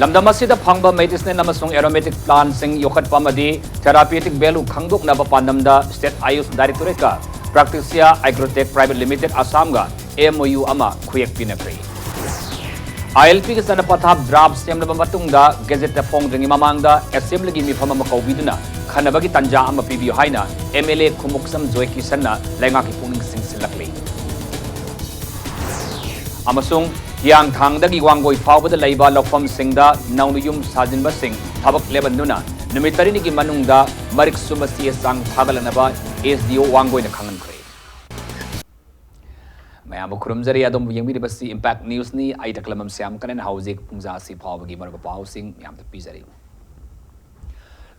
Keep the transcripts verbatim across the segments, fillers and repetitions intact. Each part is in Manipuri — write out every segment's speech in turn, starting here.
ꯂꯝꯗꯝ ꯑꯁꯤꯗ ꯐꯪꯕ medicinal ꯑꯃꯁꯨꯡ aromatic plantꯁꯤꯡ ꯌꯣꯛꯈꯠꯄ ꯑꯃꯗꯤ therapeutic value ꯈꯪꯗꯣꯛꯅꯕ ꯄꯥꯟꯗꯝꯗ State Ayush Directorateꯀ Praktixia Agrotech Private Limited ꯑꯁꯥꯝꯒ MOU ꯑꯃ ꯈꯨꯌꯦꯛ ꯄꯤꯅꯈ꯭ꯔꯦ꯫ ILPꯒꯤ ꯆꯠꯅ ꯄꯊꯥꯞ draft ꯁꯦꯝꯂꯕ ꯃꯇꯨꯡꯗ Gazetteꯇ ꯐꯣꯡꯗ꯭ꯔꯤꯉꯩ ꯃꯃꯥꯡꯗ Assemblyꯒꯤ ꯃꯤꯐꯝ ꯑꯃ ꯀꯧꯕꯤꯗꯨꯅ ꯈꯟꯅꯕꯒꯤ ꯇꯥꯟꯖꯥ ꯑꯃ ꯄꯤꯕꯤꯌꯨ ꯍꯥꯏꯅ MLA ꯈꯨꯃꯨꯛꯁꯝ ꯖꯣꯏꯀꯤꯁꯟꯅ ꯂꯩꯉꯥꯛꯀꯤ ꯄꯨꯛꯅꯤꯡ ꯆꯤꯡꯁꯤꯜꯂꯛꯂꯤ꯫ ꯑꯃꯁꯨꯡ ꯍꯤꯌꯥꯡꯊꯥꯡꯗꯒꯤ ꯋꯥꯡꯒꯣꯏ ꯐꯥꯎꯕꯗ ꯂꯩꯕ ꯂꯧꯐꯝꯁꯤꯡꯗ ꯅꯧꯅ ꯌꯨꯝ ꯁꯥꯖꯤꯟꯕꯁꯤꯡ ꯊꯕꯛ ꯂꯦꯞꯍꯟꯗꯨꯅ ꯅꯨꯃꯤꯠ ꯇꯔꯦꯠꯅꯤꯒꯤ ꯃꯅꯨꯡꯗ ꯃꯔꯤꯛ ꯆꯨꯝꯕ ꯆꯦ ꯆꯥꯡ ꯊꯥꯒꯠꯂꯛꯅꯕ SDO ꯋꯥꯡꯒꯣꯏꯅ ꯈꯪꯍꯟꯈ꯭ꯔꯦ꯫ ꯃꯌꯥꯝꯕꯨ ꯈꯨꯔꯨꯝꯖꯔꯤ꯫ ꯑꯗꯣꯝꯕꯨ ꯌꯦꯡꯕꯤꯔꯤꯕꯁꯤ Impact Newsꯅꯤ꯫ ꯑꯩ ꯇꯥꯀꯂꯝꯕꯝ ꯁ꯭ꯌꯥꯝ ꯀꯅꯟ ꯍꯧꯖꯤꯛ ꯄꯨꯡꯖꯥ ꯑꯁꯤ ꯐꯥꯎꯕꯒꯤ ꯃꯔꯨꯑꯣꯏꯕ ꯄꯥꯎꯁꯤꯡ ꯃꯌꯥꯝꯗ ꯄꯤꯖꯔꯤ꯫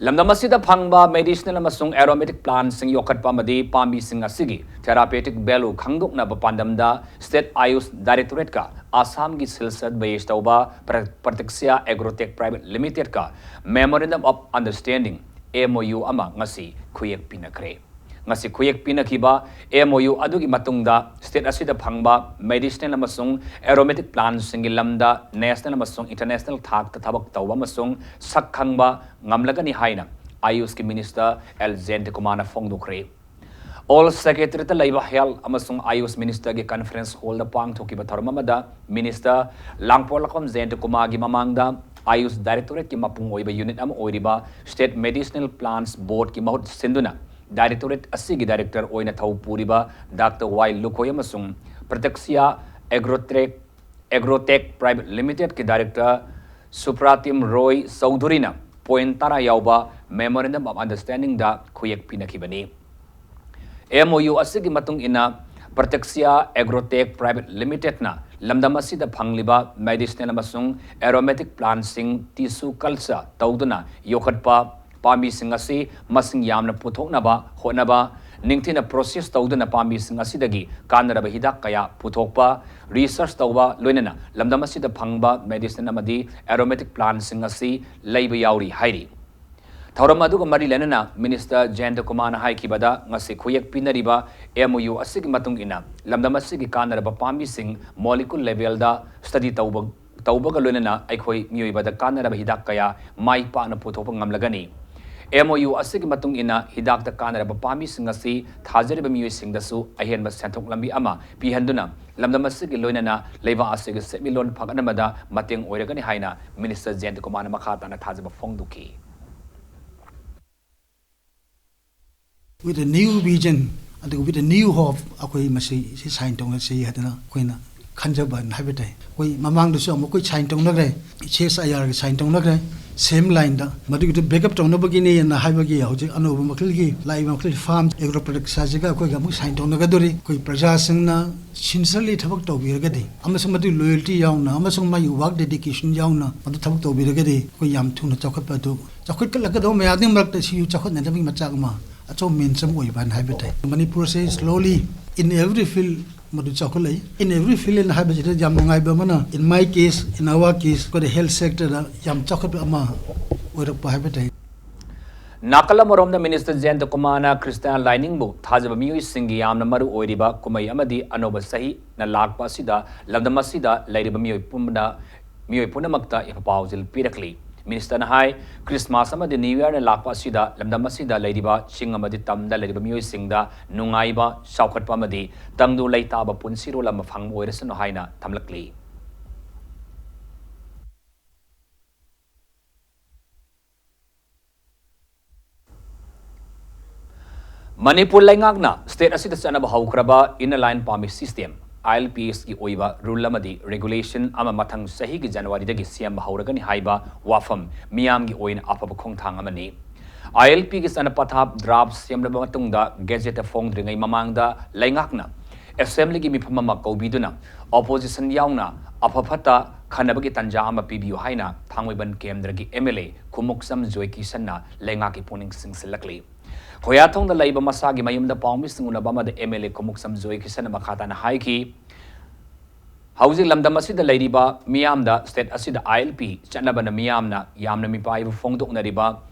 ꯂꯝꯗꯝ ꯑꯁꯤꯗ ꯐꯪꯕ medicinal ꯑꯃꯁꯨꯡ aromatic plantꯁꯤꯡ ꯌꯣꯛꯈꯠꯄ ꯑꯃꯗꯤ ꯄꯥꯝꯕꯤꯁꯤꯡ ꯑꯁꯤꯒꯤ therapeutic value ꯈꯪꯗꯣꯛꯅꯕ ꯄꯥꯟꯗꯝꯗ State Ayush Directorateꯀ ꯑꯁꯥꯝꯒꯤ ꯁꯤꯜꯆꯔ base ꯇꯧꯕ Pra-, Praktixia Agrotech Private Limitedꯀ Memorandum of Understanding, MOU, ꯑꯃ ꯉꯁꯤ ꯈꯨꯌꯦꯛ ꯄꯤꯅꯈ꯭ꯔꯦ꯫ ꯉꯁꯤ ꯈꯨꯌꯦꯛ ꯄꯤꯅꯈꯤꯕ MOU ꯑꯗꯨꯒꯤ ꯃꯇꯨꯡꯗ state ꯑꯁꯤꯗ ꯐꯪꯕ medicinal ꯑꯃꯁꯨꯡ aromatic plantꯁꯤꯡꯒꯤ ꯂꯝꯗ national ꯑꯃꯁꯨꯡ international ꯊꯥꯛꯇ ꯊꯕꯛ ꯇꯧꯕ ꯑꯃꯁꯨꯡ ꯁꯛ ꯈꯪꯕ ꯉꯝꯂꯒꯅꯤ ꯍꯥꯏꯅ AYUSꯀꯤ Minister ꯑꯦꯜ ꯖꯌꯟꯇꯀꯨꯃꯥꯔꯅ ꯐꯣꯡꯗꯣꯛꯈ꯭ꯔꯦ꯫ Old Secretariatꯇ ꯂꯩꯕ Health ꯑꯃꯁꯨꯡ AYUSH Ministerꯒꯤ conference hallꯗ ꯄꯥꯡꯊꯣꯛꯈꯤꯕ ꯊꯧꯔꯝ ꯑꯃꯗ Minister ꯂꯥꯡꯄꯣꯛꯂꯥꯛꯄꯝ ꯖꯌꯟꯇꯀꯨꯃꯥꯔꯒꯤ ꯃꯃꯥꯡꯗ AYUSH Directorateꯀꯤ ꯃꯄꯨꯡ ꯑꯣꯏꯕ unit ꯑꯃ ꯑꯣꯏꯔꯤꯕ State Medicinal Plants Boardꯀꯤ ꯃꯍꯨꯠ ꯁꯤꯟꯗꯨꯅ Directorate ꯑꯁꯤꯒꯤ Director ꯑꯣꯏꯅ ꯊꯧ ꯄꯨꯔꯤꯕ Doctor ꯋꯥꯏ ꯂꯨꯈꯣꯏ ꯑꯃꯁꯨꯡ Praktixia Agrotech, Agrotech Private Limitedꯀꯤ Director ꯁꯨꯄ꯭ꯔꯥꯇꯤꯝ ꯔꯣꯏ ꯆꯧꯙꯨꯔꯤꯅ point ꯇꯔꯥ ꯌꯥꯎꯕ Memorandum of Understandingꯗ ꯈꯨꯌꯦꯛ ꯄꯤꯅꯈꯤꯕꯅꯤ꯫ MOU ꯑꯁꯤꯒꯤ ꯃꯇꯨꯡ ꯏꯟꯅ Praktixia Agrotech Private Limitedꯅ ꯂꯝꯗꯝ ꯑꯁꯤꯗ ꯐꯪꯂꯤꯕ medicinal ꯑꯃꯁꯨꯡ aromatic plantꯁꯤꯡ tissue culture ꯇꯧꯗꯨꯅ ꯌꯣꯛꯈꯠꯄ ꯄꯥꯝꯕꯤꯁꯤꯡ ꯑꯁꯤ ꯃꯁꯤꯡ ꯌꯥꯝꯅ ꯄꯨꯊꯣꯛꯅꯕ ꯍꯣꯠꯅꯕ, ꯅꯤꯡꯊꯤꯅ process ꯇꯧꯗꯨꯅ ꯄꯥꯝꯕꯤꯁꯤꯡ ꯑꯁꯤꯗꯒꯤ ꯀꯥꯟꯅꯔꯕ ꯍꯤꯗꯥꯛ ꯀꯌꯥ ꯄꯨꯊꯣꯛꯄ, research ꯇꯧꯕ, ꯂꯣꯏꯅꯅ ꯂꯝꯗꯝ ꯑꯁꯤꯗ ꯐꯪꯕ medicinal ꯑꯃꯗꯤ aromatic plantꯁꯤꯡ ꯑꯁꯤ ꯂꯩꯕ ꯌꯥꯎꯔꯤ ꯍꯥꯏꯔꯤ꯫ ꯊꯧꯔꯝ ꯑꯗꯨꯒ ꯃꯔꯤ ꯂꯩꯅꯅ Minister ꯖꯌꯟꯇꯀꯨꯃꯥꯔꯅ ꯍꯥꯏꯈꯤꯕꯗ, ꯉꯁꯤ ꯈꯨꯌꯦꯛ ꯄꯤꯅꯔꯤꯕ MOU ꯑꯁꯤꯒꯤ ꯃꯇꯨꯡ ꯏꯟꯅ ꯂꯝꯗꯝ ꯑꯁꯤꯒꯤ ꯀꯥꯟꯅꯔꯕ ꯄꯥꯝꯕꯤꯁꯤꯡ molecule levelꯗ study ꯇꯧꯕ, ꯇꯧꯕꯒ ꯂꯣꯏꯅꯅ ꯑꯩꯈꯣꯏ ꯃꯤꯑꯣꯏꯕꯗ ꯀꯥꯟꯅꯔꯕ ꯍꯤꯗꯥꯛ ꯀꯌꯥ ꯃꯥꯏ ꯄꯥꯛꯅ ꯄꯨꯊꯣꯛꯄ ꯉꯝꯂꯒꯅꯤ꯫ ꯑꯦꯝ ꯑꯣ ꯌꯨ ꯑꯁꯤꯒꯤ ꯃꯇꯨꯡ ꯏꯟꯅ ꯍꯤꯗꯥꯛꯇ ꯀꯥꯟꯅꯔꯕ ꯄꯥꯝꯕꯤꯁꯤꯡ ꯑꯁꯤ ꯊꯥꯖꯔꯤꯕ ꯃꯤꯑꯣꯏꯁꯤꯡꯗꯁꯨ ꯑꯍꯦꯟꯕ ꯁꯦꯟꯊꯣꯛ ꯂꯝꯕꯤ ꯑꯃ ꯄꯤꯍꯟꯗꯨꯅ ꯂꯝꯗꯝ ꯑꯁꯤꯒꯤ ꯂꯣꯏꯅꯅ ꯂꯩꯕꯥꯛ ꯑꯁꯤꯒꯤ ꯁꯦꯟꯃꯤꯠꯂꯣꯟ ꯐꯒꯠꯍꯟꯕꯗ ꯃꯇꯦꯡ ꯑꯣꯏꯔꯒꯅꯤ ꯍꯥꯏꯅ ꯃꯤꯅꯤꯁꯇꯔ ꯖꯌꯟꯇ ꯀꯨꯃꯥꯔꯅ ꯃꯈꯥ ꯇꯥꯅ ꯊꯥꯖꯕ ꯐꯣꯡꯗꯣꯛꯈꯤ꯫ With a new vision ꯑꯗꯨꯒ with a new hope ꯑꯩꯈꯣꯏ ꯃꯁꯤ ꯁꯤ ꯁꯥꯏꯟ ꯇꯧꯅꯁꯤ ꯍꯥꯏꯗꯅ ꯑꯩꯈꯣꯏꯅ ꯈꯟꯖꯕ ꯍꯥꯏꯕ ꯇꯥꯏ꯫ ꯑꯩꯈꯣꯏ ꯃꯃꯥꯡꯗꯁꯨ ꯑꯃꯨꯛ ꯑꯩꯈꯣꯏ ꯁꯥꯏꯟ ꯇꯧꯅꯈ꯭ꯔꯦ, ꯁꯤ ꯑꯦꯁ ꯑꯥꯏ ꯑꯥꯔꯒꯤ ꯁꯥꯏꯟ ꯇꯧꯅꯈ꯭ꯔꯦ, ꯁꯦꯝ ꯂꯥꯏꯟꯗ ꯃꯗꯨꯒꯤꯗꯨ ꯕꯦꯛꯑꯞ ꯇꯧꯅꯕꯒꯤꯅꯦꯅ ꯍꯥꯏꯕꯒꯤ ꯍꯧꯖꯤꯛ ꯑꯅꯧꯕ ꯃꯈꯜꯒꯤ ꯂꯥꯛꯏꯕ ꯃꯈꯜꯒꯤ ꯐꯥꯔꯝ ꯑꯦꯒ꯭ꯔꯣ ꯄ꯭ꯔꯗꯛꯁ ꯑꯁꯤꯒ ꯑꯩꯈꯣꯏꯒ ꯑꯃꯨꯛ ꯁꯥꯏꯟ ꯇꯧꯅꯒꯗꯧꯔꯤ꯫ ꯑꯩꯈꯣꯏ ꯄ꯭ꯔꯖꯥꯁꯤꯡꯅ ꯁꯤꯟꯁꯔꯂꯤ ꯊꯕꯛ ꯇꯧꯕꯤꯔꯒꯗꯤ ꯑꯃꯁꯨꯡ ꯃꯗꯨꯒꯤ ꯂꯣꯌꯦꯜꯇꯤ ꯌꯥꯎꯅ ꯑꯃꯁꯨꯡ ꯃꯥꯒꯤ ꯋꯥꯔꯛ ꯗꯦꯗꯤꯀꯦꯁꯟ ꯌꯥꯎꯅ ꯃꯗꯨ ꯊꯕꯛ ꯇꯧꯕꯤꯔꯒꯗꯤ ꯑꯩꯈꯣꯏ ꯌꯥꯝ ꯊꯨꯅ ꯆꯥꯎꯈꯠꯄ ꯑꯗꯨ ꯆꯥꯎꯈꯠꯂꯛꯀꯗꯕ ꯃꯌꯥꯝꯗꯨꯒꯤ ꯃꯔꯛꯇ ꯁꯤꯁꯨ ꯆꯥꯎꯈꯠꯅꯅꯕꯒꯤ ꯃꯆꯥꯛ ꯑꯃ ꯑꯆꯧꯕ ꯃꯦꯟꯁ ꯑꯃ ꯑꯣꯏꯕ ꯍꯥꯏꯅ ꯍꯥꯏꯕ ꯇꯥꯏ꯫ ꯃꯅꯤꯄꯨꯔꯁꯦ slowly in every field ꯃꯗꯨ ꯆꯥꯎꯈꯠꯂꯛꯏ꯫ In every field ꯍꯥꯏꯅ ꯍꯥꯏꯕꯁꯤꯗ ꯌꯥꯝ ꯅꯨꯡꯉꯥꯏꯕ ꯑꯃꯅ, in my case, in our case, ꯑꯩꯈꯣꯏꯗ ꯍꯦꯜꯊ ꯁꯦꯛꯇꯔꯗ ꯌꯥꯝ ꯆꯥꯎꯈꯠꯄ ꯑꯃ ꯑꯣꯏꯔꯛꯄ ꯍꯥꯏꯕ ꯇꯥꯏ꯫ ꯅꯥꯀꯜ ꯑꯃꯔꯣꯝꯗ ꯃꯤꯅꯤꯁꯇꯔ ꯖꯌꯟꯇ ꯀꯨꯃꯥꯔꯅ ꯈ꯭ꯔꯤꯁꯇꯥꯟ ꯂꯥꯏꯅꯤꯡꯕꯨ ꯊꯥꯖꯕ ꯃꯤꯑꯣꯏꯁꯤꯡꯒꯤ ꯌꯥꯝꯅ ꯃꯔꯨ ꯑꯣꯏꯔꯤꯕ ꯀꯨꯝꯍꯩ ꯑꯃꯗꯤ ꯑꯅꯧꯕ ꯆꯍꯤꯅ ꯂꯥꯛꯄ ꯑꯁꯤꯗ ꯂꯝꯗꯝ ꯑꯁꯤꯗ ꯂꯩꯔꯤꯕ ꯃꯤꯑꯣꯏ ꯄꯨꯝꯅ, ꯃꯤꯑꯣꯏ ꯄꯨꯝꯅꯃꯛꯇ ꯌꯥꯏꯐ ꯄꯥꯎꯖꯦꯜ ꯄꯤꯔꯛꯂꯤ꯫ ꯃꯤꯅꯤꯁꯇꯔꯅ ꯍꯥꯏ, ꯈ꯭ꯔꯤꯁꯃꯥꯁ ꯑꯃꯗꯤ ꯅ꯭ꯌꯨ ꯌꯔꯅ ꯂꯥꯛꯄ ꯑꯁꯤꯗ ꯂꯝꯗꯝ ꯑꯁꯤꯗ ꯂꯩꯔꯤꯕ ꯆꯤꯡ ꯑꯃꯗꯤ ꯇꯝꯗ ꯂꯩꯔꯤꯕ ꯃꯤꯑꯣꯏꯁꯤꯡꯗ ꯅꯨꯡꯉꯥꯏꯕ, ꯆꯥꯎꯈꯠꯄ ꯑꯃꯗꯤ ꯇꯪꯗꯨ ꯂꯩꯇꯥꯕ ꯄꯨꯟꯁꯤꯔꯣꯜ ꯑꯃ ꯐꯪꯕ ꯑꯣꯏꯔꯁꯅꯨ ꯍꯥꯏꯅ ꯊꯝꯂꯛꯂꯤ꯫ ꯃꯅꯤꯄꯨꯔ ꯂꯩꯉꯥꯛꯅ ꯁ꯭ꯇꯦꯠ ꯑꯁꯤꯗ ꯆꯠꯅꯕ ꯍꯧꯈ꯭ꯔꯕ ꯏꯟꯅꯔ ꯂꯥꯏꯟ ꯄꯥꯔꯃꯤꯠ ꯁꯤꯁꯇꯦꯝ, ꯑꯥꯏ ꯑꯦꯜ ꯄꯤ ꯑꯦꯁꯀꯤ ꯑꯣꯏꯕ ꯔꯨꯜ ꯑꯃꯗꯤ ꯔꯦꯒꯨꯂꯦꯁꯟ ꯑꯃ ꯃꯊꯪ ꯆꯍꯤꯒꯤ ꯖꯅꯋꯥꯔꯤꯗꯒꯤ ꯁꯦꯝꯕ ꯍꯧꯔꯒꯅꯤ ꯍꯥꯏꯕ ꯋꯥꯐꯝ ꯃꯤꯌꯥꯝꯒꯤ ꯑꯣꯏꯅ ꯑꯐꯕ ꯈꯣꯡꯊꯥꯡ ꯑꯃꯅꯤ꯫ ꯑꯥꯏ ꯑꯦꯜ ꯄꯤꯒꯤ ꯆꯠꯅ ꯄꯊꯥꯞ ꯗ꯭ꯔꯥꯐ ꯁꯦꯝꯂꯕ ꯃꯇꯨꯡꯗ ꯒꯦꯖꯦꯠꯇ ꯐꯣꯡꯗ꯭ꯔꯤꯉꯩ ꯃꯃꯥꯡꯗ ꯂꯩꯉꯥꯛꯅ ꯑꯦꯁꯦꯝꯕ꯭ꯂꯤꯒꯤ ꯃꯤꯐꯝ ꯑꯃ ꯀꯧꯕꯤꯗꯨꯅ ꯑꯣꯄꯣꯖꯤꯁꯟ ꯌꯥꯎꯅ ꯑꯐ ꯐꯠꯇ ꯈꯟꯅꯕꯒꯤ ꯇꯥꯟꯖꯥ ꯑꯃ ꯄꯤꯕꯤꯌꯨ ꯍꯥꯏꯅ ꯊꯥꯡꯃꯩꯕꯟ ꯀꯦꯟꯗ꯭ꯔꯒꯤ ꯑꯦꯝ ꯑꯦꯜ ꯑꯦ ꯈꯨꯃꯨꯛꯆꯝ ꯖꯣꯏꯀꯤꯁꯟꯅ ꯂꯩꯉꯥꯛꯀꯤ ꯄꯨꯛꯅꯤꯡ ꯆꯤꯡꯁꯤꯜꯂꯛꯂꯤ꯫ ꯈꯣꯌꯥꯊꯣꯡꯗ ꯂꯩꯕ ꯃꯁꯥꯒꯤ ꯃꯌꯨꯝꯗ ꯄꯥꯎꯃꯤꯁꯤꯡ ꯎꯅꯕ ꯑꯃꯗ ꯑꯦꯝ ꯑꯦꯜ ꯑꯦ ꯈꯨꯃꯨꯛꯆꯝ ꯖꯣꯏꯀꯤꯁꯟꯅ ꯃꯈꯥ ꯇꯥꯅ ꯍꯥꯏꯈꯤ, ꯍꯧꯖꯤꯛ ꯂꯝꯗꯝ ꯑꯁꯤꯗ ꯂꯩꯔꯤꯕ ꯃꯤꯌꯥꯝꯗ ꯁ꯭ꯇꯦꯠ ꯑꯁꯤꯗ ꯑꯥꯏ ꯑꯦꯜ ꯄꯤ ꯆꯠꯅꯕꯅ ꯃꯤꯌꯥꯝꯅ ꯌꯥꯝꯅ ꯃꯤꯄꯥꯏꯕ ꯐꯣꯡꯗꯣꯛꯅꯔꯤꯕ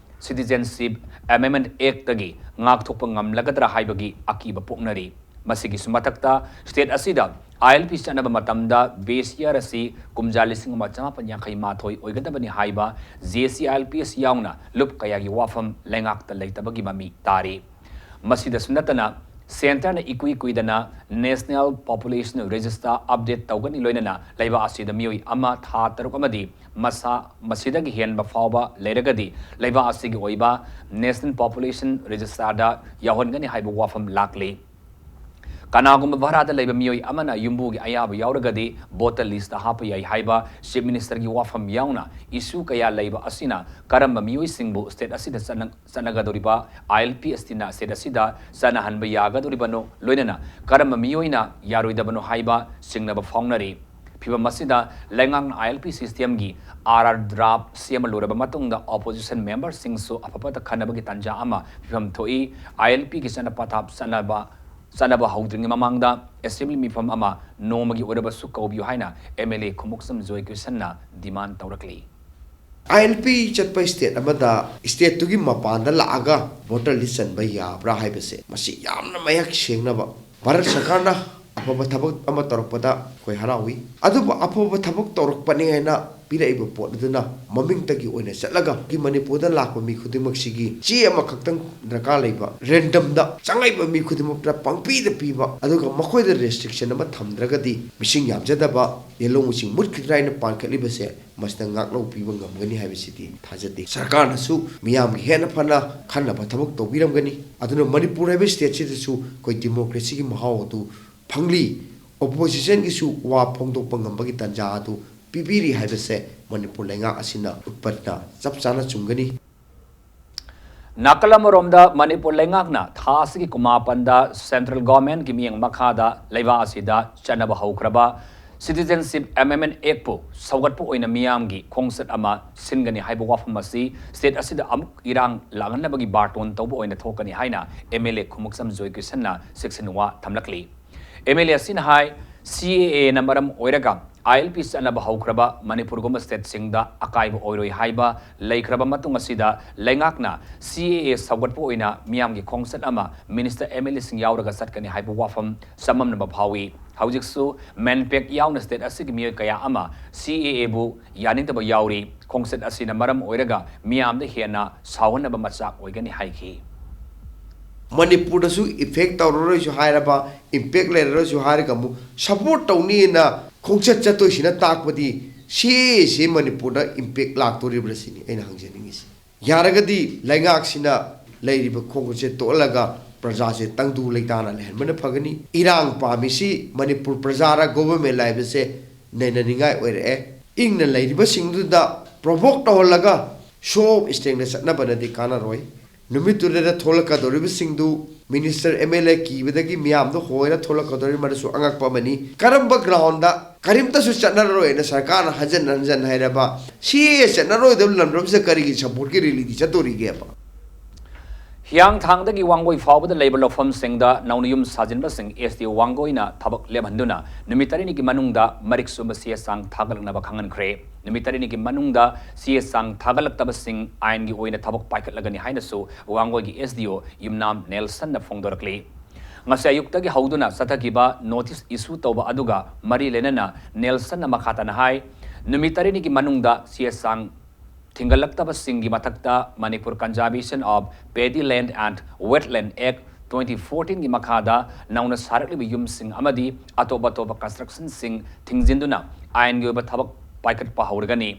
ꯁꯤꯇꯤꯖꯦꯟꯁꯤꯞ ꯑꯦꯃꯦꯟꯃꯦꯟꯠ ꯑꯦꯛꯇꯒꯤ ꯉꯥꯛꯊꯣꯛꯄ ꯉꯝꯂꯒꯗ꯭ꯔꯥ ꯍꯥꯏꯕꯒꯤ ꯑꯀꯤꯕ ꯄꯣꯛꯅꯔꯤ꯫ ꯃꯁꯤꯒꯤꯁꯨ ꯃꯊꯛꯇ ꯁ꯭ꯇꯦꯠ ꯑꯁꯤꯗ ꯑꯥꯏ ꯑꯦꯜ ꯄꯤ ꯆꯠꯅꯕ ꯃꯇꯝꯗ ꯕꯦꯁ ꯌꯔ ꯑꯁꯤ ꯀꯨꯝꯖꯥ ꯂꯤꯁꯤꯡ ꯑꯃ ꯆꯃꯥꯄꯟ ꯌꯥꯡꯈꯩ ꯃꯥꯊꯣꯏ ꯑꯣꯏꯒꯗꯕꯅꯤ ꯍꯥꯏꯕ J A C I L P ꯑꯁꯤ ꯌꯥꯎꯅ ꯂꯨꯞ ꯀꯌꯥꯒꯤ ꯋꯥꯐꯝ ꯂꯩꯉꯥꯛꯇ ꯂꯩꯇꯕꯒꯤ ꯃꯃꯤ ꯇꯥꯔꯤ꯫ ꯃꯁꯤꯗꯁꯨ ꯅꯠꯇꯅ, ꯁꯦꯟꯇꯔꯅ ꯏꯀꯨꯏ ꯀꯨꯏꯗꯅ National Population Register update ꯇꯧꯒꯅꯤ, ꯂꯣꯏꯅꯅ ꯂꯩꯕꯥꯛ ꯑꯁꯤꯗ ꯃꯤꯑꯣꯏ ꯑꯃ ꯊꯥ ꯇꯔꯨꯛ ꯑꯃꯗꯤ ꯃꯁꯥ ꯃꯁꯤꯗꯒꯤ ꯍꯦꯟꯕ ꯐꯥꯎꯕ ꯂꯩꯔꯒꯗꯤ ꯂꯩꯕꯥꯛ ꯑꯁꯤꯒꯤ ꯑꯣꯏꯕ National Population Registerꯗ ꯌꯥꯎꯍꯟꯒꯅꯤ ꯍꯥꯏꯕ ꯋꯥꯐꯝ ꯂꯥꯛꯂꯤ꯫ ꯀꯅꯥꯒꯨꯝꯕ ꯚꯔꯥꯗ ꯂꯩꯕ ꯃꯤꯑꯣꯏ ꯑꯃꯅ ꯌꯨꯝꯕꯨꯒꯤ ꯑꯌꯥꯕ ꯌꯥꯎꯔꯒꯗꯤ voter listꯇ ꯍꯥꯞꯄ ꯌꯥꯏ ꯍꯥꯏꯕ Chief Ministerꯒꯤ ꯋꯥꯐꯝ ꯌꯥꯎꯅ issue ꯀꯌꯥ ꯂꯩꯕ ꯑꯁꯤꯅ ꯀꯔꯝꯕ ꯃꯤꯑꯣꯏꯁꯤꯡꯕꯨ state ꯑꯁꯤꯗ ꯆꯠꯅ-, ꯆꯠꯅꯒꯗꯧꯔꯤꯕ ꯑꯥꯏ ꯑꯦꯜ ꯄꯤ ꯑꯁꯤꯅ state ꯑꯁꯤꯗ ꯆꯠꯅꯍꯟꯕ ꯌꯥꯒꯗꯧꯔꯤꯕꯅꯣ, ꯂꯣꯏꯅꯅ ꯀꯔꯝꯕ ꯃꯤꯑꯣꯏꯅ ꯌꯥꯔꯣꯏꯗꯕꯅꯣ ꯍꯥꯏꯕ ꯆꯤꯡꯅꯕ ꯐꯥꯎꯅꯔꯤ꯫ ꯐꯤꯚꯝ ꯑꯁꯤꯗ ꯂꯩꯉꯥꯛꯅ ꯑꯥꯏ ꯑꯦꯜ ꯄꯤ systemꯒꯤ ꯑꯥꯔ ꯑꯥꯔ draft ꯁꯦꯝꯕ ꯂꯣꯏꯔꯕ ꯃꯇꯨꯡꯗ opposition memberꯁꯤꯡꯁꯨ ꯑꯐꯕꯇ ꯈꯟꯅꯕꯒꯤ ꯇꯥꯟꯖꯥ ꯑꯃ ꯐꯤꯚꯝ ꯊꯣꯛꯏ꯫ ꯑꯥꯏ ꯑꯦꯜ ꯄꯤꯒꯤ ꯆꯠꯅ ꯄꯊꯥꯞ ꯆꯠꯅꯕ, ꯆꯠꯅꯕ ꯍꯧꯗ꯭ꯔꯤꯉꯩ ꯃꯃꯥꯡꯗ assembly ꯃꯤꯐꯝ ꯑꯃ ꯅꯣꯡꯃꯒꯤ ꯑꯣꯏꯔꯕꯁꯨ ꯀꯧꯕꯤꯌꯨ ꯍꯥꯏꯅ ꯑꯦꯝ ꯑꯦꯜ ꯑꯦ ꯈꯨꯃꯨꯛꯁꯝ ꯖꯣꯏꯀꯤꯁꯟꯅ demand ꯇꯧꯔꯛꯂꯤ꯫ ꯑꯥꯏ ꯑꯦꯜ ꯄꯤ ꯆꯠꯄ state ꯑꯃꯗ stateꯇꯨꯒꯤ ꯃꯄꯥꯟꯗ ꯂꯥꯛꯑꯒ voter list ꯆꯟꯕ ꯌꯥꯕ꯭ꯔꯥ ꯍꯥꯏꯕꯁꯦ, ꯃꯁꯤ ꯌꯥꯝꯅ ꯃꯌꯦꯛ ꯁꯦꯡꯅꯕ ꯚꯥꯔꯠ ꯁꯔꯀꯥꯔꯅ ꯑꯐꯕ ꯊꯕꯛ ꯑꯃ ꯇꯧꯔꯛꯄꯗ ꯑꯩꯈꯣꯏ ꯍꯔꯥꯎꯏ꯫ ꯑꯗꯨꯕꯨ ꯑꯐꯕ ꯊꯕꯛ ꯇꯧꯔꯛꯄꯅꯤ ꯍꯥꯏꯅ ꯄꯤꯔꯛꯏꯕ ꯄꯣꯠ ꯑꯗꯨꯅ ꯃꯃꯤꯡꯇꯒꯤ ꯑꯣꯏꯅ ꯆꯠꯂꯒ ꯃꯅꯤꯄꯨꯔꯗ ꯂꯥꯛꯄ ꯃꯤ ꯈꯨꯗꯤꯡꯃꯛꯁꯤꯒꯤ ꯆꯦ ꯑꯃꯈꯛꯇꯪ ꯗꯔꯀꯥꯔ ꯂꯩꯕ, randomꯗ ꯆꯪꯉꯛꯏꯕ ꯃꯤ ꯈꯨꯗꯤꯡꯃꯛꯇ ꯄꯪꯄꯤꯗ ꯄꯤꯕ, ꯑꯗꯨꯒ ꯃꯈꯣꯏꯗ restriction ꯑꯃ ꯊꯝꯗ꯭ꯔꯒꯗꯤ ꯃꯤꯁꯤꯡ ꯌꯥꯝꯖꯗꯕ, ꯌꯦꯜꯍꯧ ꯃꯁꯤꯡ ꯃꯨꯠꯈꯤꯗ꯭ꯔꯥ ꯍꯥꯏꯅ ꯄꯥꯟꯈꯠꯂꯤꯕꯁꯦ ꯃꯁꯤꯗ ꯉꯥꯛꯂꯧ ꯄꯤꯕ ꯉꯝꯒꯅꯤ ꯍꯥꯏꯕꯁꯤꯗꯤ ꯊꯥꯖꯗꯦ꯫ ꯁꯔꯀꯥꯔꯅꯁꯨ ꯃꯤꯌꯥꯝꯒꯤ ꯍꯦꯟꯅ ꯐꯅ ꯈꯟꯅꯕ ꯊꯕꯛ ꯇꯧꯕꯤꯔꯝꯒꯅꯤ꯫ ꯑꯗꯨꯅ ꯃꯅꯤꯄꯨꯔ ꯍꯥꯏꯕ stateꯁꯤꯗꯁꯨ ꯑꯩꯈꯣꯏ democracyꯒꯤ ꯃꯍꯥꯎ ꯑꯗꯨ ꯐꯪꯂꯤ꯫ Oppositionꯒꯤꯁꯨ ꯋꯥ ꯐꯣꯡꯗꯣꯛꯄ ꯉꯝꯕꯒꯤ ꯇꯥꯟꯖꯥ ꯑꯗꯨ ꯄꯤꯕꯤꯔꯤ ꯍꯥꯏꯕꯁꯦ ꯃꯅꯤꯄꯨꯔ ꯂꯩꯉꯥꯛ ꯑꯁꯤꯅ ꯎꯠꯄꯅ ꯆꯞ ꯆꯥꯅ ꯆꯨꯝꯒꯅꯤ꯫ ꯅꯥꯀꯜ ꯑꯃꯔꯣꯝꯗ, ꯃꯅꯤꯄꯨꯔ ꯂꯩꯉꯥꯛꯅ ꯊꯥ ꯑꯁꯤꯒꯤ ꯀꯨꯟꯃꯥꯄꯟꯗ central governmentꯀꯤ ꯃꯤꯠꯌꯦꯡ ꯃꯈꯥꯗ ꯂꯩꯕꯥꯛ ꯑꯁꯤꯗ ꯆꯠꯅꯕ ꯍꯧꯈ꯭ꯔꯕ Citizenship Amendment Actꯄꯨ ꯁꯧꯒꯠꯄ ꯑꯣꯏꯅ ꯃꯤꯌꯥꯝꯒꯤ ꯈꯣꯡꯆꯠ ꯑꯃ ꯁꯤꯟꯒꯅꯤ ꯍꯥꯏꯕ ꯋꯥꯐꯝ ꯑꯁꯤ state ꯑꯁꯤꯗ ꯑꯃꯨꯛ ꯏꯔꯥꯡ ꯂꯥꯛꯍꯟꯅꯕꯒꯤ ꯕꯥꯔꯇꯣꯟ ꯇꯧꯕ ꯑꯣꯏꯅ ꯊꯣꯛꯀꯅꯤ ꯍꯥꯏꯅ ꯑꯦꯝ ꯑꯦꯜ ꯑꯦ ꯈꯨꯃꯨꯛꯁꯝ ꯖꯣꯏꯀꯤꯁꯟꯅ ꯁꯤꯛꯁꯤꯟ ꯋꯥ ꯊꯝꯂꯛꯂꯤ꯫ ꯑꯦꯝ ꯑꯦꯜ ꯑꯦ ꯑꯁꯤꯅ ꯍꯥꯏ, ꯁꯤ ꯑꯦ ꯑꯦꯅ ꯃꯔꯝ ꯑꯣꯏꯔꯒ ꯑꯥꯏ ꯑꯦꯜ ꯄꯤ ꯆꯠꯅꯕ ꯍꯧꯈ꯭ꯔꯕ ꯃꯅꯤꯄꯨꯔꯒꯨꯝꯕ stateꯁꯤꯡꯗ ꯑꯀꯥꯏꯕ ꯑꯣꯏꯔꯣꯏ ꯍꯥꯏꯕ ꯂꯩꯈ꯭ꯔꯕ ꯃꯇꯨꯡ ꯑꯁꯤꯗ ꯂꯩꯉꯥꯛꯅ ꯁꯤ ꯑꯦ ꯑꯦ ꯁꯧꯒꯠꯄ ꯑꯣꯏꯅ ꯃꯤꯌꯥꯝꯒꯤ ꯈꯣꯡꯆꯠ ꯑꯃ minister, ꯑꯦꯝ ꯑꯦꯜ ꯑꯦꯁꯤꯡ ꯌꯥꯎꯔꯒ ꯆꯠꯀꯅꯤ ꯍꯥꯏꯕ ꯋꯥꯐꯝ ꯆꯃꯝꯅꯕ ꯐꯥꯎꯏ꯫ ꯍꯧꯖꯤꯛꯁꯨ MANPAC ꯌꯥꯎꯅ state ꯑꯁꯤꯒꯤ ꯃꯤꯑꯣꯏ ꯀꯌꯥ ꯑꯃ CAAꯕꯨ ꯌꯥꯅꯤꯡꯗꯕ ꯌꯥꯎꯔꯤ꯫ ꯈꯣꯡꯆꯠ ꯑꯁꯤꯅ ꯃꯔꯝ ꯑꯣꯏꯔꯒ ꯃꯤꯌꯥꯝꯗ ꯍꯦꯟꯅ ꯁꯥꯎꯍꯟꯅꯕ ꯃꯆꯥꯛ ꯑꯣꯏꯒꯅꯤ ꯍꯥꯏꯈꯤ꯫ ꯃꯅꯤꯄꯨꯔꯗꯁꯨ effect ꯇꯧꯔꯔꯣꯏꯁꯨ ꯍꯥꯏꯔꯕ, impact ꯂꯩꯔꯔꯣꯏꯁꯨ ꯍꯥꯏꯔꯒ ꯑꯃꯨꯛ support ꯇꯧꯅꯤꯅ ꯈꯣꯡꯆꯠ ꯆꯠꯇꯣꯏꯁꯤꯅ ꯇꯥꯛꯄꯗꯤ CAAꯁꯤ ꯃꯅꯤꯄꯨꯔꯗ impact ꯂꯥꯛꯇꯣꯔꯤꯕ꯭ꯔꯥ ꯁꯤꯅꯤ ꯑꯩꯅ ꯍꯪꯖꯅꯤꯡꯉꯤꯁꯤ꯫ ꯌꯥꯔꯒꯗꯤ ꯂꯩꯉꯥꯛꯁꯤꯅ ꯂꯩꯔꯤꯕ ꯈꯣꯡꯆꯠꯁꯦ ꯇꯣꯛꯍꯜꯂꯒ ꯄ꯭ꯔꯖꯥꯁꯦ ꯇꯪꯗꯨ ꯂꯩꯇꯥꯅ ꯂꯩꯍꯟꯕꯅ ꯐꯒꯅꯤ꯫ ꯏꯔꯥꯡ ꯄꯥꯝꯃꯤꯁꯤ ꯃꯅꯤꯄꯨꯔ ꯄ꯭ꯔꯖꯥꯔ government ꯍꯥꯏꯕꯁꯦ ꯅꯩꯅꯅꯤꯡꯉꯥꯏ ꯑꯣꯏꯔꯛꯑꯦ꯫ ꯏꯪꯅ ꯂꯩꯔꯤꯕꯁꯤꯡꯗꯨꯗ provoke ꯇꯧꯍꯜꯂꯒ show of strengthꯅ ꯆꯠꯅꯕꯅꯗꯤ ꯀꯥꯟꯅꯔꯣꯏ꯫ ꯅꯨꯃꯤꯠꯇꯨꯗ ꯊꯣꯛꯂꯛꯀꯗꯧꯔꯤꯕꯁꯤꯡꯗꯨ minister MLA ꯀꯤꯕꯗꯒꯤ ꯃꯤꯌꯥꯝꯗꯣ ꯍꯣꯏꯔ ꯊꯣꯛꯂꯛꯀꯗꯧꯔꯤ, ꯃꯗꯨꯁꯨ ꯑꯉꯛꯄ ꯑꯃꯅꯤ꯫ ꯀꯔꯝꯕ groundꯗ ꯀꯔꯤꯝꯇꯁꯨ ꯆꯠꯅꯔꯔꯣꯏꯅ ꯁꯔꯀꯥꯔꯅ ꯍꯟꯖꯟ ꯍꯟꯖꯟ ꯍꯥꯏꯔꯕ CAA ꯆꯠꯅꯔꯣꯏꯗꯕ ꯂꯝꯗꯝꯁꯤꯗ ꯀꯔꯤꯒꯤ supportꯀꯤ rallyꯗꯤ ꯆꯠꯇꯣꯔꯤꯒꯦꯕ? ꯍꯤꯌꯥꯡꯊꯥꯡꯗꯒꯤ ꯋꯥꯡꯒꯣꯏ ꯐꯥꯎꯕꯗ ꯂꯩꯕ ꯂꯧꯐꯝꯁꯤꯡꯗ ꯅꯧꯅ ꯌꯨꯝ ꯁꯥꯖꯤꯟꯕꯁꯤꯡ SDO ꯋꯥꯡꯒꯣꯏꯅ ꯊꯕꯛ ꯂꯦꯞꯍꯟꯗꯨꯅ ꯅꯨꯃꯤꯠ ꯇꯔꯦꯠꯅꯤꯒꯤ ꯃꯅꯨꯡꯗ ꯃꯔꯤꯛ ꯆꯨꯝꯕ ꯆꯦ ꯆꯥꯡ ꯊꯥꯒꯠꯂꯛꯅꯕ ꯈꯪꯍꯟꯈ꯭ꯔꯦ꯫ ꯅꯨꯃꯤꯠ ꯇꯔꯦꯠꯅꯤꯒꯤ ꯃꯅꯨꯡꯗ ꯆꯦ ꯆꯥꯡ ꯊꯥꯒꯠꯂꯛꯇꯕꯁꯤꯡ ꯑꯥꯏꯟꯒꯤ ꯑꯣꯏꯅ ꯊꯕꯛ ꯄꯥꯏꯈꯠꯂꯒꯅꯤ ꯍꯥꯏꯅꯁꯨ ꯋꯥꯡꯒꯣꯏꯒꯤ SDO ꯌꯨꯝꯅꯥꯝ ꯅꯦꯜꯁꯟꯅ ꯐꯣꯡꯗꯣꯔꯛꯂꯤ꯫ ꯉꯁꯤ ꯑꯌꯨꯛꯇꯒꯤ ꯍꯧꯗꯨꯅ ꯆꯠꯊꯈꯤꯕ notice issue ꯇꯧꯕ ꯑꯗꯨꯒ ꯃꯔꯤ ꯂꯩꯅꯅ ꯅꯦꯜꯁꯟꯅ ꯃꯈꯥ ꯇꯥꯅ ꯍꯥꯏ, ꯅꯨꯃꯤꯠ ꯇꯔꯦꯠꯅꯤꯒꯤ ꯃꯅꯨꯡꯗ ꯆꯦ ꯆꯥꯡ ꯊꯤꯡꯒꯠꯂꯛꯇꯕꯁꯤꯡꯒꯤ ꯃꯊꯛꯇ Manipur Conservation of Paddy Land and Wetland Act twenty fourteenꯒꯤ ꯃꯈꯥꯗ ꯅꯧꯅ ꯁꯥꯔꯛꯂꯤꯕ ꯌꯨꯝꯁꯤꯡ ꯑꯃꯗꯤ ꯑꯇꯣꯞ ꯑꯇꯣꯞꯄ constructionꯁꯤꯡ ꯊꯤꯡꯖꯤꯟꯗꯨꯅ ꯑꯥꯏꯟꯒꯤ ꯑꯣꯏꯕ ꯊꯕꯛ ꯄꯥꯏꯈꯠꯄ ꯍꯧꯔꯒꯅꯤ꯫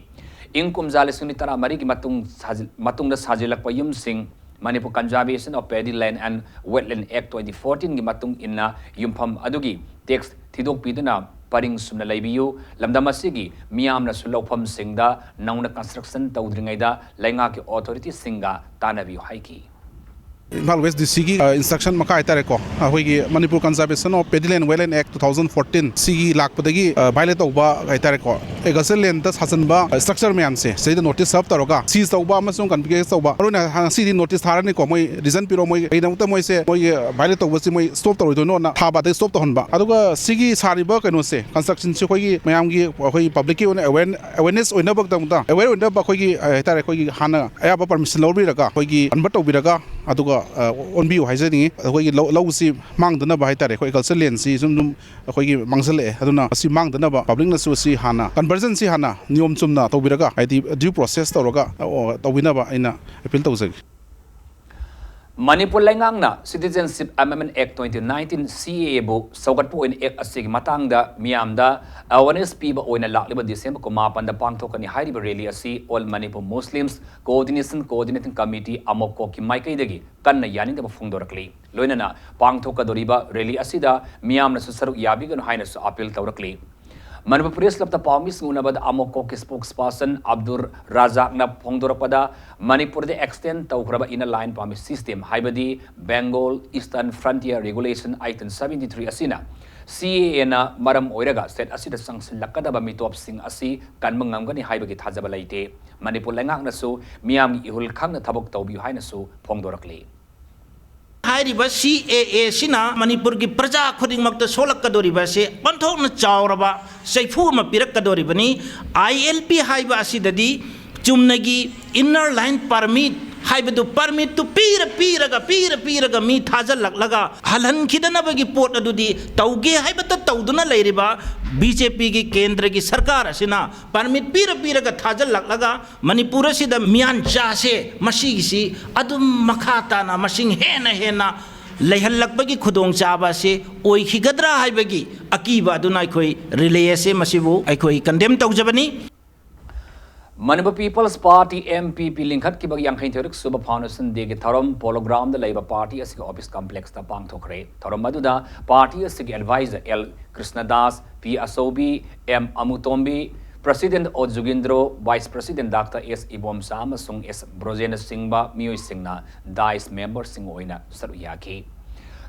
ꯏꯪ ꯀꯨꯝꯖꯥ ꯂꯤꯁꯤꯡ ꯑꯅꯤ ꯇꯔꯥꯃꯔꯤꯒꯤ ꯃꯇꯨꯡ ꯁꯥꯖꯤ-, ꯃꯇꯨꯡꯗ ꯁꯥꯖꯤꯜꯂꯛꯄ ꯌꯨꯝꯁꯤꯡ Manipur Conservation of Paddy Land and Wetland Act twenty fourteenꯒꯤ ꯃꯇꯨꯡ ꯏꯟꯅ ꯌꯨꯝꯐꯝ ꯑꯗꯨꯒꯤ tax ꯊꯤꯗꯣꯛꯄꯤꯗꯨꯅ ꯄꯔꯤꯡ ꯁꯨꯝꯅ ꯂꯩꯕꯤꯌꯨ꯫ ꯂꯝꯗꯝ ꯑꯁꯤꯒꯤ ꯃꯤꯌꯥꯝꯅꯁꯨ ꯂꯧꯐꯝꯁꯤꯡꯗ ꯅꯧꯅ construction ꯇꯧꯗ꯭ꯔꯤꯉꯩꯗ ꯂꯩꯉꯥꯛꯀꯤ authorityꯁꯤꯡꯒ ꯇꯥꯟꯅꯕꯤꯌꯨ ꯍꯥꯏꯈꯤ꯫ ꯏꯝꯐꯥꯜ West DCꯒꯤ instruction ꯃꯈꯥ ꯍꯥꯏꯇꯥꯔꯦꯀꯣ, ꯑꯩꯈꯣꯏꯒꯤ Manipur Conservation of Paddy Land Wetland Act two thousand fourteen ꯁꯤꯒꯤ ꯂꯥꯛꯄꯗꯒꯤ violate ꯇꯧꯕ ꯍꯥꯏꯇꯥꯔꯦꯀꯣ, ꯑꯦꯒ꯭ꯔꯤꯀꯜꯆꯔ ꯂꯦꯟꯗ ꯁꯥꯖꯟꯕ ꯁ꯭ꯇ꯭ꯔꯛꯆꯔ ꯃꯌꯥꯝꯁꯦ ꯁꯤꯗꯩꯗ ꯅꯣꯇꯤꯁ ꯁꯔꯞ ꯇꯧꯔꯒ ꯁꯤꯖ ꯇꯧꯕ ꯑꯃꯁꯨꯡ ꯀꯟꯐꯤꯁꯀꯦꯠ ꯇꯧꯕ꯫ ꯃꯔꯨꯑꯣꯏꯅ ꯉꯁꯤꯗꯤ ꯅꯣꯇꯤꯁ ꯊꯥꯔꯅꯤꯀꯣ, ꯃꯣꯏ ꯔꯤꯖꯟ ꯄꯤꯔꯣ, ꯃꯣꯏ ꯀꯩꯗꯃꯛꯇ ꯃꯣꯏꯁꯦ, ꯃꯣꯏꯒꯤ ꯚꯥꯏꯑꯣꯂꯦꯠ ꯇꯧꯕꯁꯤ ꯃꯣꯏ ꯁ꯭ꯇꯣꯞ ꯇꯧꯔꯣꯏꯗꯣꯏꯅꯣꯅ ꯊꯥꯕ, ꯑꯗꯩ ꯁ꯭ꯇꯣꯞ ꯇꯧꯍꯟꯕ꯫ ꯑꯗꯨꯒ ꯁꯤꯒꯤ ꯁꯥꯔꯤꯕ ꯀꯩꯅꯣꯁꯦ, ꯀꯟꯁꯇ꯭ꯔꯛꯁꯟꯁꯤ ꯑꯩꯈꯣꯏꯒꯤ ꯃꯌꯥꯝꯒꯤ, ꯑꯩꯈꯣꯏꯒꯤ ꯄꯕ꯭ꯂꯤꯛꯀꯤ ꯑꯣꯏꯅ ꯑꯦꯋꯦꯔ-, ꯑꯦꯋꯦꯔꯅꯦꯁ ꯑꯣꯏꯅꯕꯒꯤꯗꯃꯛꯇ, ꯑꯦꯋꯦꯔ ꯑꯣꯏꯅꯕ ꯑꯩꯈꯣꯏꯒꯤ, ꯍꯥꯏꯇꯥꯔꯦ, ꯑꯩꯈꯣꯏꯒꯤ ꯍꯥꯟꯅ ꯑꯌꯥꯕ ꯄꯔꯃꯤꯁꯟ ꯂꯧꯕꯤꯔꯒ, ꯑꯩꯈꯣꯏꯒꯤ ꯀꯟꯚꯔꯠ ꯇꯧꯕꯤꯔꯒ, ꯑꯗꯨꯒ, ꯑ, ꯑꯣꯟꯕꯤꯌꯨ ꯍꯥꯏꯖꯅꯤꯡꯉꯤ꯫ ꯑꯩꯈꯣꯏꯒꯤ ꯂꯧ, ꯂꯧꯁꯤ ꯃꯥꯡꯗꯅꯕ ꯍꯥꯏꯇꯥꯔꯦ, ꯑꯩꯈꯣꯏ ꯑꯦꯒ꯭ꯔꯤꯀꯜꯆꯔ ꯂꯦꯟꯁꯤ ꯁꯨꯝ, ꯁꯨꯝ ꯑꯩꯈꯣꯏꯒꯤ ꯃꯥꯡꯁꯤꯜꯂꯛꯑꯦ꯫ ꯑꯗꯨꯅ ꯃꯁꯤ ꯃꯥꯡꯗꯅꯕ ꯄꯕ꯭ꯂꯤꯛꯅꯁꯨ ꯁꯤ ꯍꯥꯟꯅ, ꯀꯟꯚꯔꯖꯟꯁꯤ ꯍꯥꯟꯅ ꯅꯤꯌꯣꯝ ꯆꯨꯝꯅ ꯇꯧꯕꯤꯔꯒ, ꯍꯥꯏꯗꯤ ꯗ꯭ꯌꯨ ꯄ꯭ꯔꯣꯁꯦꯁ ꯇꯧꯔꯒ, ꯑ, ꯇꯧꯕꯤꯅꯕ ꯑꯩꯅ ꯑꯦꯄꯤꯜ ꯇꯧꯖꯒꯦ꯫ ꯃꯅꯤꯄꯨꯔ ꯂꯩꯉꯥꯛꯅ Citizenship Amendment Act twenty nineteen, C A A, ꯕꯨ ꯁꯧꯒꯠꯄ ꯑꯣꯏꯅ ꯑꯦꯛ ꯑꯁꯤꯒꯤ ꯃꯇꯥꯡꯗ ꯃꯤꯌꯥꯝꯗ ꯑꯦꯋꯦꯔꯅꯦꯁ ꯄꯤꯕ ꯑꯣꯏꯅ ꯂꯥꯛꯂꯤꯕ ꯗꯤꯁꯦꯝꯕꯔ ꯀꯨꯟꯃꯥꯄꯟꯗ ꯄꯥꯡꯊꯣꯛꯀꯅꯤ ꯍꯥꯏꯔꯤꯕ ꯔꯦꯂꯤ ꯑꯁꯤ All Manipur Muslims Coordination Coordinating Committee, ꯑꯃꯣꯀꯣꯛꯀꯤ ꯃꯥꯏꯀꯩꯗꯒꯤ ꯀꯟꯅ ꯌꯥꯅꯤꯡꯗꯕ ꯐꯣꯡꯗꯣꯔꯛꯂꯤ꯫ ꯂꯣꯏꯅꯅ ꯄꯥꯡꯊꯣꯛꯀꯗꯧꯔꯤꯕ ꯔꯦꯂꯤ ꯑꯁꯤꯗ ꯃꯤꯌꯥꯝꯅꯁꯨ ꯁꯔꯨꯛ ꯌꯥꯕꯤꯒꯅꯨ ꯍꯥꯏꯅꯁꯨ appeal ꯇꯧꯔꯛꯂꯤ꯫ Manipur press ꯀ꯭ꯂꯕꯇ ꯄꯥꯎꯃꯤꯁꯤꯡ ꯎꯅꯕꯗ ꯑꯃꯣꯀꯣꯛꯀꯤ ꯁ꯭ꯄꯣꯛꯁ person Abdur ꯔꯥꯖꯥꯛꯅ ꯐꯣꯡꯗꯣꯔꯛꯄꯗ, ꯃꯅꯤꯄꯨꯔꯗ ꯑꯦꯛꯁꯇꯦꯟ ꯇꯧꯈ꯭ꯔꯕ Inner Line Permit System, ꯍꯥꯏꯕꯗꯤ Bengal Eastern Frontier Regulation eighteen seventy-three ꯑꯁꯤꯅ, C A A ꯅ ꯃꯔꯝ ꯑꯣꯏꯔꯒ ꯁ꯭ꯇꯦꯠ ꯑꯁꯤꯗ ꯆꯪꯁꯤꯜꯂꯛꯀꯗꯕ ꯃꯤꯇꯣꯞꯁꯤꯡ ꯑꯁꯤ ꯀꯟꯕ ꯉꯝꯒꯅꯤ ꯍꯥꯏꯕꯒꯤ ꯊꯥꯖꯕ ꯂꯩꯇꯦ꯫ ꯃꯅꯤꯄꯨꯔ ꯂꯩꯉꯥꯛꯅꯁꯨ ꯃꯤꯌꯥꯝꯒꯤ ꯏꯍꯨꯜ ꯈꯪꯅ ꯊꯕꯛ ꯇꯧꯕꯤꯌꯨ ꯍꯥꯏꯅꯁꯨ ꯐꯣꯡꯗꯣꯔꯛꯂꯤ꯫ ꯍꯥꯏꯔꯤꯕ C A A ꯁꯤꯅ ꯃꯅꯤꯄꯨꯔꯒꯤ ꯄ꯭ꯔꯖꯥ ꯈꯨꯗꯤꯡꯃꯛꯇ ꯁꯣꯛꯂꯛꯀꯗꯧꯔꯤꯕ ꯑꯁꯤ ꯑꯣꯟꯊꯣꯛꯅ ꯆꯥꯎꯔꯕ ꯆꯩꯐꯨ ꯑꯃ ꯄꯤꯔꯛꯀꯗꯧꯔꯤꯕꯅꯤ꯫ I L P ꯍꯥꯏꯕ ꯑꯁꯤꯗꯗꯤ ꯆꯨꯝꯅꯒꯤ Inner Line Permit ꯍꯥꯏꯕꯗꯨ, ꯄꯔꯃꯤꯠꯇꯨ ꯄꯤꯔ ꯄꯤꯔꯒ, ꯄꯤꯔ ꯄꯤꯔꯒ ꯃꯤ ꯊꯥꯖꯤꯜꯂꯛꯂꯒ ꯍꯜꯍꯟꯈꯤꯗꯅꯕꯒꯤ ꯄꯣꯠ ꯑꯗꯨꯗꯤ ꯇꯧꯒꯦ ꯍꯥꯏꯕꯇ ꯇꯧꯗꯨꯅ ꯂꯩꯔꯤꯕ B J P ꯒꯤ ꯀꯦꯟꯗ꯭ꯔꯒꯤ ꯁꯔꯀꯥꯔ ꯑꯁꯤꯅ ꯄꯔꯃꯤꯠ ꯄꯤꯔ ꯄꯤꯔꯒ ꯊꯥꯖꯤꯜꯂꯛꯂꯒ ꯃꯅꯤꯄꯨꯔ ꯑꯁꯤꯗ ꯃꯤꯌꯥꯟꯆꯥꯁꯦ ꯃꯁꯤꯒꯤꯁꯤ ꯑꯗꯨꯝ ꯃꯈꯥ ꯇꯥꯅ ꯃꯁꯤꯡ ꯍꯦꯟꯅ ꯍꯦꯟꯅ ꯂꯩꯍꯜꯂꯛꯄꯒꯤ ꯈꯨꯗꯣꯡꯆꯥꯕ ꯑꯁꯤ ꯑꯣꯏꯈꯤꯒꯗ꯭ꯔꯥ ꯍꯥꯏꯕꯒꯤ ꯑꯀꯤꯕ ꯑꯗꯨꯅ ꯑꯩꯈꯣꯏ ꯔꯤꯂꯦ ꯑꯁꯦ ꯃꯁꯤꯕꯨ ꯑꯩꯈꯣꯏ ꯀꯟꯗꯦꯝ ꯇꯧꯖꯕꯅꯤ꯫ Manipur People's Party, M P P, ꯂꯤꯡꯈꯠꯈꯤꯕꯒꯤ ꯌꯥꯡꯈꯩ ꯇꯔꯨꯛ ꯁꯨꯕ Foundation Day ꯒꯤ ꯊꯧꯔꯝ ꯄꯣꯂꯣ ꯒ꯭ꯔꯥꯎꯟꯗ ꯂꯩꯕ ꯄꯥꯔꯇꯤ ꯑꯁꯤꯒꯤ ꯑꯣꯐꯤꯁ ꯀꯝꯄ꯭ꯂꯦꯛꯁꯇ ꯄꯥꯡꯊꯣꯛꯈ꯭ꯔꯦ꯫ ꯊꯧꯔꯝ ꯑꯗꯨꯗ ꯄꯥꯔꯇꯤ ꯑꯁꯤꯒꯤ ꯑꯦꯗꯚꯥꯏꯖꯔ ꯑꯦꯜ ꯀ꯭ꯔꯤꯁꯅꯗꯥꯁ, ꯄꯤ ꯑꯆꯧꯕꯤ, ꯑꯦꯝ ꯑꯃꯨꯇꯣꯝꯕꯤ, ꯄ꯭ꯔꯁꯤꯗꯦꯟꯠ ꯑꯣ ꯖꯨꯒꯤꯟꯗ꯭ꯔꯣ, ꯚꯥꯏꯁ ꯄ꯭ꯔꯁꯤꯗꯦꯟꯠ ꯗꯥꯛꯇꯔ ꯑꯦꯁ ꯏꯕꯣꯝꯆꯥ ꯑꯃꯁꯨꯡ ꯑꯦꯁ ꯕ꯭ꯔꯣꯖꯦꯟꯅꯆꯤꯡꯕ ꯃꯤꯑꯣꯏꯁꯤꯡꯅ ꯗꯥꯏꯁ ꯃꯦꯝꯕꯔꯁꯤꯡ ꯑꯣꯏꯅ ꯁꯔꯨꯛ ꯌꯥꯈꯤ꯫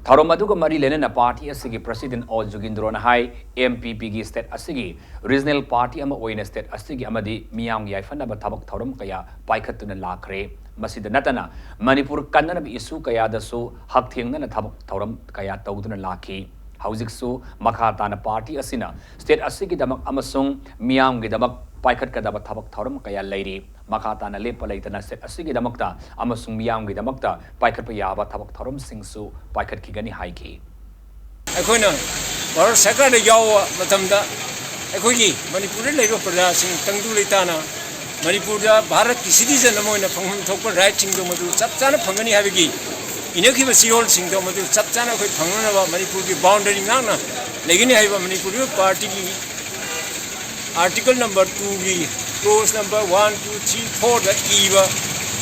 ꯊꯧꯔꯝ ꯑꯗꯨꯒ ꯃꯔꯤ ꯂꯩꯅꯅ ꯄꯥꯔꯇꯤ ꯑꯁꯤꯒꯤ ꯄ꯭ꯔꯁꯤꯗꯦꯟ ꯑꯣ ꯖꯨꯒꯤꯟꯗ꯭ꯔꯣꯅ ꯍꯥꯏ, ꯑꯦꯝ ꯄꯤ ꯄꯤꯒꯤ ꯁ꯭ꯇꯦꯠ ꯑꯁꯤꯒꯤ ꯔꯤꯖꯅꯦꯜ ꯄꯥꯔꯇꯤ ꯑꯃ ꯑꯣꯏꯅ ꯁ꯭ꯇꯦꯠ ꯑꯁꯤꯒꯤ ꯑꯃꯗꯤ ꯃꯤꯌꯥꯝꯒꯤ ꯌꯥꯏꯐꯅꯕ ꯊꯕꯛ ꯊꯧꯔꯝ ꯀꯌꯥ ꯄꯥꯏꯈꯠꯇꯨꯅ ꯂꯥꯛꯈ꯭ꯔꯦ꯫ ꯃꯁꯤꯗ ꯅꯠꯇꯅ ꯃꯅꯤꯄꯨꯔ ꯀꯟꯅꯅꯕ ꯏꯁꯨ ꯀꯌꯥꯗꯁꯨ ꯍꯛꯊꯦꯡꯅꯅ ꯊꯕꯛ ꯊꯧꯔꯝ ꯀꯌꯥ ꯇꯧꯗꯨꯅ ꯂꯥꯛꯈꯤ꯫ ꯍꯧꯖꯤꯛꯁꯨ ꯃꯈꯥ ꯇꯥꯅ ꯄꯥꯔꯇꯤ ꯑꯁꯤꯅ ꯁ꯭ꯇꯦꯠ ꯑꯁꯤꯒꯤꯗꯃꯛ ꯑꯃꯁꯨꯡ ꯃꯤꯌꯥꯝꯒꯤꯗꯃꯛ ꯄꯥꯏꯈꯠꯀꯗꯕ ꯊꯕꯛ ꯊꯧꯔꯝ ꯀꯌꯥ ꯂꯩꯔꯤ꯫ ꯃꯈꯥ ꯇꯥꯅ ꯂꯦꯞꯄ ꯂꯩꯇꯅ ꯁ꯭ꯇꯦꯠ ꯑꯁꯤꯒꯤꯗꯃꯛꯇ ꯑꯃꯁꯨꯡ ꯃꯤꯌꯥꯝꯒꯤꯗꯃꯛꯇ ꯄꯥꯏꯈꯠꯄ ꯌꯥꯕ ꯊꯕꯛ ꯊꯧꯔꯝꯁꯤꯡꯁꯨ ꯄꯥꯏꯈꯠꯈꯤꯒꯅꯤ ꯍꯥꯏꯈꯤ꯫ ꯑꯩꯈꯣꯏꯅ ꯚꯥꯔꯠ ꯁꯔꯀꯥꯔꯗ ꯌꯥꯎꯕ ꯃꯇꯝꯗ ꯑꯩꯈꯣꯏꯒꯤ ꯃꯅꯤꯄꯨꯔꯗ ꯂꯩꯔꯤꯕ ꯄ꯭ꯔꯖꯥꯁꯤꯡ ꯇꯪꯗꯨ ꯂꯩꯇꯥꯅ ꯃꯅꯤꯄꯨꯔꯗ ꯚꯥꯔꯠꯀꯤ ꯁꯤꯇꯤꯖꯟ ꯑꯃ ꯑꯣꯏꯅ ꯐꯪꯐꯝ ꯊꯣꯛꯄ ꯔꯥꯏꯠꯁꯤꯡꯗꯣ ꯃꯗꯨ ꯆꯞ ꯆꯥꯅ ꯐꯪꯒꯅꯤ ꯍꯥꯏꯕꯒꯤ ꯏꯅꯈꯤꯕ ꯆꯦꯌꯣꯜꯁꯤꯡꯗꯣ ꯃꯗꯨ ꯆꯞ ꯆꯥꯅ ꯑꯩꯈꯣꯏ ꯐꯪꯅꯅꯕ ꯃꯅꯤꯄꯨꯔꯒꯤ ꯕꯥꯎꯟꯗꯔꯤ ꯉꯥꯛꯅ ꯂꯩꯒꯅꯤ ꯍꯥꯏꯕ ꯃꯅꯤꯄꯨꯔꯒꯤ ꯄꯥꯔꯇꯤꯒꯤ ꯑꯥꯔꯇꯤꯀꯜ ꯅꯝꯕꯔ ꯇꯨꯒꯤ close number one, two, three, ꯐꯣꯔꯗ ꯏꯕ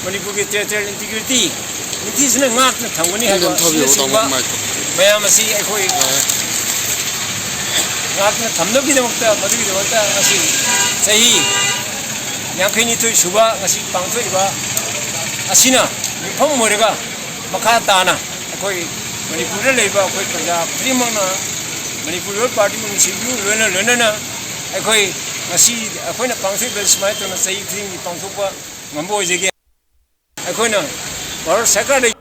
ꯃꯅꯤꯄꯨꯔꯒꯤ ꯇꯦꯔꯤꯇꯣꯔꯤꯌꯦꯜ ꯏꯟꯇꯤꯒ꯭ꯔꯤꯇꯤ ꯅꯤꯡꯊꯤꯖꯅ ꯉꯥꯛꯅ ꯊꯝꯒꯅꯤ ꯍꯥꯏꯕ ꯑꯁꯤꯅꯆꯤꯡꯕ ꯃꯌꯥꯝ ꯑꯁꯤ ꯑꯩꯈꯣꯏ ꯉꯥꯛꯇꯨꯅ ꯊꯝꯅꯕꯒꯤꯗꯃꯛꯇ, ꯃꯗꯨꯒꯤꯗꯃꯛꯇ ꯉꯁꯤ ꯆꯍꯤ ꯌꯥꯡꯈꯩꯅꯤꯊꯣꯏ ꯁꯨꯕ ꯉꯁꯤ ꯄꯥꯡꯊꯣꯛꯏꯕ ꯑꯁꯤꯅ ꯌꯨꯝꯐꯝ ꯑꯣꯏꯔꯒ ꯃꯈꯥ ꯇꯥꯅ ꯑꯩꯈꯣꯏ ꯃꯅꯤꯄꯨꯔꯗ ꯂꯩꯔꯤꯕ ꯑꯩꯈꯣꯏ ꯄ꯭ꯔꯖꯥ ꯈꯨꯗꯤꯡꯃꯛꯅ ꯃꯅꯤꯄꯨꯔ ꯄꯤꯄꯜꯁ ꯄꯥꯔꯇꯤꯕꯨ ꯅꯨꯡꯁꯤꯕꯤꯌꯨ, ꯂꯣꯏꯅ ꯂꯣꯏꯅꯅ ꯑꯩꯈꯣꯏ ꯉꯁꯤ ꯑꯩꯈꯣꯏꯅ ꯄꯥꯡꯊꯣꯛꯏꯕ ꯁꯨꯃꯥꯏꯅ ꯇꯧꯅ ꯆꯍꯤ ꯈꯨꯗꯤꯡꯒꯤ ꯄꯥꯡꯊꯣꯛꯄ ꯉꯝꯕ ꯑꯣꯏꯖꯒꯦ꯫ ꯑꯩꯈꯣꯏꯅ Bharat ꯁꯔꯀꯥꯔꯗ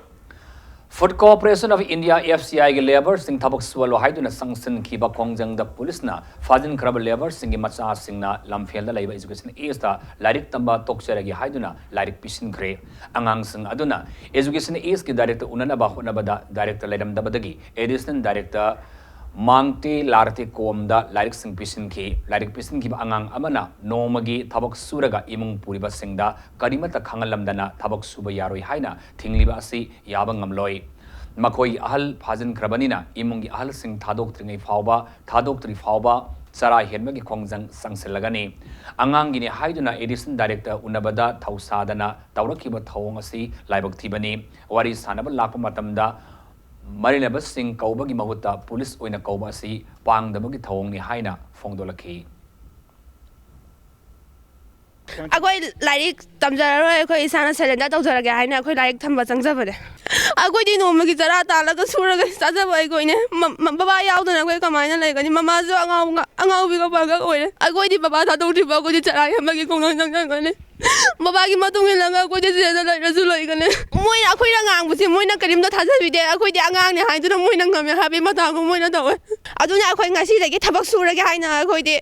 Food Corporation of India, F C I ꯒꯤ ꯂꯦꯕꯔꯁꯤꯡ ꯊꯕꯛ ꯁꯨꯍꯜꯂꯣ ꯍꯥꯏꯗꯨꯅ ꯆꯪꯁꯤꯟꯈꯤꯕ ꯈꯣꯡꯖꯪꯗ ꯄꯨꯂꯤꯁꯅ ꯐꯥꯖꯤꯟꯈ꯭ꯔꯕ ꯂꯦꯕꯔꯁꯤꯡꯒꯤ ꯃꯆꯥꯁꯤꯡꯅ ꯂꯝꯐꯦꯜꯗ ꯂꯩꯕ ꯑꯦꯖꯨꯀꯦꯁꯟ ꯑꯦꯖꯇ ꯂꯥꯏꯔꯤꯛ ꯇꯝꯕ ꯇꯣꯛꯆꯔꯒꯦ ꯍꯥꯏꯗꯨꯅ ꯂꯥꯏꯔꯤꯛ ꯄꯤꯁꯤꯟꯈ꯭ꯔꯦ꯫ ꯑꯉꯥꯡꯁꯤꯡ ꯑꯗꯨꯅ ꯑꯦꯖꯨꯀꯦꯁꯟ ꯑꯦꯖꯀꯤ ꯗꯥꯏꯔꯦꯛꯇꯔ ꯎꯅꯅꯕ ꯍꯣꯠꯅꯕꯗ ꯗꯥꯏꯔꯦꯛꯇꯔ ꯂꯩꯔꯝꯗꯕꯗꯒꯤ ꯑꯦꯗꯤꯁꯅꯦꯜ ꯗꯥꯏꯔꯦꯛꯇꯔ ꯃꯥꯡꯇꯦ ꯂꯥꯔꯇꯦꯀꯣꯝꯗ ꯂꯥꯏꯔꯤꯛꯁꯤꯡ ꯄꯤꯁꯤꯟꯈꯤ꯫ ꯂꯥꯏꯔꯤꯛ ꯄꯤꯁꯤꯟꯈꯤꯕ ꯑꯉꯥꯡ ꯑꯃꯅ ꯅꯣꯡꯃꯒꯤ ꯊꯕꯛ ꯁꯨꯔꯒ ꯏꯃꯨꯡ ꯄꯨꯔꯤꯕꯁꯤꯡꯗ ꯀꯔꯤꯃꯠꯇ ꯈꯪꯍꯜꯂꯝꯗꯅ ꯊꯕꯛ ꯁꯨꯕ ꯌꯥꯔꯣꯏ ꯍꯥꯏꯅ ꯊꯤꯡꯂꯤꯕ ꯑꯁꯤ ꯌꯥꯕ ꯉꯝꯂꯣꯏ꯫ ꯃꯈꯣꯏꯒꯤ ꯑꯍꯜ ꯐꯥꯖꯤꯟꯈ꯭ꯔꯕꯅꯤꯅ ꯏꯃꯨꯡꯒꯤ ꯑꯍꯜꯁꯤꯡ ꯊꯥꯗꯣꯛꯇ꯭ꯔꯤꯉꯩ ꯐꯥꯎꯕ, ꯊꯥꯗꯣꯛꯇ꯭ꯔꯤ ꯐꯥꯎꯕ ꯆꯔꯥ ꯍꯦꯟꯕꯒꯤ ꯈꯣꯡꯖꯪ ꯆꯪꯁꯤꯜꯂꯒꯅꯤ꯫ ꯑꯉꯥꯡꯒꯤꯅꯤ ꯍꯥꯏꯗꯨꯅ ꯑꯦꯗꯤꯁꯅꯦꯜ ꯗꯥꯏꯔꯦꯛꯇꯔ ꯎꯅꯕꯗ ꯊꯧꯁꯥꯗꯅ ꯇꯧꯔꯛꯈꯤꯕ ꯊꯧꯑꯣꯡ ꯑꯁꯤ ꯂꯥꯏꯕꯛ ꯊꯤꯕꯅꯤ꯫ ꯋꯥꯔꯤ ꯁꯥꯟꯅꯕ ꯂꯥꯛꯄ ꯃꯇꯝꯗ ꯃꯔꯤꯅꯕꯁꯤꯡ ꯀꯧꯕꯒꯤ ꯃꯍꯨꯠꯇ ꯄꯨꯂꯤꯁ ꯑꯣꯏꯅ ꯀꯧꯕ ꯑꯁꯤ ꯄꯥꯡꯗꯕꯒꯤ ꯊꯧꯑꯣꯡꯅꯤ ꯍꯥꯏꯅ ꯐꯣꯡꯗꯣꯛꯂꯛꯈꯤ꯫ ꯑꯩꯈꯣꯏ ꯂꯥꯏꯔꯤꯛ ꯇꯝꯖꯔꯔꯣꯏ, ꯑꯩꯈꯣꯏ ꯏꯁꯥꯅ ꯁꯔꯦꯟꯗꯔ ꯇꯧꯖꯔꯒꯦ ꯍꯥꯏꯅ ꯑꯩꯈꯣꯏ ꯂꯥꯏꯔꯤꯛ ꯊꯝꯕ ꯆꯪꯖꯕꯅꯦ꯫ ꯑꯩꯈꯣꯏꯗꯤ ꯅꯣꯡꯃꯒꯤ ꯆꯔꯥ ꯇꯥꯜꯂꯒ ꯁꯨꯔꯒ ꯆꯥꯖꯕ ꯑꯩꯈꯣꯏꯅꯦ꯫ ꯃ-, ꯃ-, ꯕꯕꯥ ꯌꯥꯎꯗꯅ ꯑꯩꯈꯣꯏ ꯀꯃꯥꯏꯅ ꯂꯩꯒꯅꯤ? ꯃꯃꯥꯁꯨ ꯑꯉꯥꯎ-, ꯑꯉꯥꯎꯕꯤꯒ ꯄꯥꯒ ꯑꯣꯏꯔꯦ꯫ ꯑꯩꯈꯣꯏꯗꯤ ꯕꯕꯥ ꯊꯥꯗꯣꯛꯇ꯭ꯔꯤꯕ ꯑꯩꯈꯣꯏꯗꯤ ꯆꯔꯥ ꯍꯦꯟꯕꯒꯤ ꯈꯣꯡꯂꯪ ꯆꯪꯒꯅꯤ꯫ ꯕꯕꯥꯒꯤ ꯃꯇꯨꯡ ꯏꯜꯂꯒ ꯑꯩꯈꯣꯏꯗꯤ ꯁꯤꯗ ꯂꯩꯔꯁꯨ ꯂꯩꯒꯅꯤ꯫ ꯃꯣꯏꯅ ꯑꯩꯈꯣꯏꯅ ꯉꯥꯡꯕꯁꯦ ꯃꯣꯏꯅ ꯀꯔꯤꯝꯇ ꯊꯥꯖꯕꯤꯗꯦ꯫ ꯑꯩꯈꯣꯏꯗꯤ ꯑꯉꯥꯡꯅꯦ ꯍꯥꯏꯗꯨꯅ ꯃꯣꯏꯅ ꯉꯝꯃꯦ ꯍꯥꯏꯕꯒꯤ ꯃꯇꯥꯒꯨꯝ ꯃꯣꯏꯅ ꯇꯧꯋꯦ꯫ ꯑꯗꯨꯅ ꯑꯩꯈꯣꯏ ꯉꯁꯤꯗꯒꯤ ꯊꯕꯛ ꯁꯨꯔꯒꯦ ꯍꯥꯏꯅ ꯑꯩꯈꯣꯏꯗꯤ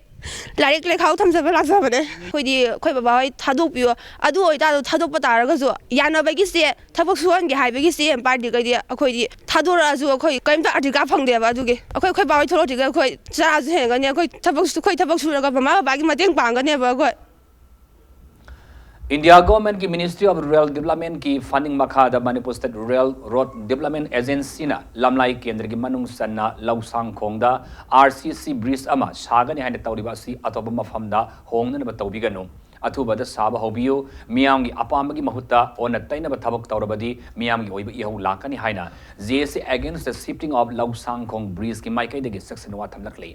ꯂꯥꯏꯔꯤꯛ ꯂꯩꯈꯥꯎ ꯊꯝꯖꯕ ꯂꯥꯛꯆꯕꯅꯦ꯫ ꯑꯩꯈꯣꯏꯗꯤ ꯑꯩꯈꯣꯏ ꯕꯕꯥ ꯍꯣꯏ ꯊꯥꯗꯣꯛꯄꯤꯌꯣ꯫ ꯑꯗꯨ ꯑꯣꯏꯇꯥꯔꯁꯨ ꯊꯥꯗꯣꯛꯄ ꯇꯥꯔꯒꯁꯨ ꯌꯥꯅꯕꯒꯤ ꯆꯦ, ꯊꯕꯛ ꯁꯨꯍꯟꯒꯦ ꯍꯥꯏꯕꯒꯤ ꯆꯦ ꯑꯃ ꯄꯥꯏꯗ꯭ꯔꯤꯈꯩꯗꯤ ꯑꯩꯈꯣꯏꯗꯤ ꯊꯥꯗꯣꯔꯛꯑꯁꯨ ꯑꯩꯈꯣꯏ ꯀꯔꯤꯝꯇ ꯑꯙꯤꯀꯥꯔ ꯐꯪꯗꯦꯕ꯫ ꯑꯗꯨꯒꯤ ꯑꯩꯈꯣꯏ, ꯑꯩꯈꯣꯏ ꯕꯥ ꯍꯣꯏ ꯊꯣꯛꯂꯛꯇ꯭ꯔꯤꯈꯩ ꯑꯩꯈꯣꯏ ꯆꯔꯥꯁꯨ ꯍꯦꯟꯒꯅꯤ꯫ ꯑꯩꯈꯣꯏ ꯊꯕꯛ, ꯑꯩꯈꯣꯏ ꯊꯕꯛ ꯁꯨꯔꯒ ꯃꯃꯥ ꯕꯕꯥꯒꯤ ꯃꯇꯦꯡ ꯄꯥꯡꯒꯅꯦꯕ ꯑꯩꯈꯣꯏ꯫ ꯏꯟꯗꯤꯌꯥ ꯒꯣꯔꯃꯦꯟꯠꯀꯤ Ministry of Rural Developmentꯀꯤ funding ꯃꯈꯥꯗ Manipur State Rural Road Development Agencyꯅ ꯂꯝꯂꯥꯏ ꯀꯦꯟꯗ꯭ꯔꯒꯤ ꯃꯅꯨꯡ ꯆꯟꯅ ꯂꯧꯁꯥꯡꯈꯣꯡꯗ RCC bridge ꯑꯃ ꯁꯥꯒꯅꯤ ꯍꯥꯏꯅ ꯇꯧꯔꯤꯕ ꯑꯁꯤ ꯑꯇꯣꯞꯄ ꯃꯐꯝꯗ ꯍꯣꯡꯅꯅꯕ ꯇꯧꯕꯤꯒꯅꯨ꯫ ꯑꯊꯨꯕꯗ ꯁꯥꯕ ꯍꯧꯕꯤꯌꯨ꯫ ꯃꯤꯌꯥꯝꯒꯤ ꯑꯄꯥꯝꯕꯒꯤ ꯃꯍꯨꯠꯇ ꯑꯣꯟꯅ ꯇꯩꯅꯕ ꯊꯕꯛ ꯇꯧꯔꯕꯗꯤ ꯃꯤꯌꯥꯝꯒꯤ ꯑꯣꯏꯕ ꯏꯍꯧ ꯂꯥꯛꯀꯅꯤ ꯍꯥꯏꯅ JAC Against the Shifting of ꯂꯧꯁꯥꯡꯈꯣꯡ Bridgeꯀꯤ ꯃꯥꯏꯀꯩꯗꯒꯤ ꯆꯦꯛꯁꯤꯟ ꯋꯥ ꯊꯝꯂꯛꯂꯤ꯫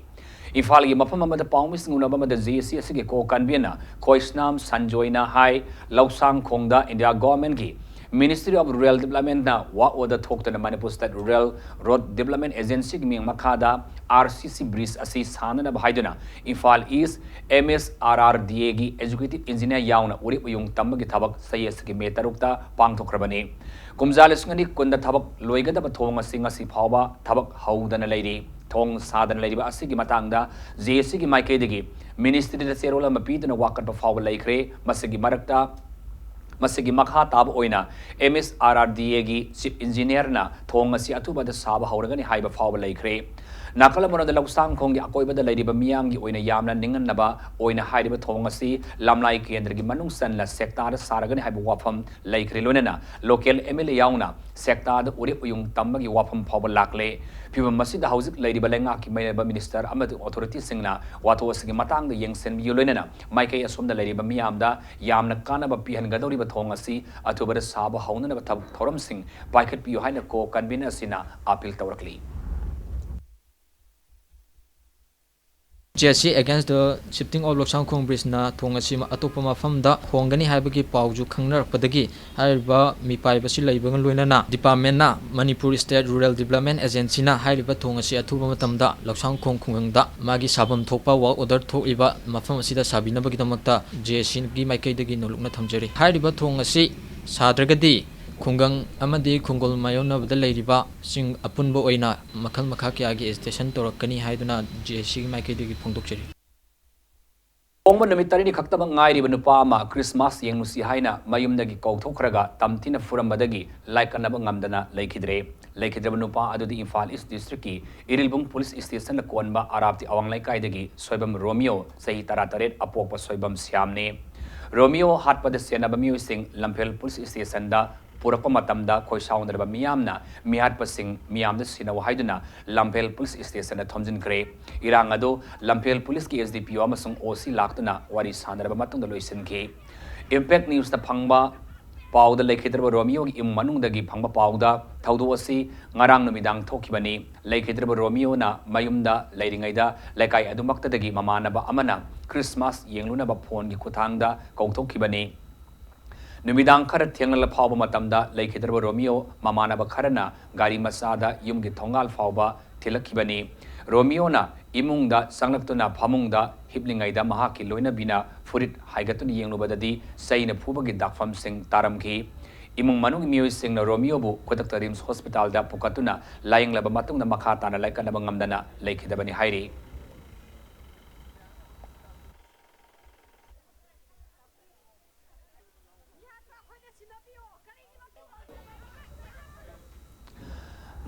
ꯏꯝꯐꯥꯜꯒꯤ ꯃꯐꯝ ꯑꯃꯗ ꯄꯥꯎꯃꯤꯁꯤꯡ ꯎꯅꯕ ꯑꯃꯗ JAC ꯑꯁꯤꯒꯤ co-convener ꯈꯣꯏꯁꯅꯥꯝ ꯁꯟꯖꯣꯏꯅ ꯍꯥꯏ, ꯂꯧꯁꯥꯡꯈꯣꯡꯗ ꯏꯟꯗꯤꯌꯥ ꯒꯣꯔꯃꯦꯟꯠꯀꯤ Ministry of Rural Developmentꯅ work order ꯊꯣꯛꯇꯨꯅ Manipur State Rural Road Development Agencyꯒꯤ ꯃꯤꯡ ꯃꯈꯥꯗ RCC bridge ꯑꯁꯤ ꯁꯥꯅꯅꯕ ꯍꯥꯏꯗꯨꯅ ꯏꯝꯐꯥꯜ East MSRRDAꯒꯤ Executive Engineer ꯌꯥꯎꯅ ꯎꯔꯤꯞ ꯎꯌꯨꯡ ꯇꯝꯕꯒꯤ ꯊꯕꯛ ꯆꯍꯤ ꯑꯁꯤꯒꯤ ꯃꯦ ꯇꯔꯨꯛꯇ ꯄꯥꯡꯊꯣꯛꯈ꯭ꯔꯕꯅꯤ꯫ ꯀꯨꯝꯖꯥ ꯂꯤꯁꯤꯡ ꯑꯅꯤ ꯀꯨꯟꯗ ꯊꯕꯛ ꯂꯣꯏꯒꯗꯕ ꯊꯣꯡ ꯑꯁꯤ ꯉꯁꯤ ꯐꯥꯎꯕ ꯊꯕꯛ ꯍꯧꯗꯅ ꯂꯩꯔꯤ꯫ ꯊꯣꯡ ꯁꯥꯗꯅ ꯂꯩꯔꯤꯕ ꯑꯁꯤꯒꯤ ꯃꯇꯥꯡꯗ JACꯒꯤ ꯃꯥꯏꯀꯩꯗꯒꯤ Ministryꯗ ꯆꯦꯔꯣꯜ ꯑꯃ ꯄꯤꯗꯨꯅ ꯋꯥꯀꯠꯄ ꯐꯥꯎꯕ ꯂꯩꯈ꯭ꯔꯦ꯫ ꯃꯁꯤꯒꯤ ꯃꯔꯛꯇ, ꯃꯁꯤꯒꯤ ꯃꯈꯥ ꯇꯥꯕ ꯑꯣꯏꯅ MSRRDAꯒꯤ Chief Engineerꯅ ꯊꯣꯡ ꯑꯁꯤ ꯑꯊꯨꯕꯗ ꯁꯥꯕ ꯍꯧꯔꯒꯅꯤ ꯍꯥꯏꯕ ꯐꯥꯎꯕ ꯂꯩꯈ꯭ꯔꯦ꯫ ꯅꯥꯀꯜ ꯑꯃꯔꯣꯝꯗ ꯂꯧꯁꯥꯡꯈꯣꯡꯒꯤ ꯑꯀꯣꯏꯕꯗ ꯂꯩꯔꯤꯕ ꯃꯤꯌꯥꯝꯒꯤ ꯑꯣꯏꯅ ꯌꯥꯝꯅ ꯅꯤꯡꯍꯟꯅꯕ ꯑꯣꯏꯅ ꯍꯥꯏꯔꯤꯕ ꯊꯣꯡ ꯑꯁꯤ ꯂꯝꯂꯥꯏ ꯀꯦꯟꯗ꯭ꯔꯒꯤ ꯃꯅꯨꯡ ꯆꯟꯅ sectorꯗ ꯁꯥꯔꯒꯅꯤ ꯍꯥꯏꯕ ꯋꯥꯐꯝ ꯂꯩꯈ꯭ꯔꯦ꯫ ꯂꯣꯏꯅꯅ local MLA ꯌꯥꯎꯅ sectorꯗ ꯎꯔꯤꯞ ꯎꯌꯨꯡ ꯇꯝꯕꯒꯤ ꯋꯥꯐꯝ ꯐꯥꯎꯕ ꯂꯥꯛꯂꯦ꯫ ꯐꯤꯚꯝ ꯑꯁꯤꯗ ꯍꯧꯖꯤꯛ ꯂꯩꯔꯤꯕ ꯂꯩꯉꯥꯛꯀꯤ ꯃꯤꯅꯥꯏꯕ Minister ꯑꯃꯗꯤ authorityꯁꯤꯡꯅ ꯋꯥꯊꯣꯛ ꯑꯁꯤꯒꯤ ꯃꯇꯥꯡꯗ ꯌꯦꯡꯁꯤꯟꯕꯤꯌꯨ꯫ ꯂꯣꯏꯅꯅ ꯃꯥꯏꯀꯩ ꯑꯁꯣꯝꯗ ꯂꯩꯔꯤꯕ ꯃꯤꯌꯥꯝꯗ ꯌꯥꯝꯅ ꯀꯥꯟꯅꯕ ꯄꯤꯍꯟꯒꯗꯧꯔꯤꯕ ꯊꯣꯡ ꯑꯁꯤ ꯑꯊꯨꯕꯗ ꯁꯥꯕ ꯍꯧꯅꯅꯕ ꯊꯕꯛ ꯊꯧꯔꯝꯁꯤꯡ ꯄꯥꯏꯈꯠꯄꯤꯌꯨ ꯍꯥꯏꯅ co-convener ꯑꯁꯤꯅ appeal ꯇꯧꯔꯛꯂꯤ꯫ J C against the shifting of ꯂꯧꯁꯥꯡꯈꯣꯡ bridgeꯅ ꯊꯣꯡ ꯑꯁꯤ ꯑꯇꯣꯞꯄ ꯃꯐꯝꯗ ꯍꯣꯡꯒꯅꯤ ꯍꯥꯏꯕꯒꯤ ꯄꯥꯎꯁꯨ ꯈꯪꯅꯔꯛꯄꯗꯒꯤ ꯍꯥꯏꯔꯤꯕ ꯃꯤꯄꯥꯏꯕꯁꯤ ꯂꯩꯕꯒ ꯂꯣꯏꯅꯅ departmentꯅ Manipur State Rural Development Agencyꯅ ꯍꯥꯏꯔꯤꯕ ꯊꯣꯡ ꯑꯁꯤ ꯑꯊꯨꯕ ꯃꯇꯝꯗ ꯂꯧꯁꯥꯡꯈꯣꯡ ꯈꯨꯡꯒꯪꯗ ꯃꯥꯒꯤ ꯁꯥꯐꯝ ꯊꯣꯛꯄ work order ꯊꯣꯛꯏꯕ ꯃꯐꯝ ꯑꯁꯤꯗ ꯁꯥꯕꯤꯅꯕꯒꯤꯗꯃꯛꯇ J C ꯒꯤ ꯃꯥꯏꯀꯩꯗꯒꯤ ꯅꯣꯂꯨꯛꯅ ꯊꯝꯖꯔꯤ꯫ ꯍꯥꯏꯔꯤꯕ ꯊꯣꯡ ꯑꯁꯤ ꯁꯥꯗ꯭ꯔꯒꯗꯤ ꯈꯨꯡꯒꯪ ꯑꯃꯗꯤ ꯈꯨꯡꯒꯣꯜ ꯃꯥꯌꯣꯛꯅꯕꯗ ꯂꯩꯔꯤꯕꯁꯤꯡ ꯑꯄꯨꯟꯕ ꯑꯣꯏꯅ ꯃꯈꯜ ꯃꯈꯥ ꯀꯌꯥꯒꯤ agitation ꯇꯧꯔꯛꯀꯅꯤ ꯍꯥꯏꯗꯨꯅ J C ꯒꯤ ꯃꯥꯏꯀꯩꯗꯒꯤ ꯐꯣꯡꯗꯣꯛꯆꯔꯤ꯫ ꯂꯨꯍꯣꯡꯕ ꯅꯨꯃꯤꯠ ꯇꯔꯦꯠꯅꯤ ꯈꯛꯇꯃꯛ ꯉꯥꯏꯔꯤꯕ ꯅꯨꯄꯥ ꯑꯃ Christmas ꯌꯦꯡꯂꯨꯁꯤ ꯍꯥꯏꯅ ꯃꯌꯨꯝꯗꯒꯤ ꯀꯧꯊꯣꯛꯈ꯭ꯔꯒ ꯇꯝꯊꯤꯅ ꯐꯨꯔꯝꯕꯗꯒꯤ ꯂꯥꯏꯀꯠꯅꯕ ꯉꯝꯗꯅ ꯂꯩꯈꯤꯗ꯭ꯔꯦ꯫ ꯂꯩꯈꯤꯗ꯭ꯔꯕ ꯅꯨꯄꯥ ꯑꯗꯨꯗꯤ ꯏꯝꯐꯥꯜ East Districtꯀꯤ ꯏꯔꯤꯜꯕꯨꯡ Police Stationꯅ ꯀꯣꯟꯕ ꯑꯔꯥꯞꯇꯤ ꯑꯋꯥꯡ ꯂꯩꯀꯥꯏꯗꯒꯤ ꯁꯣꯏꯕꯝ ꯔꯣꯃꯤꯌꯣ, ꯆꯍꯤ ꯇꯔꯥꯇꯔꯦꯠ, ꯑꯄꯣꯛꯄ ꯁꯣꯏꯕꯝ ꯁ꯭ꯌꯥꯝꯅꯤ꯫ ꯔꯣꯃꯤꯌꯣ ꯍꯥꯠꯄꯗ ꯁꯦꯟꯅꯕ ꯃꯤꯑꯣꯏꯁꯤꯡ ꯂꯝꯐꯦꯜ Police Stationꯗ ꯄꯨꯔꯛꯄ ꯃꯇꯝꯗ ꯈꯣꯏꯁꯥꯎꯅꯔꯕ ꯃꯤꯌꯥꯝꯅ ꯃꯤꯍꯥꯠꯄꯁꯤꯡ ꯃꯤꯌꯥꯝꯗ ꯁꯤꯟꯅꯧ ꯍꯥꯏꯗꯨꯅ ꯂꯝꯐꯦꯜ Police Stationꯗ ꯊꯣꯝꯖꯤꯟꯈ꯭ꯔꯦ꯫ ꯏꯔꯥꯡ ꯑꯗꯨ ꯂꯝꯐꯦꯜ Policeꯀꯤ S D P O ꯑꯃꯁꯨꯡ O C ꯂꯥꯛꯇꯨꯅ ꯋꯥꯔꯤ ꯁꯥꯟꯅꯔꯕ ꯃꯇꯨꯡꯗ ꯂꯣꯏꯁꯤꯟꯈꯤ꯫ Impact Newsꯅ ꯐꯪꯕ ꯄꯥꯎꯗ ꯂꯩꯈꯤꯗ꯭ꯔꯕ ꯔꯣꯃꯤꯌꯣꯒꯤ ꯏꯃꯨꯡ ꯃꯅꯨꯡꯗꯒꯤ ꯐꯪꯕ ꯄꯥꯎꯗ ꯊꯧꯗꯣꯛ ꯑꯁꯤ ꯉꯔꯥꯡ ꯅꯨꯃꯤꯗꯥꯡ ꯊꯣꯛꯈꯤꯕꯅꯤ꯫ ꯂꯩꯈꯤꯗ꯭ꯔꯕ ꯔꯣꯃꯤꯌꯣꯅ ꯃꯌꯨꯝꯗ ꯂꯩꯔꯤꯉꯩꯗ ꯂꯩꯀꯥꯏ ꯑꯗꯨꯃꯛꯇꯗꯒꯤ ꯃꯃꯥꯟꯅꯕ ꯑꯃꯅ Christmas ꯌꯦꯡꯂꯨꯅꯕ phoneꯒꯤ ꯈꯨꯠꯊꯥꯡꯗ ꯀꯧꯊꯣꯛꯈꯤꯕꯅꯤ꯫ ꯅꯨꯃꯤꯗꯥꯡ ꯈꯔ ꯊꯦꯡꯂꯛꯂ ꯐꯥꯎꯕ ꯃꯇꯝꯗ ꯂꯩꯈꯤꯗ꯭ꯔꯕ ꯔꯣꯃꯤꯌꯣ ꯃꯃꯥꯟꯅꯕ ꯈꯔꯅ ꯒꯥꯔꯤ ꯃꯆꯥꯗ ꯌꯨꯝꯒꯤ ꯊꯣꯡꯒꯥꯜ ꯐꯥꯎꯕ ꯊꯤꯜꯂꯛꯈꯤꯕꯅꯤ꯫ ꯔꯣꯃꯤꯌꯣꯅ ꯏꯃꯨꯡꯗ ꯆꯪꯂꯛꯇꯨꯅ ꯐꯃꯨꯡꯗ ꯍꯤꯞꯂꯤꯉꯩꯗ ꯃꯍꯥꯛꯀꯤ ꯂꯣꯏꯅꯕꯤꯅ ꯐꯨꯔꯤꯠ ꯍꯥꯏꯒꯠꯇꯨꯅ ꯌꯦꯡꯂꯨꯕꯗꯗꯤ ꯆꯩꯅ ꯐꯨꯕꯒꯤ ꯗꯥꯛꯐꯝꯁꯤꯡ ꯇꯥꯔꯝꯈꯤ꯫ ꯏꯃꯨꯡ ꯃꯅꯨꯡꯒꯤ ꯃꯤꯑꯣꯏꯁꯤꯡꯅ ꯔꯣꯃꯤꯌꯣꯕꯨ ꯈꯨꯗꯛꯇ RIMS Hospitalꯗ ꯄꯨꯈꯠꯇꯨꯅ ꯂꯥꯌꯦꯡꯂꯕ ꯃꯇꯨꯡꯗ ꯃꯈꯥ ꯇꯥꯅ ꯂꯥꯏꯀꯠꯅꯕ ꯉꯝꯗꯅ ꯂꯩꯈꯤꯗꯕꯅꯤ ꯍꯥꯏꯔꯤ꯫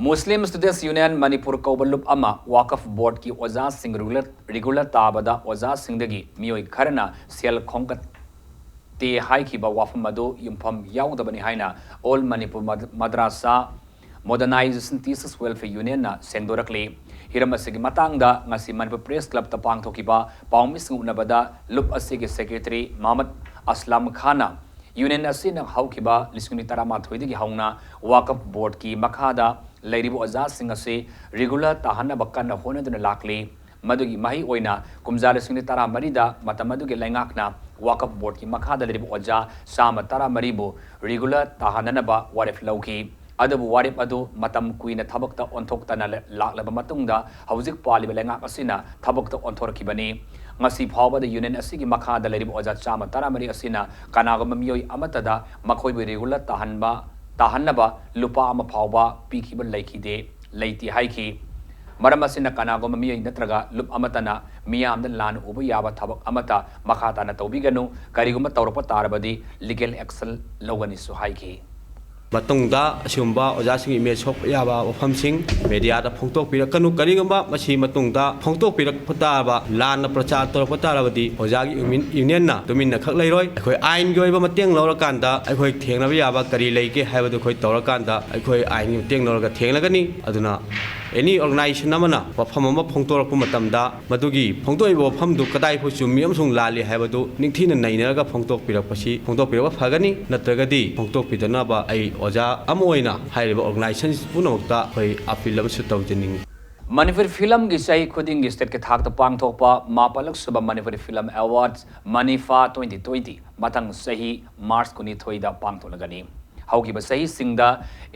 Muslim Students Union Manipur ꯀꯧꯕ ꯂꯨꯞ ꯑꯃ ꯋꯥꯀꯐ ꯕꯣꯔꯗꯀꯤ ꯑꯣꯖꯥꯁꯤꯡ ꯔꯤꯒꯨꯂꯔ, ꯔꯤꯒꯨꯂꯔ ꯇꯥꯕꯗ ꯑꯣꯖꯥꯁꯤꯡꯗꯒꯤ ꯃꯤꯑꯣꯏ ꯈꯔꯅ ꯁꯦꯜ ꯈꯣꯝꯒꯠꯇꯦ ꯍꯥꯏꯈꯤꯕ ꯋꯥꯐꯝ ꯑꯗꯨ ꯌꯨꯝꯐꯝ ꯌꯥꯎꯗꯕꯅꯤ ꯍꯥꯏꯅ All Manipur Mad-, Madrasa Modernization Teachers Welfare Unionꯅ ꯁꯦꯡꯗꯣꯔꯛꯂꯤ꯫ ꯍꯤꯔꯝ ꯑꯁꯤꯒꯤ ꯃꯇꯥꯡꯗ ꯉꯁꯤ ꯃꯅꯤꯄꯨꯔ Press Clubꯇ ꯄꯥꯡꯊꯣꯛꯈꯤꯕ ꯄꯥꯎꯃꯤꯁꯤꯡ ꯎꯅꯕꯗ ꯂꯨꯞ ꯑꯁꯤꯒꯤ secretary ꯃꯍꯃꯗ ꯑꯁꯂꯝ ꯈꯥꯟꯅ Union ꯑꯁꯤꯅ ꯍꯧꯈꯤꯕ ꯂꯤꯁꯤꯡ ꯑꯅꯤ ꯇꯔꯥꯃꯥꯊꯣꯏꯗꯒꯤ ꯍꯧꯅ ꯋꯥꯀꯐ ꯕꯣꯔꯗꯀꯤ ꯃꯈꯥꯗ ꯂꯩꯔꯤꯕ ꯑꯣꯖꯥꯁꯤꯡ ꯑꯁꯤ ꯔꯤꯒꯨꯂꯔ ꯇꯥꯍꯟꯅꯕ ꯀꯟꯅ ꯍꯣꯠꯅꯗꯨꯅ ꯂꯥꯛꯂꯤ꯫ ꯃꯗꯨꯒꯤ ꯃꯍꯩ ꯑꯣꯏꯅ ꯀꯨꯝꯖꯥ ꯂꯤꯁꯤꯡ ꯑꯅꯤ ꯇꯔꯥꯃꯔꯤꯗ ꯃꯇꯝ ꯑꯗꯨꯒꯤ ꯂꯩꯉꯥꯛꯅ ꯋꯥꯀꯐ ꯕꯣꯔꯗꯀꯤ ꯃꯈꯥꯗ ꯂꯩꯔꯤꯕ ꯑꯣꯖꯥ ꯆꯥꯝꯃ ꯇꯔꯥꯃꯔꯤꯕꯨ ꯔꯤꯒꯨꯂꯔ ꯇꯥꯍꯟꯅꯅꯕ ꯋꯥꯔꯦꯞ ꯂꯧꯈꯤ꯫ ꯑꯗꯨꯕꯨ ꯋꯥꯔꯦꯞ ꯑꯗꯨ ꯃꯇꯝ ꯀꯨꯏꯅ ꯊꯕꯛꯇ ꯑꯣꯟꯊꯣꯛꯇꯅ ꯂꯥꯛꯂꯕ ꯃꯇꯨꯡꯗ ꯍꯧꯖꯤꯛ ꯄꯥꯜꯂꯤꯕ ꯂꯩꯉꯥꯛ ꯑꯁꯤꯅ ꯊꯕꯛꯇ ꯑꯣꯟꯊꯣꯔꯛꯈꯤꯕꯅꯤ꯫ ꯉꯁꯤ ꯐꯥꯎꯕꯗ ꯌꯨꯅꯤꯌꯟ ꯑꯁꯤꯒꯤ ꯃꯈꯥꯗ ꯂꯩꯔꯤꯕ ꯑꯣꯖꯥ ꯆꯥꯝꯃ ꯇꯔꯥꯃꯔꯤ ꯑꯁꯤꯅ ꯀꯅꯥꯒꯨꯝꯕ ꯃꯤꯑꯣꯏ ꯑꯃꯠꯇꯗ ꯃꯈꯣꯏꯕꯨ ꯔꯤꯒꯨꯂꯔ ꯇꯥꯍꯟꯕ ꯇꯥꯍꯟꯅꯕ ꯂꯨꯄꯥ ꯑꯃ ꯐꯥꯎꯕ ꯄꯤꯈꯤꯕ ꯂꯩꯈꯤꯗꯦ ꯂꯩꯇꯦ ꯍꯥꯏꯈꯤ꯫ ꯃꯔꯝ ꯑꯁꯤꯅ ꯀꯅꯥꯒꯨꯝꯕ ꯃꯤꯑꯣꯏ ꯅꯠꯇ꯭ꯔꯒ ꯂꯨꯞ ꯑꯃꯠꯇꯅ ꯃꯤꯌꯥꯝꯗ ꯂꯥꯟꯅ ꯎꯕ ꯌꯥꯕ ꯊꯕꯛ ꯑꯃꯠꯇ ꯃꯈꯥ ꯇꯥꯅ ꯇꯧꯕꯤꯒꯅꯨ꯫ ꯀꯔꯤꯒꯨꯝꯕ ꯇꯧꯔꯛꯄ ꯇꯥꯔꯕꯗꯤ ꯂꯤꯒꯦꯜ ꯑꯦꯛꯁꯟ ꯂꯧꯒꯅꯤꯁꯨ ꯍꯥꯏꯈꯤ꯫ ꯃꯇꯨꯡꯗ ꯑꯁꯤꯒꯨꯝꯕ ꯑꯣꯖꯥꯁꯤꯡꯒꯤ ꯏꯃꯦꯖ ꯁꯣꯛꯄ ꯌꯥꯕ ꯋꯥꯐꯝꯁꯤꯡ ꯃꯦꯗꯤꯌꯥꯗ ꯐꯣꯡꯗꯣꯛꯄꯤꯔꯛꯀꯅꯨ꯫ ꯀꯔꯤꯒꯨꯝꯕ ꯃꯁꯤ ꯃꯇꯨꯡꯗ ꯐꯣꯡꯗꯣꯛꯄꯤꯔꯛꯄ ꯇꯥꯔꯕ, ꯂꯥꯟꯅ ꯄ꯭ꯔꯆꯥꯔ ꯇꯧꯔꯛꯄ ꯇꯥꯔꯕꯗꯤ ꯑꯣꯖꯥꯒꯤ ꯌꯨꯅꯤꯌꯟꯅ ꯇꯨꯃꯤꯟꯅ ꯈꯛ ꯂꯩꯔꯣꯏ꯫ ꯑꯩꯈꯣꯏ ꯑꯥꯏꯟꯒꯤ ꯑꯣꯏꯕ ꯃꯇꯦꯡ ꯂꯧꯔꯀꯥꯟꯗ ꯑꯩꯈꯣꯏ ꯊꯦꯡꯅꯕ ꯌꯥꯕ ꯀꯔꯤ ꯂꯩꯒꯦ ꯍꯥꯏꯕꯗꯨ ꯑꯩꯈꯣꯏ ꯇꯧꯔꯀꯥꯟꯗ ꯑꯩꯈꯣꯏ ꯑꯥꯏꯟꯒꯤ ꯃꯇꯦꯡ ꯂꯧꯔꯒ ꯊꯦꯡꯅꯒꯅꯤ꯫ ꯑꯗꯨꯅ ꯑꯦꯅꯤ ꯑꯣꯔꯒꯅꯥꯏꯖꯦꯁꯟ ꯑꯃꯅ ꯋꯥꯐꯝ ꯑꯃ ꯐꯣꯡꯗꯣꯔꯛꯄ ꯃꯇꯝꯗ ꯃꯗꯨꯒꯤ ꯐꯣꯡꯗꯣꯛꯏꯕ ꯋꯥꯐꯝꯗꯨ ꯀꯗꯥꯏꯐꯥꯎ ꯆꯨꯝꯃꯤ ꯑꯃꯁꯨꯡ ꯂꯥꯜꯂꯤ ꯍꯥꯏꯕꯗꯨ ꯅꯤꯡꯊꯤꯅ ꯅꯩꯅꯔꯒ ꯐꯣꯡꯗꯣꯛꯄꯤꯔꯛꯄꯁꯤ ꯐꯣꯡꯗꯣꯛꯄꯤꯔꯛꯄ ꯐꯒꯅꯤ꯫ ꯅꯠꯇ꯭ꯔꯒꯗꯤ ꯐꯣꯡꯗꯣꯛꯄꯤꯗꯅꯕ ꯑꯩ ꯑꯣꯖꯥ ꯑꯃ ꯑꯣꯏꯅ ꯍꯥꯏꯔꯤꯕ ꯑꯣꯔꯒꯅꯥꯏꯖꯦꯁꯟ ꯄꯨꯝꯅꯃꯛꯇ ꯑꯩꯈꯣꯏ ꯑꯄꯤꯜ ꯑꯃꯁꯨ ꯇꯧꯖꯅꯤꯡꯏ꯫ ꯃꯅꯤꯄꯨꯔꯤ ꯐꯤꯂꯝꯒꯤ ꯆꯍꯤ ꯈꯨꯗꯤꯡꯒꯤ ꯁ꯭ꯇꯦꯠꯀꯤ ꯊꯥꯛꯇ ꯄꯥꯡꯊꯣꯛꯄ ꯃꯥꯄꯜꯂꯛ ꯁꯨꯕ Manipuri film award Manifa twenty twenty ꯃꯊꯪ ꯆꯍꯤ ꯃꯥꯔꯆ ꯀꯨꯟꯅꯤꯊꯣꯏꯗ ꯄꯥꯡꯊꯣꯛꯂꯒꯅꯤ꯫ ꯍꯧꯈꯤꯕ ꯆꯍꯤꯁꯤꯡꯗ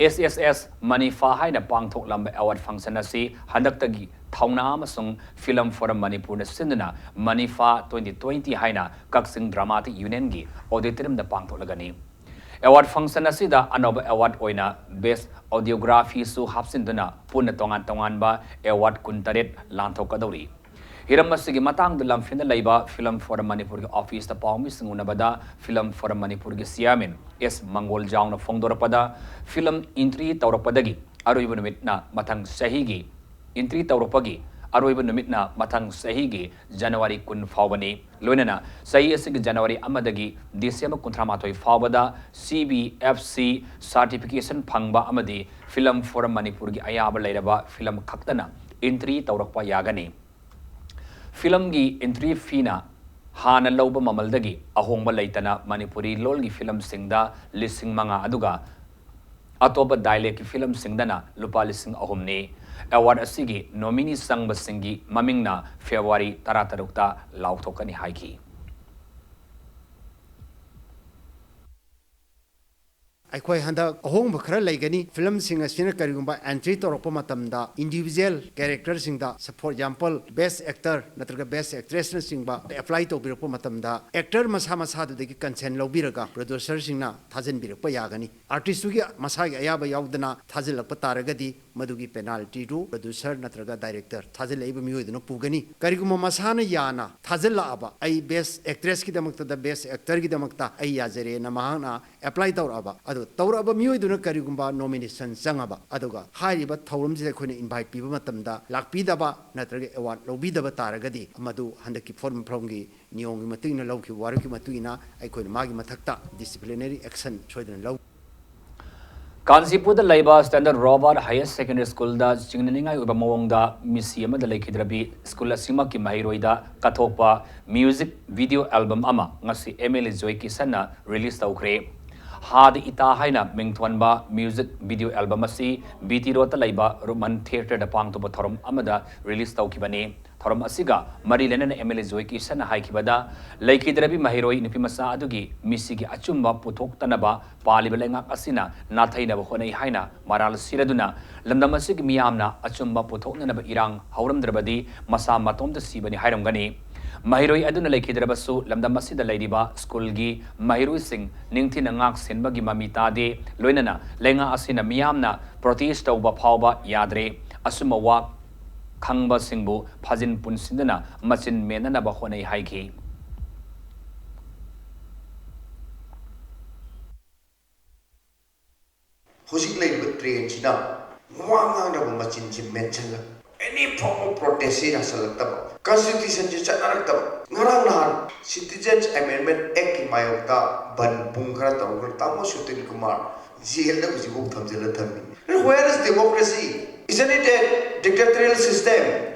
ꯑꯦꯁ ꯑꯦꯁ ꯑꯦꯁ ꯃꯅꯤꯐꯥ ꯍꯥꯏꯅ ꯄꯥꯡꯊꯣꯛꯂꯝꯕ ꯑꯦꯋꯥꯔꯗ ꯐꯪꯁꯟ ꯑꯁꯤ ꯍꯟꯗꯛꯇꯒꯤ ꯊꯧꯅꯥ ꯑꯃꯁꯨꯡ ꯐꯤꯂꯝ ꯐꯣꯔꯝ ꯃꯅꯤꯄꯨꯔꯅ ꯁꯤꯟꯗꯨꯅ ꯃꯅꯤꯐꯥ ꯇ꯭ꯋꯦꯟꯇꯤ ꯇ꯭ꯋꯦꯟꯇꯤ ꯍꯥꯏꯅ ꯀꯛꯆꯤꯡ ꯗ꯭ꯔꯃꯥꯇꯤꯛ ꯌꯨꯅꯤꯌꯟꯒꯤ ꯑꯣꯗꯤꯇꯣꯔꯤꯌꯝꯗ ꯄꯥꯡꯊꯣꯛꯂꯒꯅꯤ꯫ ꯑꯦꯋꯥꯔꯗ ꯐꯪꯁꯟ ꯑꯁꯤꯗ ꯑꯅꯧꯕ ꯑꯦꯋꯥꯔꯗ ꯑꯣꯏꯅ ꯕꯦꯁ ꯑꯣꯗꯤꯑꯣꯒ꯭ꯔꯥꯐꯤꯁꯨ ꯍꯥꯞꯆꯤꯟꯗꯨꯅ ꯄꯨꯟꯅ ꯇꯣꯉꯥꯟ ꯇꯣꯉꯥꯟꯕ ꯑꯦꯋꯥꯔꯗ ꯀꯨꯟꯇꯔꯦꯠ ꯂꯥꯟꯊꯣꯛꯀꯗꯧꯔꯤ꯫ ꯍꯤꯔꯝ ꯑꯁꯤꯒꯤ ꯃꯇꯥꯡꯗ ꯂꯝꯐꯦꯜꯗ ꯂꯩꯕ ꯐꯤꯂꯝ ꯐꯣꯔꯝ ꯃꯅꯤꯄꯨꯔꯒꯤ ꯑꯣꯐꯤꯁꯇ ꯄꯥꯎꯃꯤꯁꯤꯡ ꯎꯅꯕꯗ ꯐꯤꯂꯝ ꯐꯣꯔꯝ ꯃꯅꯤꯄꯨꯔꯒꯤ ꯆꯤꯌꯥꯔꯃꯦꯟ ꯑꯦꯁ ꯃꯪꯒꯣꯜꯖꯥꯎꯅ ꯐꯣꯡꯗꯣꯔꯛꯄꯗ, ꯐꯤꯂꯝ ꯏꯟꯇ꯭ꯔꯤ ꯇꯧꯔꯛꯄꯗꯒꯤ ꯑꯔꯣꯏꯕ ꯅꯨꯃꯤꯠꯅ ꯃꯊꯪ ꯆꯍꯤꯒꯤ ꯏꯟꯇ꯭ꯔꯤ ꯇꯧꯔꯛꯄꯒꯤ ꯑꯔꯣꯏꯕ ꯅꯨꯃꯤꯠꯅ ꯃꯊꯪ ꯆꯍꯤꯒꯤ ꯖꯅꯋꯥꯔꯤ ꯀꯨꯟ ꯐꯥꯎꯕꯅꯤ꯫ ꯂꯣꯏꯅꯅ ꯆꯍꯤ ꯑꯁꯤꯒꯤ ꯖꯅꯋꯥꯔꯤ ꯑꯃꯗꯒꯤ ꯗꯤꯁꯦꯝꯕꯔ ꯀꯨꯟꯊ꯭ꯔꯥ ꯃꯥꯊꯣꯏ ꯐꯥꯎꯕꯗ C B F C certification ꯐꯪꯕ ꯑꯃꯗꯤ ꯐꯤꯂꯝ ꯐꯣꯔꯝ ꯃꯅꯤꯄꯨꯔꯒꯤ ꯑꯌꯥꯕ ꯂꯩꯔꯕ ꯐꯤꯂꯝ ꯈꯛꯇꯅ ꯏꯟꯇ꯭ꯔꯤ ꯇꯧꯔꯛꯄ ꯌꯥꯒꯅꯤ꯫ ꯐꯤꯂꯝꯒꯤ ꯏꯟꯇ꯭ꯔꯤ ꯐꯤꯅ ꯍꯥꯟꯅ ꯂꯧꯕ ꯃꯃꯜꯗꯒꯤ ꯑꯍꯣꯡꯕ ꯂꯩꯇꯅ ꯃꯅꯤꯄꯨꯔꯤ ꯂꯣꯜꯒꯤ ꯐꯤꯂꯝꯁꯤꯡꯗ ꯂꯤꯁꯤꯡ ꯃꯉꯥ, ꯑꯗꯨꯒ ꯑꯇꯣꯞꯄ ꯗꯥꯏꯂꯦꯛꯀꯤ ꯐꯤꯂꯝꯁꯤꯡꯗꯅ ꯂꯨꯄꯥ ꯂꯤꯁꯤꯡ ꯑꯍꯨꯝꯅꯤ꯫ ꯑꯦꯋꯥꯔꯗ ꯑꯁꯤꯒꯤ ꯅꯣꯃꯤꯅꯤ ꯆꯪꯕꯁꯤꯡꯒꯤ ꯃꯃꯤꯡꯅ ꯐꯦꯕ꯭ꯔꯨꯋꯥꯔꯤ ꯇꯔꯥꯇꯔꯨꯛꯇ ꯂꯥꯎꯊꯣꯛꯀꯅꯤ ꯍꯥꯏꯈꯤ꯫ ꯑꯩꯈꯣꯏ ꯍꯟꯗꯛ ꯑꯍꯣꯡꯕ ꯈꯔ ꯂꯩꯒꯅꯤ꯫ ꯐꯤꯂꯝꯁꯤꯡ ꯑꯁꯤꯅ ꯀꯔꯤꯒꯨꯝꯕ ꯑꯦꯟꯇ꯭ꯔꯤ ꯇꯧꯔꯛꯄ ꯃꯇꯝꯗ, ꯏꯟꯗꯤꯚꯤꯖꯨꯋꯦꯜ ꯀꯦꯔꯦꯛꯇꯔꯁꯤꯡꯗ, ꯐꯣꯔ ꯑꯦꯛꯖꯥꯝꯄꯜ, ꯕꯦꯁ ꯑꯦꯛꯇꯔ ꯅꯠꯇ꯭ꯔꯒ ꯕꯦꯁ ꯑꯦꯛꯇ꯭ꯔꯦꯁꯅꯆꯤꯡꯕ ꯑꯦꯄ꯭ꯂꯥꯏ ꯇꯧꯕꯤꯔꯛꯄ ꯃꯇꯝꯗ, ꯑꯦꯛꯇꯔ ꯃꯁꯥ ꯃꯁꯥꯗꯨꯗꯒꯤ ꯀꯟꯁꯦꯟ ꯂꯧꯕꯤꯔꯒ ꯄ꯭ꯔꯣꯗ꯭ꯌꯨꯁꯔꯁꯤꯡꯅ ꯊꯥꯖꯤꯟꯕꯤꯔꯛꯄ ꯌꯥꯒꯅꯤ꯫ ꯑꯥꯔꯇꯤꯁꯇꯨꯒꯤ ꯃꯁꯥꯒꯤ ꯑꯌꯥꯕ ꯌꯥꯎꯗꯅ ꯊꯥꯖꯤꯜꯂꯛꯄ ꯇꯥꯔꯒꯗꯤ, ꯃꯗꯨꯒꯤ ꯄꯦꯅꯥꯜꯇꯤꯗꯨ ꯄ꯭ꯔꯣꯗ꯭ꯌꯨꯁꯔ ꯅꯠꯇ꯭ꯔꯒ ꯗꯥꯏꯔꯦꯛꯇꯔ ꯊꯥꯖꯤꯜꯂꯛꯏꯕ ꯃꯤꯑꯣꯏꯗꯨꯅ ꯄꯨꯒꯅꯤ꯫ ꯀꯔꯤꯒꯨꯝꯕ ꯃꯁꯥꯅ ꯌꯥꯅ ꯊꯥꯖꯤꯜꯂꯛꯑꯕ, "ꯑꯩ ꯕꯦꯁ ꯑꯦꯛꯇ꯭ꯔꯦꯁꯀꯤꯗꯃꯛꯇꯗ, ꯕꯦꯁ ꯑꯦꯛꯇꯔꯒꯤꯗꯃꯛꯇ ꯑꯩ ꯌꯥꯖꯔꯦꯅ" ꯃꯍꯥꯛꯅ ꯑꯦꯄ꯭ꯂꯥꯏ ꯇꯧꯔꯛꯑꯕ, ꯑꯗꯨ ꯇꯧꯔꯛꯑꯕ ꯃꯤꯑꯣꯏꯗꯨꯅ ꯀꯔꯤꯒꯨꯝꯕ ꯅꯣꯃꯤꯅꯦꯁꯟ ꯆꯪꯉꯕ, ꯑꯗꯨꯒ ꯍꯥꯏꯔꯤꯕ ꯊꯧꯔꯝꯁꯤꯗ ꯑꯩꯈꯣꯏꯅ ꯏꯟꯚꯥꯏꯠ ꯄꯤꯕ ꯃꯇꯝꯗ ꯂꯥꯛꯄꯤꯗꯕ ꯅꯠꯇ꯭ꯔꯒ ꯑꯦꯋꯥꯔꯗ ꯂꯧꯕꯤꯗꯕ ꯇꯥꯔꯒꯗꯤ, ꯃꯗꯨ ꯍꯟꯗꯛꯀꯤ ꯐꯣꯔꯝ ꯐꯣꯔꯝꯒꯤ ꯅꯤꯌꯣꯝꯒꯤ ꯃꯇꯨꯡ ꯏꯟꯅ ꯂꯧꯈꯤꯕ ꯋꯥꯔꯦꯞꯀꯤ ꯃꯇꯨꯡ ꯏꯟꯅ ꯑꯩꯈꯣꯏꯅ ꯃꯥꯒꯤ ꯃꯊꯛꯇ ꯗꯤꯁꯤꯄ꯭ꯂꯤꯅꯔꯤ ꯑꯦꯛꯁꯟ ꯁꯣꯏꯗꯅ ꯂꯧ꯫ ꯀꯥꯟꯆꯤꯄꯨꯔꯗ ꯂꯩꯕ ꯁ꯭ꯇꯦꯟꯗꯔꯗ ꯔꯣꯕꯥꯔꯠ ꯍꯥꯌꯔ ꯁꯦꯀꯦꯟꯗꯔꯤ ꯁ꯭ꯀꯨꯜꯗ ꯆꯤꯡꯅꯅꯤꯡꯉꯥꯏ ꯑꯣꯏꯕ ꯃꯑꯣꯡꯗ ꯃꯤꯁꯤ ꯑꯃꯗ ꯂꯩꯈꯤꯗ꯭ꯔꯕꯤ ꯁ꯭ꯀꯨꯜ ꯑꯁꯤꯃꯛꯀꯤ ꯃꯍꯩꯔꯣꯏꯗ ꯀꯠꯊꯣꯛꯄ ꯃ꯭ꯌꯨꯖꯤꯛ ꯚꯤꯗꯤꯑꯣ ꯑꯦꯜꯕꯝ ꯑꯃ ꯉꯁꯤ ꯑꯦꯝ ꯑꯦꯜ ꯑꯦ ꯖꯣꯏ ꯀꯤꯁꯟꯅ ꯔꯤꯂꯤꯖ ꯇꯧꯈ꯭ꯔꯦ꯫ ꯍꯥꯗ ꯏꯇꯥ ꯍꯥꯏꯅ ꯃꯤꯡꯊꯣꯟꯕ ꯃ꯭ꯌꯨꯖꯤꯛ ꯚꯤꯗꯤꯑꯣ ꯑꯦꯜꯕꯝ ꯑꯁꯤ ꯕꯤ ꯇꯤ ꯔꯣꯗꯇ ꯂꯩꯕ ꯔꯨꯃꯟ ꯊꯤꯌꯦꯇꯔꯗ ꯄꯥꯡꯊꯣꯛꯄ ꯊꯧꯔꯝ ꯑꯃꯗ ꯔꯤꯂꯤꯖ ꯇꯧꯈꯤꯕꯅꯤ꯫ ꯊꯧꯔꯝ ꯑꯁꯤꯒ ꯃꯔꯤ ꯂꯩꯅꯅ ꯑꯦꯝ ꯑꯦꯜ ꯑꯦ ꯖꯣꯏ ꯀꯤꯁꯟꯅ ꯍꯥꯏꯈꯤꯕꯗ, ꯂꯩꯈꯤꯗ꯭ꯔꯕꯤ ꯃꯍꯩꯔꯣꯏ ꯅꯨꯄꯤꯃꯆꯥ ꯑꯗꯨꯒꯤ ꯃꯤꯁꯤꯒꯤ ꯑꯆꯨꯝꯕ ꯄꯨꯊꯣꯛꯇꯅꯕ ꯄꯥꯜꯂꯤꯕ ꯂꯩꯉꯥꯛ ꯑꯁꯤꯅ ꯅꯥꯊꯩꯅꯕ ꯍꯣꯠꯅꯩ ꯍꯥꯏꯅ ꯃꯔꯥꯜ ꯁꯤꯔꯗꯨꯅ ꯂꯝꯗꯝ ꯑꯁꯤꯒꯤ ꯃꯤꯌꯥꯝꯅ ꯑꯆꯨꯝꯕ ꯄꯨꯊꯣꯛꯅꯅꯕ ꯏꯔꯥꯡ ꯍꯧꯔꯝꯗ꯭ꯔꯕꯗꯤ ꯃꯁꯥ ꯃꯇꯣꯝꯇ ꯁꯤꯕꯅꯤ ꯍꯥꯏꯔꯝꯒꯅꯤ꯫ ꯃꯍꯩꯔꯣꯏ ꯑꯗꯨꯅ ꯂꯩꯈꯤꯗ꯭ꯔꯕꯁꯨ, ꯂꯝꯗꯝ ꯑꯁꯤꯗ ꯂꯩꯔꯤꯕ ꯁ꯭ꯀꯨꯜꯒꯤ ꯃꯍꯩꯔꯣꯏꯁꯤꯡ ꯅꯤꯡꯊꯤꯅ ꯉꯥꯛ ꯁꯦꯟꯕꯒꯤ ꯃꯃꯤ ꯇꯥꯗꯦ꯫ ꯂꯣꯏꯅꯅ ꯂꯩꯉꯥꯛ ꯑꯁꯤꯅ ꯃꯤꯌꯥꯝꯅ ꯄ꯭ꯔꯣꯇꯦꯁ ꯇꯧꯕ ꯐꯥꯎꯕ ꯌꯥꯗ꯭ꯔꯦ꯫ ꯑꯆꯨꯝꯕ ꯋꯥ ꯈꯪꯕꯁꯤꯡꯕꯨ ꯐꯥꯖꯤꯟ ꯄꯨꯟꯁꯤꯟꯗꯨꯅ ꯃꯆꯤꯟ ꯃꯦꯟꯅꯅꯕ ꯍꯣꯠꯅꯩ ꯍꯥꯏꯈꯤ꯫ ꯍꯧꯖꯤꯛ ꯂꯩꯔꯤꯕ ꯇ꯭ꯔꯦꯟꯁꯤꯅ ꯋꯥ ꯉꯥꯡꯅꯕ ꯃꯆꯤꯟꯁꯤ ꯃꯦꯟꯁꯤꯜꯂ, any form of protest ꯁꯤ ꯌꯥꯁꯜꯂꯛꯇꯕ, ꯀꯟꯁꯇꯤꯇ꯭ꯌꯨꯁꯟꯁꯤ ꯆꯠꯅꯔꯛꯇꯕ, ꯉꯔꯥꯡ ꯅꯍꯥꯟ Citizens Amendment Act ꯀꯤ ꯃꯥꯌꯣꯛꯇ ꯕꯟ ꯄꯨꯡ ꯈꯔ ꯇꯧꯈ꯭ꯔ ꯇꯥꯃꯣ ꯁꯨꯇꯤꯜ ꯀꯨꯃꯥꯔ ꯖꯦꯜꯗ ꯍꯧꯖꯤꯛꯐꯥꯎ ꯊꯝꯖꯤꯜꯂ ꯊꯝꯃꯤ꯫ Where is democracy? Isn't it a dictatorial system?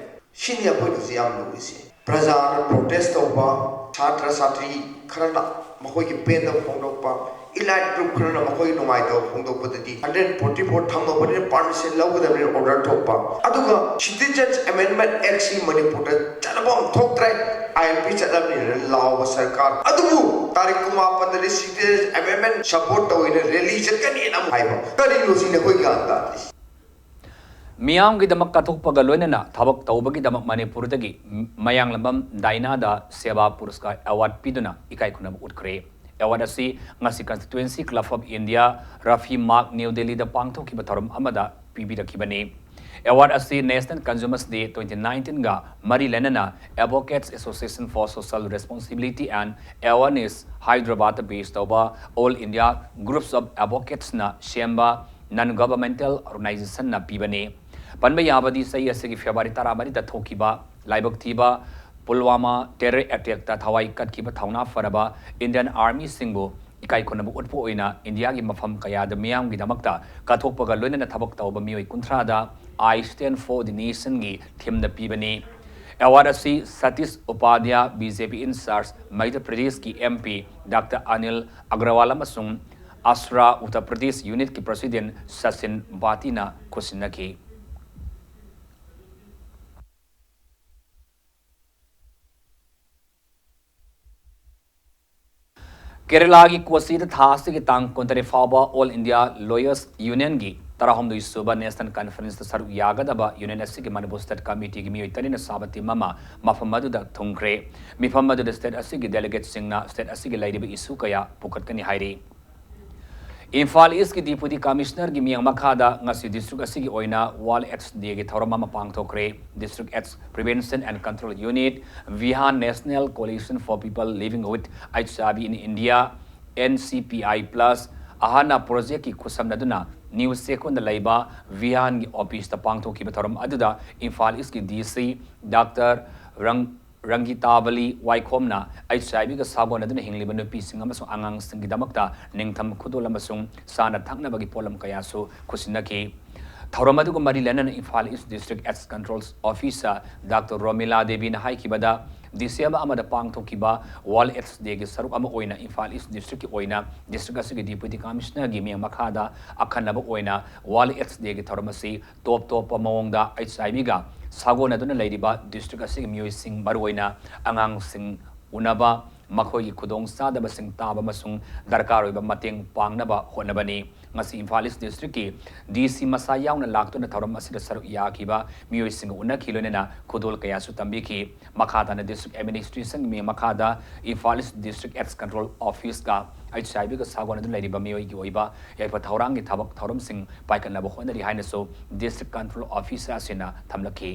ꯁꯤꯅꯤ ꯑꯩꯈꯣꯏꯅ ꯍꯧꯖꯤꯛ ꯌꯥꯝ ꯂꯨꯔꯤꯁꯦ꯫ ꯄ꯭ꯔꯖꯥꯅ ꯄ꯭ꯔꯣꯇꯦꯁ ꯇꯧꯕ, ꯁꯥꯇ꯭ꯔ ꯁꯥꯇ꯭ꯔꯤ ꯈꯔꯅ ꯃꯈꯣꯏꯒꯤ ꯄꯦꯟꯗꯕ ꯐꯣꯡꯗꯣꯛꯄ, Elite group ꯈꯔꯅ ꯃꯈꯣꯏ ꯅꯨꯡꯉꯥꯏꯇꯕ ꯐꯣꯡꯗꯣꯛꯄꯗꯗꯤ hundred forty four ꯊꯝꯃꯕꯅꯤꯅ permission ꯂꯧꯒꯗꯕꯅꯤꯅ order ꯊꯣꯛꯄ, ꯑꯗꯨꯒ Citizens Amendment Act ꯁꯤ ꯃꯅꯤꯄꯨꯔꯗ ꯆꯠꯅꯕ ꯑꯃ ꯊꯣꯛꯇ꯭ꯔꯦ, ꯑꯥꯏ ꯑꯦꯟ ꯄꯤ ꯆꯠꯅꯕꯅꯤꯅ ꯂꯥꯎꯕ ꯁꯔꯀꯥꯔ꯫ ꯑꯗꯨꯕꯨ ꯇꯥꯔꯤꯛ ꯀꯨꯟꯃꯥꯄꯟꯗꯗꯤ Citizens Amendment support ꯇꯧꯋꯦꯅ rally ꯆꯠꯀꯅꯤꯅ ꯑꯃꯨꯛ ꯍꯥꯏꯕ꯫ ꯀꯔꯤꯅꯣ ꯁꯤꯅꯤ ꯑꯩꯈꯣꯏ ꯒ꯭ꯌꯥꯟ ꯇꯥꯗ꯭ꯔꯤꯁꯤ꯫ ꯃꯤꯌꯥꯝꯒꯤꯗꯃꯛ ꯀꯠꯊꯣꯛꯄꯒ ꯂꯣꯏꯅꯅ ꯊꯕꯛ ꯇꯧꯕꯒꯤꯗꯃꯛ ꯃꯅꯤꯄꯨꯔꯗꯒꯤ ꯃꯌꯥꯡꯂꯝꯕꯝ ꯗꯥꯏꯅꯥꯗ ꯁꯦꯕꯥ ꯄꯨꯔꯁꯀꯥꯔ award ꯄꯤꯗꯨꯅ ꯏꯀꯥꯏ ꯈꯨꯝꯅꯕ ꯎꯠꯈ꯭ꯔꯦ꯫ Award ꯑꯁꯤ ꯉꯁꯤ Constituency Club of India, Rafi Marg, new ꯗꯦꯜꯂꯤꯗ ꯄꯥꯡꯊꯣꯛꯈꯤꯕ ꯊꯧꯔꯝ ꯑꯃꯗ ꯄꯤꯕꯤꯔꯛꯈꯤꯕꯅꯤ꯫ Award ꯑꯁꯤ National Consumers Day twenty nineteen ꯒ ꯃꯔꯤ ꯂꯩꯅꯅ Advocates Association for Social Responsibility and Awareness, ꯍꯥꯏꯗ꯭ꯔꯕꯥꯗꯇ base ꯇꯧꯕ All India Groups of Advocatesꯅ ꯁꯦꯝꯕ non governmental organization ꯅ ꯄꯤꯕꯅꯤ꯫ ꯄꯟꯕ ꯌꯥꯕꯗꯤ ꯆꯍꯤ ꯑꯁꯤꯒꯤ February ꯇꯔꯥꯃꯔꯤꯗ ꯊꯣꯛꯈꯤꯕ ꯂꯥꯏꯕꯛ ꯊꯤꯕ ꯄꯨꯜꯋꯥꯃꯥ terror attackꯇ ꯊꯋꯥꯏ ꯀꯠꯈꯤꯕ ꯊꯧꯅꯥ ꯐꯔꯕ Indian Armyꯁꯤꯡꯕꯨ ꯏꯀꯥꯏ ꯈꯨꯝꯅꯕ ꯎꯠꯄ ꯑꯣꯏꯅ ꯏꯟꯗꯤꯌꯥꯒꯤ ꯃꯐꯝ ꯀꯌꯥꯗ ꯃꯤꯌꯥꯝꯒꯤꯗꯃꯛꯇ ꯀꯠꯊꯣꯛꯄꯒ ꯂꯣꯏꯅꯅ ꯊꯕꯛ ꯇꯧꯕ ꯃꯤꯑꯣꯏ ꯀꯨꯟꯊ꯭ꯔꯥꯗ I Stand for the Nationꯒꯤ themeꯗ ꯄꯤꯕꯅꯤ꯫ Award ꯑꯁꯤ Satish ꯎꯄꯥꯙ꯭ꯌꯥ, B J P in charge ꯃꯙ꯭ꯌ ꯄ꯭ꯔꯗꯦꯁꯀꯤ M P Doctor Anil Agrawal ꯑꯃꯁꯨꯡ ꯑꯁ꯭ꯔꯥ, ꯎꯠꯇꯔ ꯄ꯭ꯔꯗꯦꯁ unitꯀꯤ president ꯁꯆꯤꯟ ꯚꯥꯇꯤꯅ ꯈꯨꯠꯁꯤꯟꯅꯈꯤ꯫ ꯀꯦꯔꯂꯥꯒꯤ ꯀꯣꯆꯤꯗ ꯊꯥ ꯑꯁꯤꯒꯤ ꯇꯥꯡ ꯀꯨꯟꯇꯔꯦꯠ ꯐꯥꯎꯕ All India Lawyers Unionꯒꯤ ꯇꯔꯥꯍꯨꯝꯗꯣꯏ ꯁꯨꯕ National Conferenceꯇ ꯁꯔꯨꯛ ꯌꯥꯒꯗꯕ union ꯑꯁꯤꯒꯤ Manipur State Committeeꯒꯤ ꯃꯤꯑꯣꯏ ꯇꯔꯦꯠꯅ ꯁꯥꯕ team ꯑꯃ ꯃꯐꯝ ꯑꯗꯨꯗ ꯊꯨꯡꯈ꯭ꯔꯦ꯫ ꯃꯤꯐꯝ ꯑꯗꯨꯗ state ꯑꯁꯤꯒꯤ delegateꯁꯤꯡꯅ state ꯑꯁꯤꯒꯤ ꯂꯩꯔꯤꯕ issue ꯀꯌꯥ ꯄꯨꯈꯠꯀꯅꯤ ꯍꯥꯏꯔꯤ꯫ ꯏꯝꯐꯥꯜ Eastꯀꯤ Deputy Commissionerꯒꯤ ꯃꯤꯌꯥꯡ ꯃꯈꯥꯗ ꯉꯁꯤ district ꯑꯁꯤꯒꯤ ꯑꯣꯏꯅ World AIDS Dayꯒꯤ ꯊꯧꯔꯝ ꯑꯃ ꯄꯥꯡꯊꯣꯛꯈ꯭ꯔꯦ꯫ District AIDS Prevention and Control Unit, VIHAN, National Coalition for People Living with HIV in India, N C P I plus, AHANA projectꯀꯤ ꯈꯨꯠꯁꯝꯅꯗꯨꯅ ꯅ꯭ꯌꯨ ꯆꯦꯛꯀꯣꯟꯗ ꯂꯩꯕ VIHANꯒꯤ officeꯇ ꯄꯥꯡꯊꯣꯛꯈꯤꯕ ꯊꯧꯔꯝ ꯑꯗꯨꯗ ꯏꯝꯐꯥꯜ Eastꯀꯤ D C Doctor ꯔꯪ ꯔꯪꯒꯤꯇꯥꯕꯂꯤ ꯋꯥꯏꯈꯣꯝꯅ HIV ꯒ ꯁꯥꯒꯣꯟꯅꯗꯨꯅ ꯍꯤꯡꯂꯤꯕ ꯅꯨꯄꯤꯁꯤꯡ ꯑꯃꯁꯨꯡ ꯑꯉꯥꯡꯁꯤꯡꯒꯤꯗꯃꯛꯇ ꯅꯤꯡꯊꯝ ꯈꯨꯗꯣꯜ ꯑꯃꯁꯨꯡ ꯆꯥꯅ ꯊꯛꯅꯕꯒꯤ ꯄꯣꯠꯂꯝ ꯀꯌꯥꯁꯨ ꯈꯨꯠꯁꯤꯟꯅꯈꯤ꯫ ꯊꯧꯔꯝ ꯑꯗꯨꯒ ꯃꯔꯤ ꯂꯩꯅꯅ Imphal East District AIDS Control Officer Doctor Romila ꯗꯦꯕꯤꯅ ꯍꯥꯏꯈꯤꯕꯗ, ꯗꯤꯁꯦꯝꯕꯔ ꯑꯃꯗ ꯄꯥꯡꯊꯣꯛꯈꯤꯕ World AIDS Day ꯒꯤ ꯁꯔꯨꯛ ꯑꯃ ꯑꯣꯏꯅ ꯏꯝꯐꯥꯜ ꯏꯁ ꯗꯤꯁꯇ꯭ꯔꯤꯛꯀꯤ ꯑꯣꯏꯅ ꯗꯤꯁꯇ꯭ꯔꯤꯛ ꯑꯁꯤꯒꯤ ꯗꯤꯄ꯭ꯌꯨꯇꯤ ꯀꯃꯤꯁꯅꯔꯒꯤ ꯃꯤꯠꯌꯦꯡ ꯃꯈꯥꯗ ꯑꯈꯟꯅꯕ ꯑꯣꯏꯅ World AIDS Day ꯒꯤ ꯊꯧꯔꯝ ꯑꯁꯤ ꯇꯣꯞ ꯇꯣꯞꯄ ꯃꯑꯣꯡꯗ ꯑꯩꯆ ꯑꯥꯏ ꯚꯤꯒ ꯁꯥꯒꯣꯟꯅꯗꯨꯅ ꯂꯩꯔꯤꯕ ꯗꯤꯁꯇ꯭ꯔꯤꯛ ꯑꯁꯤꯒꯤ ꯃꯤꯑꯣꯏꯁꯤꯡ, ꯃꯔꯨꯑꯣꯏꯅ ꯑꯉꯥꯡꯁꯤꯡ ꯎꯅꯕ, ꯃꯈꯣꯏꯒꯤ ꯈꯨꯗꯣꯡꯆꯥꯗꯕꯁꯤꯡ ꯇꯥꯕ ꯑꯃꯁꯨꯡ ꯗꯔꯀꯥꯔ ꯑꯣꯏꯕ ꯃꯇꯦꯡ ꯄꯥꯡꯅꯕ ꯍꯣꯠꯅꯕꯅꯤ꯫ ꯉꯁꯤ ꯏꯝꯐꯥꯜ ꯏꯁ ꯗꯤꯁꯇ꯭ꯔꯤꯛꯀꯤ ꯗꯤ ꯁꯤ ꯃꯁꯥ ꯌꯥꯎꯅ ꯂꯥꯛꯇꯨꯅ ꯊꯧꯔꯝ ꯑꯁꯤꯗ ꯁꯔꯨꯛ ꯌꯥꯈꯤꯕ ꯃꯤꯑꯣꯏꯁꯤꯡꯒ ꯎꯅꯈꯤ, ꯂꯣꯏꯅꯅ ꯈꯨꯗꯣꯜ ꯀꯌꯥꯁꯨ ꯇꯝꯕꯤꯈꯤ꯫ ꯃꯈꯥ ꯇꯥꯅ ꯗꯤꯁꯇ꯭ꯔꯤꯛ ꯑꯦꯗꯃꯤꯅꯤꯁꯇ꯭ꯔꯦꯁꯟꯒꯤ ꯃꯈꯥꯗ ꯏꯝꯐꯥꯜ ꯏꯁ ꯗꯤꯁꯇ꯭ꯔꯤꯛ ꯑꯦꯗꯁ ꯀꯟꯇ꯭ꯔꯣꯜ ꯑꯣꯐꯤꯁꯀ ꯑꯩꯆ ꯑꯥꯏ ꯚꯤꯒ ꯁꯥꯒꯣꯟꯅꯗꯨꯅ ꯂꯩꯔꯤꯕ ꯃꯤꯑꯣꯏꯒꯤ ꯑꯣꯏꯕ ꯌꯥꯏꯐ ꯊꯧꯔꯥꯡꯒꯤ ꯊꯕꯛ ꯊꯧꯔꯝꯁꯤꯡ ꯄꯥꯏꯈꯠꯅꯕ ꯍꯣꯠꯅꯔꯤ ꯍꯥꯏꯅꯁꯨ ꯗꯤꯁꯇ꯭ꯔꯤꯛ ꯀꯟꯇ꯭ꯔꯣꯜ ꯑꯣꯐꯤꯁꯔ ꯑꯁꯤꯅ ꯊꯝꯂꯛꯈꯤ꯫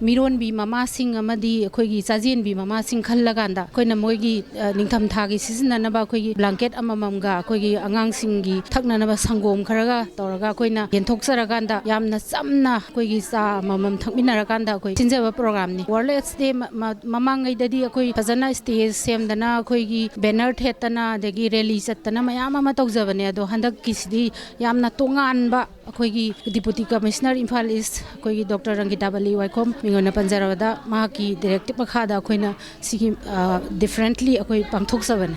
ꯃꯤꯔꯣꯟꯕꯤ ꯃꯃꯥꯁꯤꯡ ꯑꯃꯗꯤ ꯑꯩꯈꯣꯏꯒꯤ ꯆꯥꯖꯦꯟꯕꯤ ꯃꯃꯥꯁꯤꯡ ꯈꯜꯂꯀꯥꯟꯗ ꯑꯩꯈꯣꯏꯅ ꯃꯣꯏꯒꯤ, ꯑ, ꯅꯤꯡꯊꯝꯊꯥꯒꯤ ꯁꯤꯖꯤꯟꯅꯅꯕ ꯑꯩꯈꯣꯏꯒꯤ ꯕ꯭ꯂꯥꯡꯀꯦꯠ ꯑꯃꯃꯝꯒ ꯑꯩꯈꯣꯏꯒꯤ ꯑꯉꯥꯡꯁꯤꯡꯒꯤ ꯊꯛꯅꯅꯕ ꯁꯪꯒꯣꯝ ꯈꯔꯒ ꯇꯧꯔꯒ ꯑꯩꯈꯣꯏꯅ ꯌꯦꯟꯊꯣꯛꯆꯔꯀꯥꯟꯗ ꯌꯥꯝꯅ ꯆꯝꯅ ꯑꯩꯈꯣꯏꯒꯤ ꯆꯥ ꯑꯃꯃꯝ ꯊꯛꯃꯤꯟꯅꯔꯀꯥꯟꯗ ꯑꯩꯈꯣꯏ ꯁꯤꯟꯖꯕ ꯄ꯭ꯔꯣꯒ꯭ꯔꯥꯝꯅꯤ꯫ ꯋꯥꯔꯜ ꯑꯦꯗꯁ ꯗꯦ ꯃ-, ꯃ-, ꯃꯃꯥꯡꯉꯩꯗꯗꯤ ꯑꯩꯈꯣꯏ ꯐꯖꯅ ꯁ꯭ꯇꯦꯖ ꯁꯦꯝꯗꯅ ꯑꯩꯈꯣꯏꯒꯤ ꯕꯦꯅꯔ ꯊꯦꯠꯇꯅ ꯑꯗꯒꯤ ꯔꯦꯂꯤ ꯆꯠꯇꯅ ꯃꯌꯥꯝ ꯑꯃ ꯇꯧꯖꯕꯅꯦ꯫ ꯑꯗꯣ ꯍꯟꯗꯛꯀꯤꯁꯤꯗꯤ ꯌꯥꯝꯅ ꯇꯣꯉꯥꯟꯕ ꯑꯩꯈꯣꯏꯒꯤ ꯗꯤꯄꯨꯇꯤ ꯀꯃꯤꯁꯅꯔ ꯏꯝꯐꯥꯜ ꯏꯁ, ꯑꯩꯈꯣꯏꯒꯤ ꯗꯣꯛꯇꯔ ꯔꯪꯒꯤꯇꯥꯕꯂꯤ ꯋꯥꯏꯈꯣꯝ ꯃꯤꯡ ꯑꯣꯏꯅ ꯄꯟꯖꯔꯕꯗ, ꯃꯍꯥꯛꯀꯤ ꯗꯤꯔꯦꯛꯇꯤꯞ ꯃꯈꯥꯗ ꯑꯩꯈꯣꯏꯅ ꯁꯤꯒꯤ, ꯑ, ꯗꯤꯐ꯭ꯔꯦꯟꯠꯂꯤ ꯑꯩꯈꯣꯏ ꯄꯥꯡꯊꯣꯛꯆꯕꯅꯤ꯫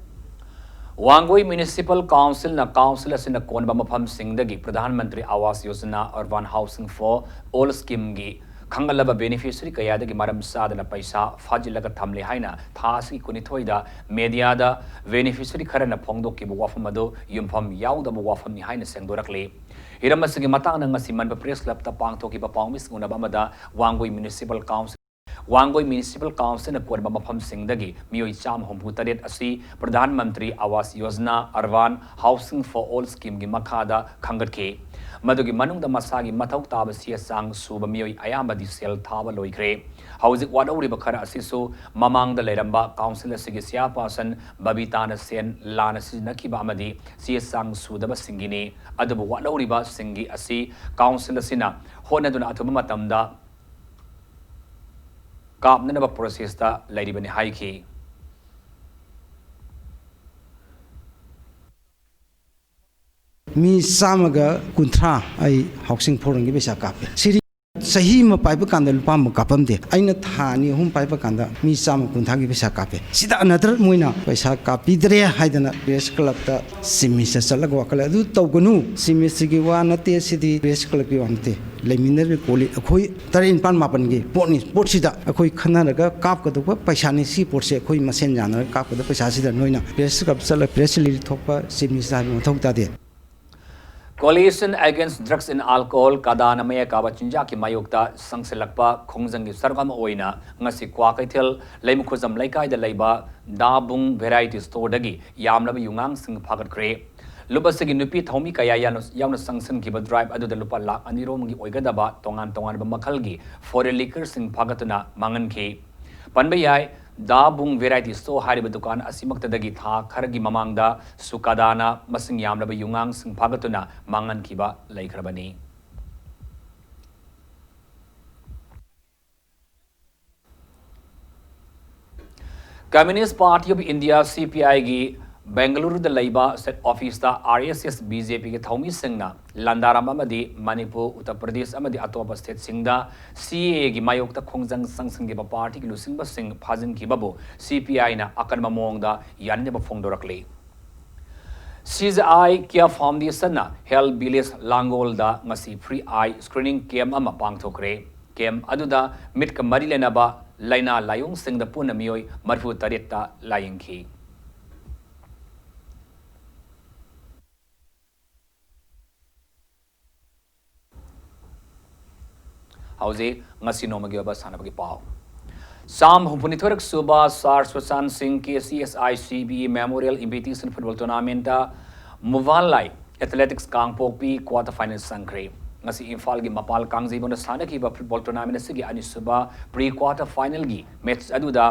ꯋꯥꯡꯒꯣꯏ ꯃ꯭ꯌꯨꯅꯤꯁꯤꯄꯥꯜ ꯀꯥꯎꯟꯁꯤꯜꯅ ꯀꯥꯎꯟꯁꯤꯜ ꯑꯁꯤꯅ ꯀꯣꯟꯕ ꯃꯐꯝꯁꯤꯡꯗꯒꯤ Pradhan Mantri Awas Yojana, urban housing for all ꯁ꯭ꯀꯤꯝꯒꯤ ꯈꯟꯒꯠꯂꯕ ꯕꯦꯅꯤꯐꯤꯁꯔꯤ ꯀꯌꯥꯗꯒꯤ ꯃꯔꯝ ꯆꯥꯗꯅ ꯄꯩꯁꯥ ꯐꯥꯖꯤꯜꯂꯒ ꯊꯝꯂꯦ ꯍꯥꯏꯅ ꯊꯥ ꯑꯁꯤꯒꯤ ꯀꯨꯟꯅꯤꯊꯣꯏꯗ ꯃꯦꯗꯤꯌꯥꯗ ꯕꯦꯅꯤꯐꯤꯁꯔꯤ ꯈꯔꯅ ꯐꯣꯡꯗꯣꯛꯈꯤꯕ ꯋꯥꯐꯝ ꯑꯗꯨ ꯌꯨꯝꯐꯝ ꯌꯥꯎꯗꯕ ꯋꯥꯐꯝꯅꯤ ꯍꯥꯏꯅ ꯁꯦꯡꯗꯣꯔꯛꯂꯤ꯫ ꯍꯤꯔꯝ ꯑꯁꯤꯒꯤ ꯃꯇꯥꯡꯗ ꯉꯁꯤ ꯃꯟꯕ ꯄ꯭ꯔꯦꯁ ꯀ꯭ꯂꯕꯇ ꯄꯥꯡꯊꯣꯛꯈꯤꯕ ꯄꯥꯎꯃꯤꯁꯤꯡ ꯎꯅꯕ ꯑꯃꯗ Wangoi municipal council, Wangoi municipal ꯀꯥꯎꯟꯁꯤꯜꯅ ꯀꯣꯟꯕ ꯃꯐꯝꯁꯤꯡꯗꯒꯤ ꯃꯤꯑꯣꯏ ꯆꯥꯝꯃ ꯍꯨꯝꯐꯨ ꯇꯔꯦꯠ ꯑꯁꯤ Pradhan Mantri Awas Yojana, urban housing for all ꯁ꯭ꯀꯤꯝꯒꯤ ꯃꯈꯥꯗ ꯈꯟꯒꯠꯈꯤ꯫ ꯃꯗꯨꯒꯤ ꯃꯅꯨꯡꯗ ꯃꯁꯥꯒꯤ ꯃꯊꯧ ꯇꯥꯕ ꯆꯦ ꯆꯥꯡ ꯁꯨꯕ ꯃꯤꯑꯣꯏ ꯑꯌꯥꯝꯕꯗꯤ ꯁꯦꯜ ꯊꯥꯕ ꯂꯣꯏꯈ꯭ꯔꯦ꯫ ꯍꯧꯖꯤꯛ ꯋꯥꯠꯍꯧꯔꯤꯕ ꯈꯔ ꯑꯁꯤꯁꯨ ꯃꯃꯥꯡꯗ ꯂꯩꯔꯝꯕ ꯀꯥꯎꯟꯁꯤꯜ ꯑꯁꯤꯒꯤ ꯆꯤꯌꯥꯔꯄꯥꯔꯁꯟ ꯕꯕꯤꯇꯥꯅ ꯁꯦꯟ ꯂꯥꯟꯅ ꯁꯤꯖꯤꯟꯅꯈꯤꯕ ꯑꯃꯗꯤ ꯆꯦ ꯆꯥꯡ ꯁꯨꯗꯕꯁꯤꯡꯒꯤꯅꯤ꯫ ꯑꯗꯨꯕꯨ ꯋꯥꯠꯍꯧꯔꯤꯕꯁꯤꯡꯒꯤ ꯑꯁꯤ ꯀꯥꯎꯟꯁꯤꯜ ꯑꯁꯤꯅ ꯍꯣꯠꯅꯗꯨꯅ ꯑꯊꯨꯕ ꯃꯇꯝꯗ ꯀꯥꯞꯅꯅꯕ ꯄ꯭ꯔꯣꯁꯦꯁꯇ ꯂꯩꯔꯤꯕꯅꯤ ꯍꯥꯏꯈꯤ꯫ ꯃꯤ ꯆꯥꯝꯃꯒ ꯀꯨꯟꯊ꯭ꯔꯥ ꯑꯩ ꯍꯥꯎꯁꯤꯡ ꯐꯣꯔꯝꯒꯤ ꯄꯩꯁꯥ ꯀꯥꯞꯄꯦ꯫ ꯁꯤꯗꯤ ꯆꯍꯤ ꯑꯃ ꯄꯥꯏꯕ ꯀꯥꯟꯗ ꯂꯨꯄꯥ ꯑꯃ ꯀꯥꯞꯄꯝꯗꯦ꯫ ꯑꯩꯅ ꯊꯥ ꯑꯅꯤ ꯑꯍꯨꯝ ꯄꯥꯏꯕ ꯀꯥꯟꯗ ꯃꯤ ꯆꯥꯝꯃ ꯀꯨꯟꯊ꯭ꯔꯥꯒꯤ ꯄꯩꯁꯥ ꯀꯥꯞꯄꯦ꯫ ꯁꯤꯗ ꯑꯅꯗꯔ ꯃꯣꯏꯅ ꯄꯩꯁꯥ ꯀꯥꯞꯄꯤꯗ꯭ꯔꯦ ꯍꯥꯏꯗꯅ ꯄ꯭ꯔꯦꯁ ꯀ꯭ꯂꯕꯇ ꯆꯤꯞ ꯃꯤꯅꯤꯁꯇꯔ ꯆꯠꯂꯒ ꯋꯥꯀꯠꯂꯦ꯫ ꯑꯗꯨ ꯇꯧꯒꯅꯨ, ꯆꯤꯞ ꯃꯤꯅꯤꯁꯇꯔꯒꯤ ꯋꯥ ꯅꯠꯇꯦ, ꯁꯤꯗꯤ ꯄ꯭ꯔꯦꯁ ꯀ꯭ꯂꯕꯀꯤ ꯋꯥ ꯅꯠꯇꯦ꯫ ꯂꯩꯃꯤꯟꯅꯔꯤꯕ ꯀꯣꯂꯤꯛ ꯑꯩꯈꯣꯏ ꯇꯔꯦꯠ ꯅꯤꯄꯥꯜ ꯃꯥꯄꯜꯒꯤ ꯄꯣꯠꯅꯤ꯫ ꯄꯣꯠꯁꯤꯗ ꯑꯩꯈꯣꯏ ꯈꯟꯅꯔꯒ ꯀꯥꯞꯀꯗꯧꯕ ꯄꯩꯁꯥꯅꯤ꯫ ꯁꯤ ꯄꯣꯠꯁꯦ ꯑꯩꯈꯣꯏ ꯃꯁꯦꯟ ꯌꯥꯅꯔꯒ ꯀꯥꯞꯀꯗꯕ ꯄꯩꯁꯥꯁꯤꯗ ꯅꯣꯏꯅ ꯄ꯭ꯔꯦꯁ ꯀ꯭ꯂꯕ ꯆꯠꯂꯒ ꯄ꯭ꯔꯦꯁ ꯔꯤꯂꯤꯖ ꯊꯣꯛꯄ ꯆꯤꯞ ꯃꯤꯅꯤꯁꯇꯔ ꯍꯥꯏꯕ ꯃꯊꯧ ꯇꯥꯗꯦ꯫ Coalition Against Drugs and Alcohol, ꯀꯗꯥꯅ ꯃꯌꯦꯛ ꯀꯥꯕ ꯆꯤꯟꯖꯥꯛꯀꯤ ꯃꯥꯌꯣꯛꯇ ꯆꯪꯁꯤꯜꯂꯛꯄ ꯈꯣꯡꯖꯪꯒꯤ ꯁꯔꯨꯛ ꯑꯃ ꯑꯣꯏꯅ ꯉꯁꯤ ꯀ꯭ꯋꯥꯀꯩꯊꯦꯜ ꯂꯩꯃꯈꯨꯖꯝ ꯂꯩꯀꯥꯏꯗ ꯂꯩꯕ ꯗꯥ ꯕꯨꯡ ꯚꯦꯔꯥꯏꯇꯤ ꯁ꯭ꯇꯣꯔꯗꯒꯤ ꯌꯥꯝꯂꯕ ꯌꯨꯉꯥꯡꯁꯤꯡ ꯐꯥꯒꯠꯈ꯭ꯔꯦ꯫ ꯂꯨꯞ ꯑꯁꯤꯒꯤ ꯅꯨꯄꯤ ꯊꯧꯃꯤ ꯀꯌꯥ ꯌꯥꯎꯅ, ꯌꯥꯎꯅ ꯆꯪꯁꯤꯟꯈꯤꯕ ꯗ꯭ꯔꯥꯏꯚ ꯑꯗꯨꯗ ꯂꯨꯄꯥ ꯂꯥꯈ ꯑꯅꯤ ꯔꯣꯝꯒꯤ ꯑꯣꯏꯒꯗꯕ ꯇꯣꯉꯥꯟ ꯇꯣꯉꯥꯟꯕ ꯃꯈꯜꯒꯤ ꯐꯣꯔꯦꯟ ꯂꯤꯀꯔꯁꯤꯡ ꯐꯥꯒꯠꯇꯨꯅ ꯃꯥꯡꯍꯟꯈꯤ꯫ ꯄꯟꯕ ꯌꯥꯏ, ꯗꯥ ꯕꯨꯡ ꯚꯦꯔꯥꯏꯇꯤ ꯁ꯭ꯇꯣꯔ ꯍꯥꯏꯔꯤꯕ ꯗꯨꯀꯥꯟ ꯑꯁꯤꯃꯛꯇꯗꯒꯤ ꯊꯥ ꯈꯔꯒꯤ ꯃꯃꯥꯡꯗ ꯁꯨꯀꯥꯗꯥꯅ ꯃꯁꯤꯡ ꯌꯥꯝꯂꯕ ꯌꯨꯉꯥꯡꯁꯤꯡ ꯐꯥꯒꯠꯇꯨꯅ ꯃꯥꯡꯍꯟꯈꯤꯕ ꯂꯩꯈ꯭ꯔꯕꯅꯤ꯫ Communist Party of India, C P I ꯒꯤ ꯕꯦꯡꯒꯂꯨꯔꯨꯗ ꯂꯩꯕ ꯁꯦꯠ ꯑꯣꯐꯤꯁꯇ R S S B J P ꯒꯤ ꯊꯧꯃꯤꯁꯤꯡꯅ ꯂꯥꯟꯗꯥꯔꯝꯕ ꯑꯃꯗꯤ ꯃꯅꯤꯄꯨꯔ, ꯎꯠꯇꯔ ꯄ꯭ꯔꯗꯦꯁ ꯑꯃꯗꯤ ꯑꯇꯣꯞꯄ ꯁ꯭ꯇꯦꯠꯁꯤꯡꯗ C A A ꯒꯤ ꯃꯥꯌꯣꯛꯇ ꯈꯣꯡꯖꯪ ꯆꯪꯁꯤꯟꯈꯤꯕ ꯄꯥꯔꯇꯤꯒꯤ ꯂꯨꯆꯤꯡꯕꯁꯤꯡ ꯐꯥꯖꯤꯟꯈꯤꯕꯕꯨ C P I ꯅ ꯑꯀꯟꯕ ꯃꯑꯣꯡꯗ ꯌꯥꯅꯤꯡꯗꯕ ꯐꯣꯡꯗꯣꯔꯛꯂꯤ꯫ C J I Care Foundation ꯅ Health Village ꯂꯥꯡꯒꯣꯜꯗ ꯉꯁꯤ free eye screening camp ꯑꯃ ꯄꯥꯡꯊꯣꯛꯈ꯭ꯔꯦ꯫ Camp ꯑꯗꯨꯗ ꯃꯤꯠꯀ ꯃꯔꯤ ꯂꯩꯅꯕ ꯂꯥꯏꯅꯥ ꯂꯥꯏꯑꯣꯡꯁꯤꯡꯗ ꯄꯨꯟꯅ ꯃꯤꯑꯣꯏ ꯃꯔꯤꯐꯨ ꯇꯔꯦꯠꯇ ꯂꯥꯌꯦꯡꯈꯤ꯫ ꯍꯧꯖꯤꯛ ꯉꯁꯤ ꯅꯣꯡꯃꯒꯤ ꯑꯣꯏꯕ ꯁꯥꯟꯅꯕꯒꯤ ꯄꯥꯎ꯫ ꯆꯥꯝ ꯍꯨꯝꯐꯨꯅꯤꯊꯣꯏꯔꯛ ꯁꯨꯕ ꯁꯥꯔ ꯁꯨꯁꯥꯟ ꯁꯤꯡ K C S I C B Memorial Invitation Football Tournament ꯇ ꯃꯨꯚꯥꯟ ꯂꯥꯏ ꯑꯦꯊꯂꯦꯇꯤꯛꯁ ꯀꯥꯡꯄꯣꯛꯄꯤ quarter final ꯆꯪꯈ꯭ꯔꯦ꯫ ꯉꯁꯤ ꯏꯝꯐꯥꯜꯒꯤ ꯃꯄꯥꯜ ꯀꯥꯡꯖꯩꯕꯨꯡꯗ ꯁꯥꯟꯅꯈꯤꯕ football tournament ꯑꯁꯤꯒꯤ ꯑꯅꯤꯁꯨꯕ pre quarter final ꯒꯤ match ꯑꯗꯨꯗ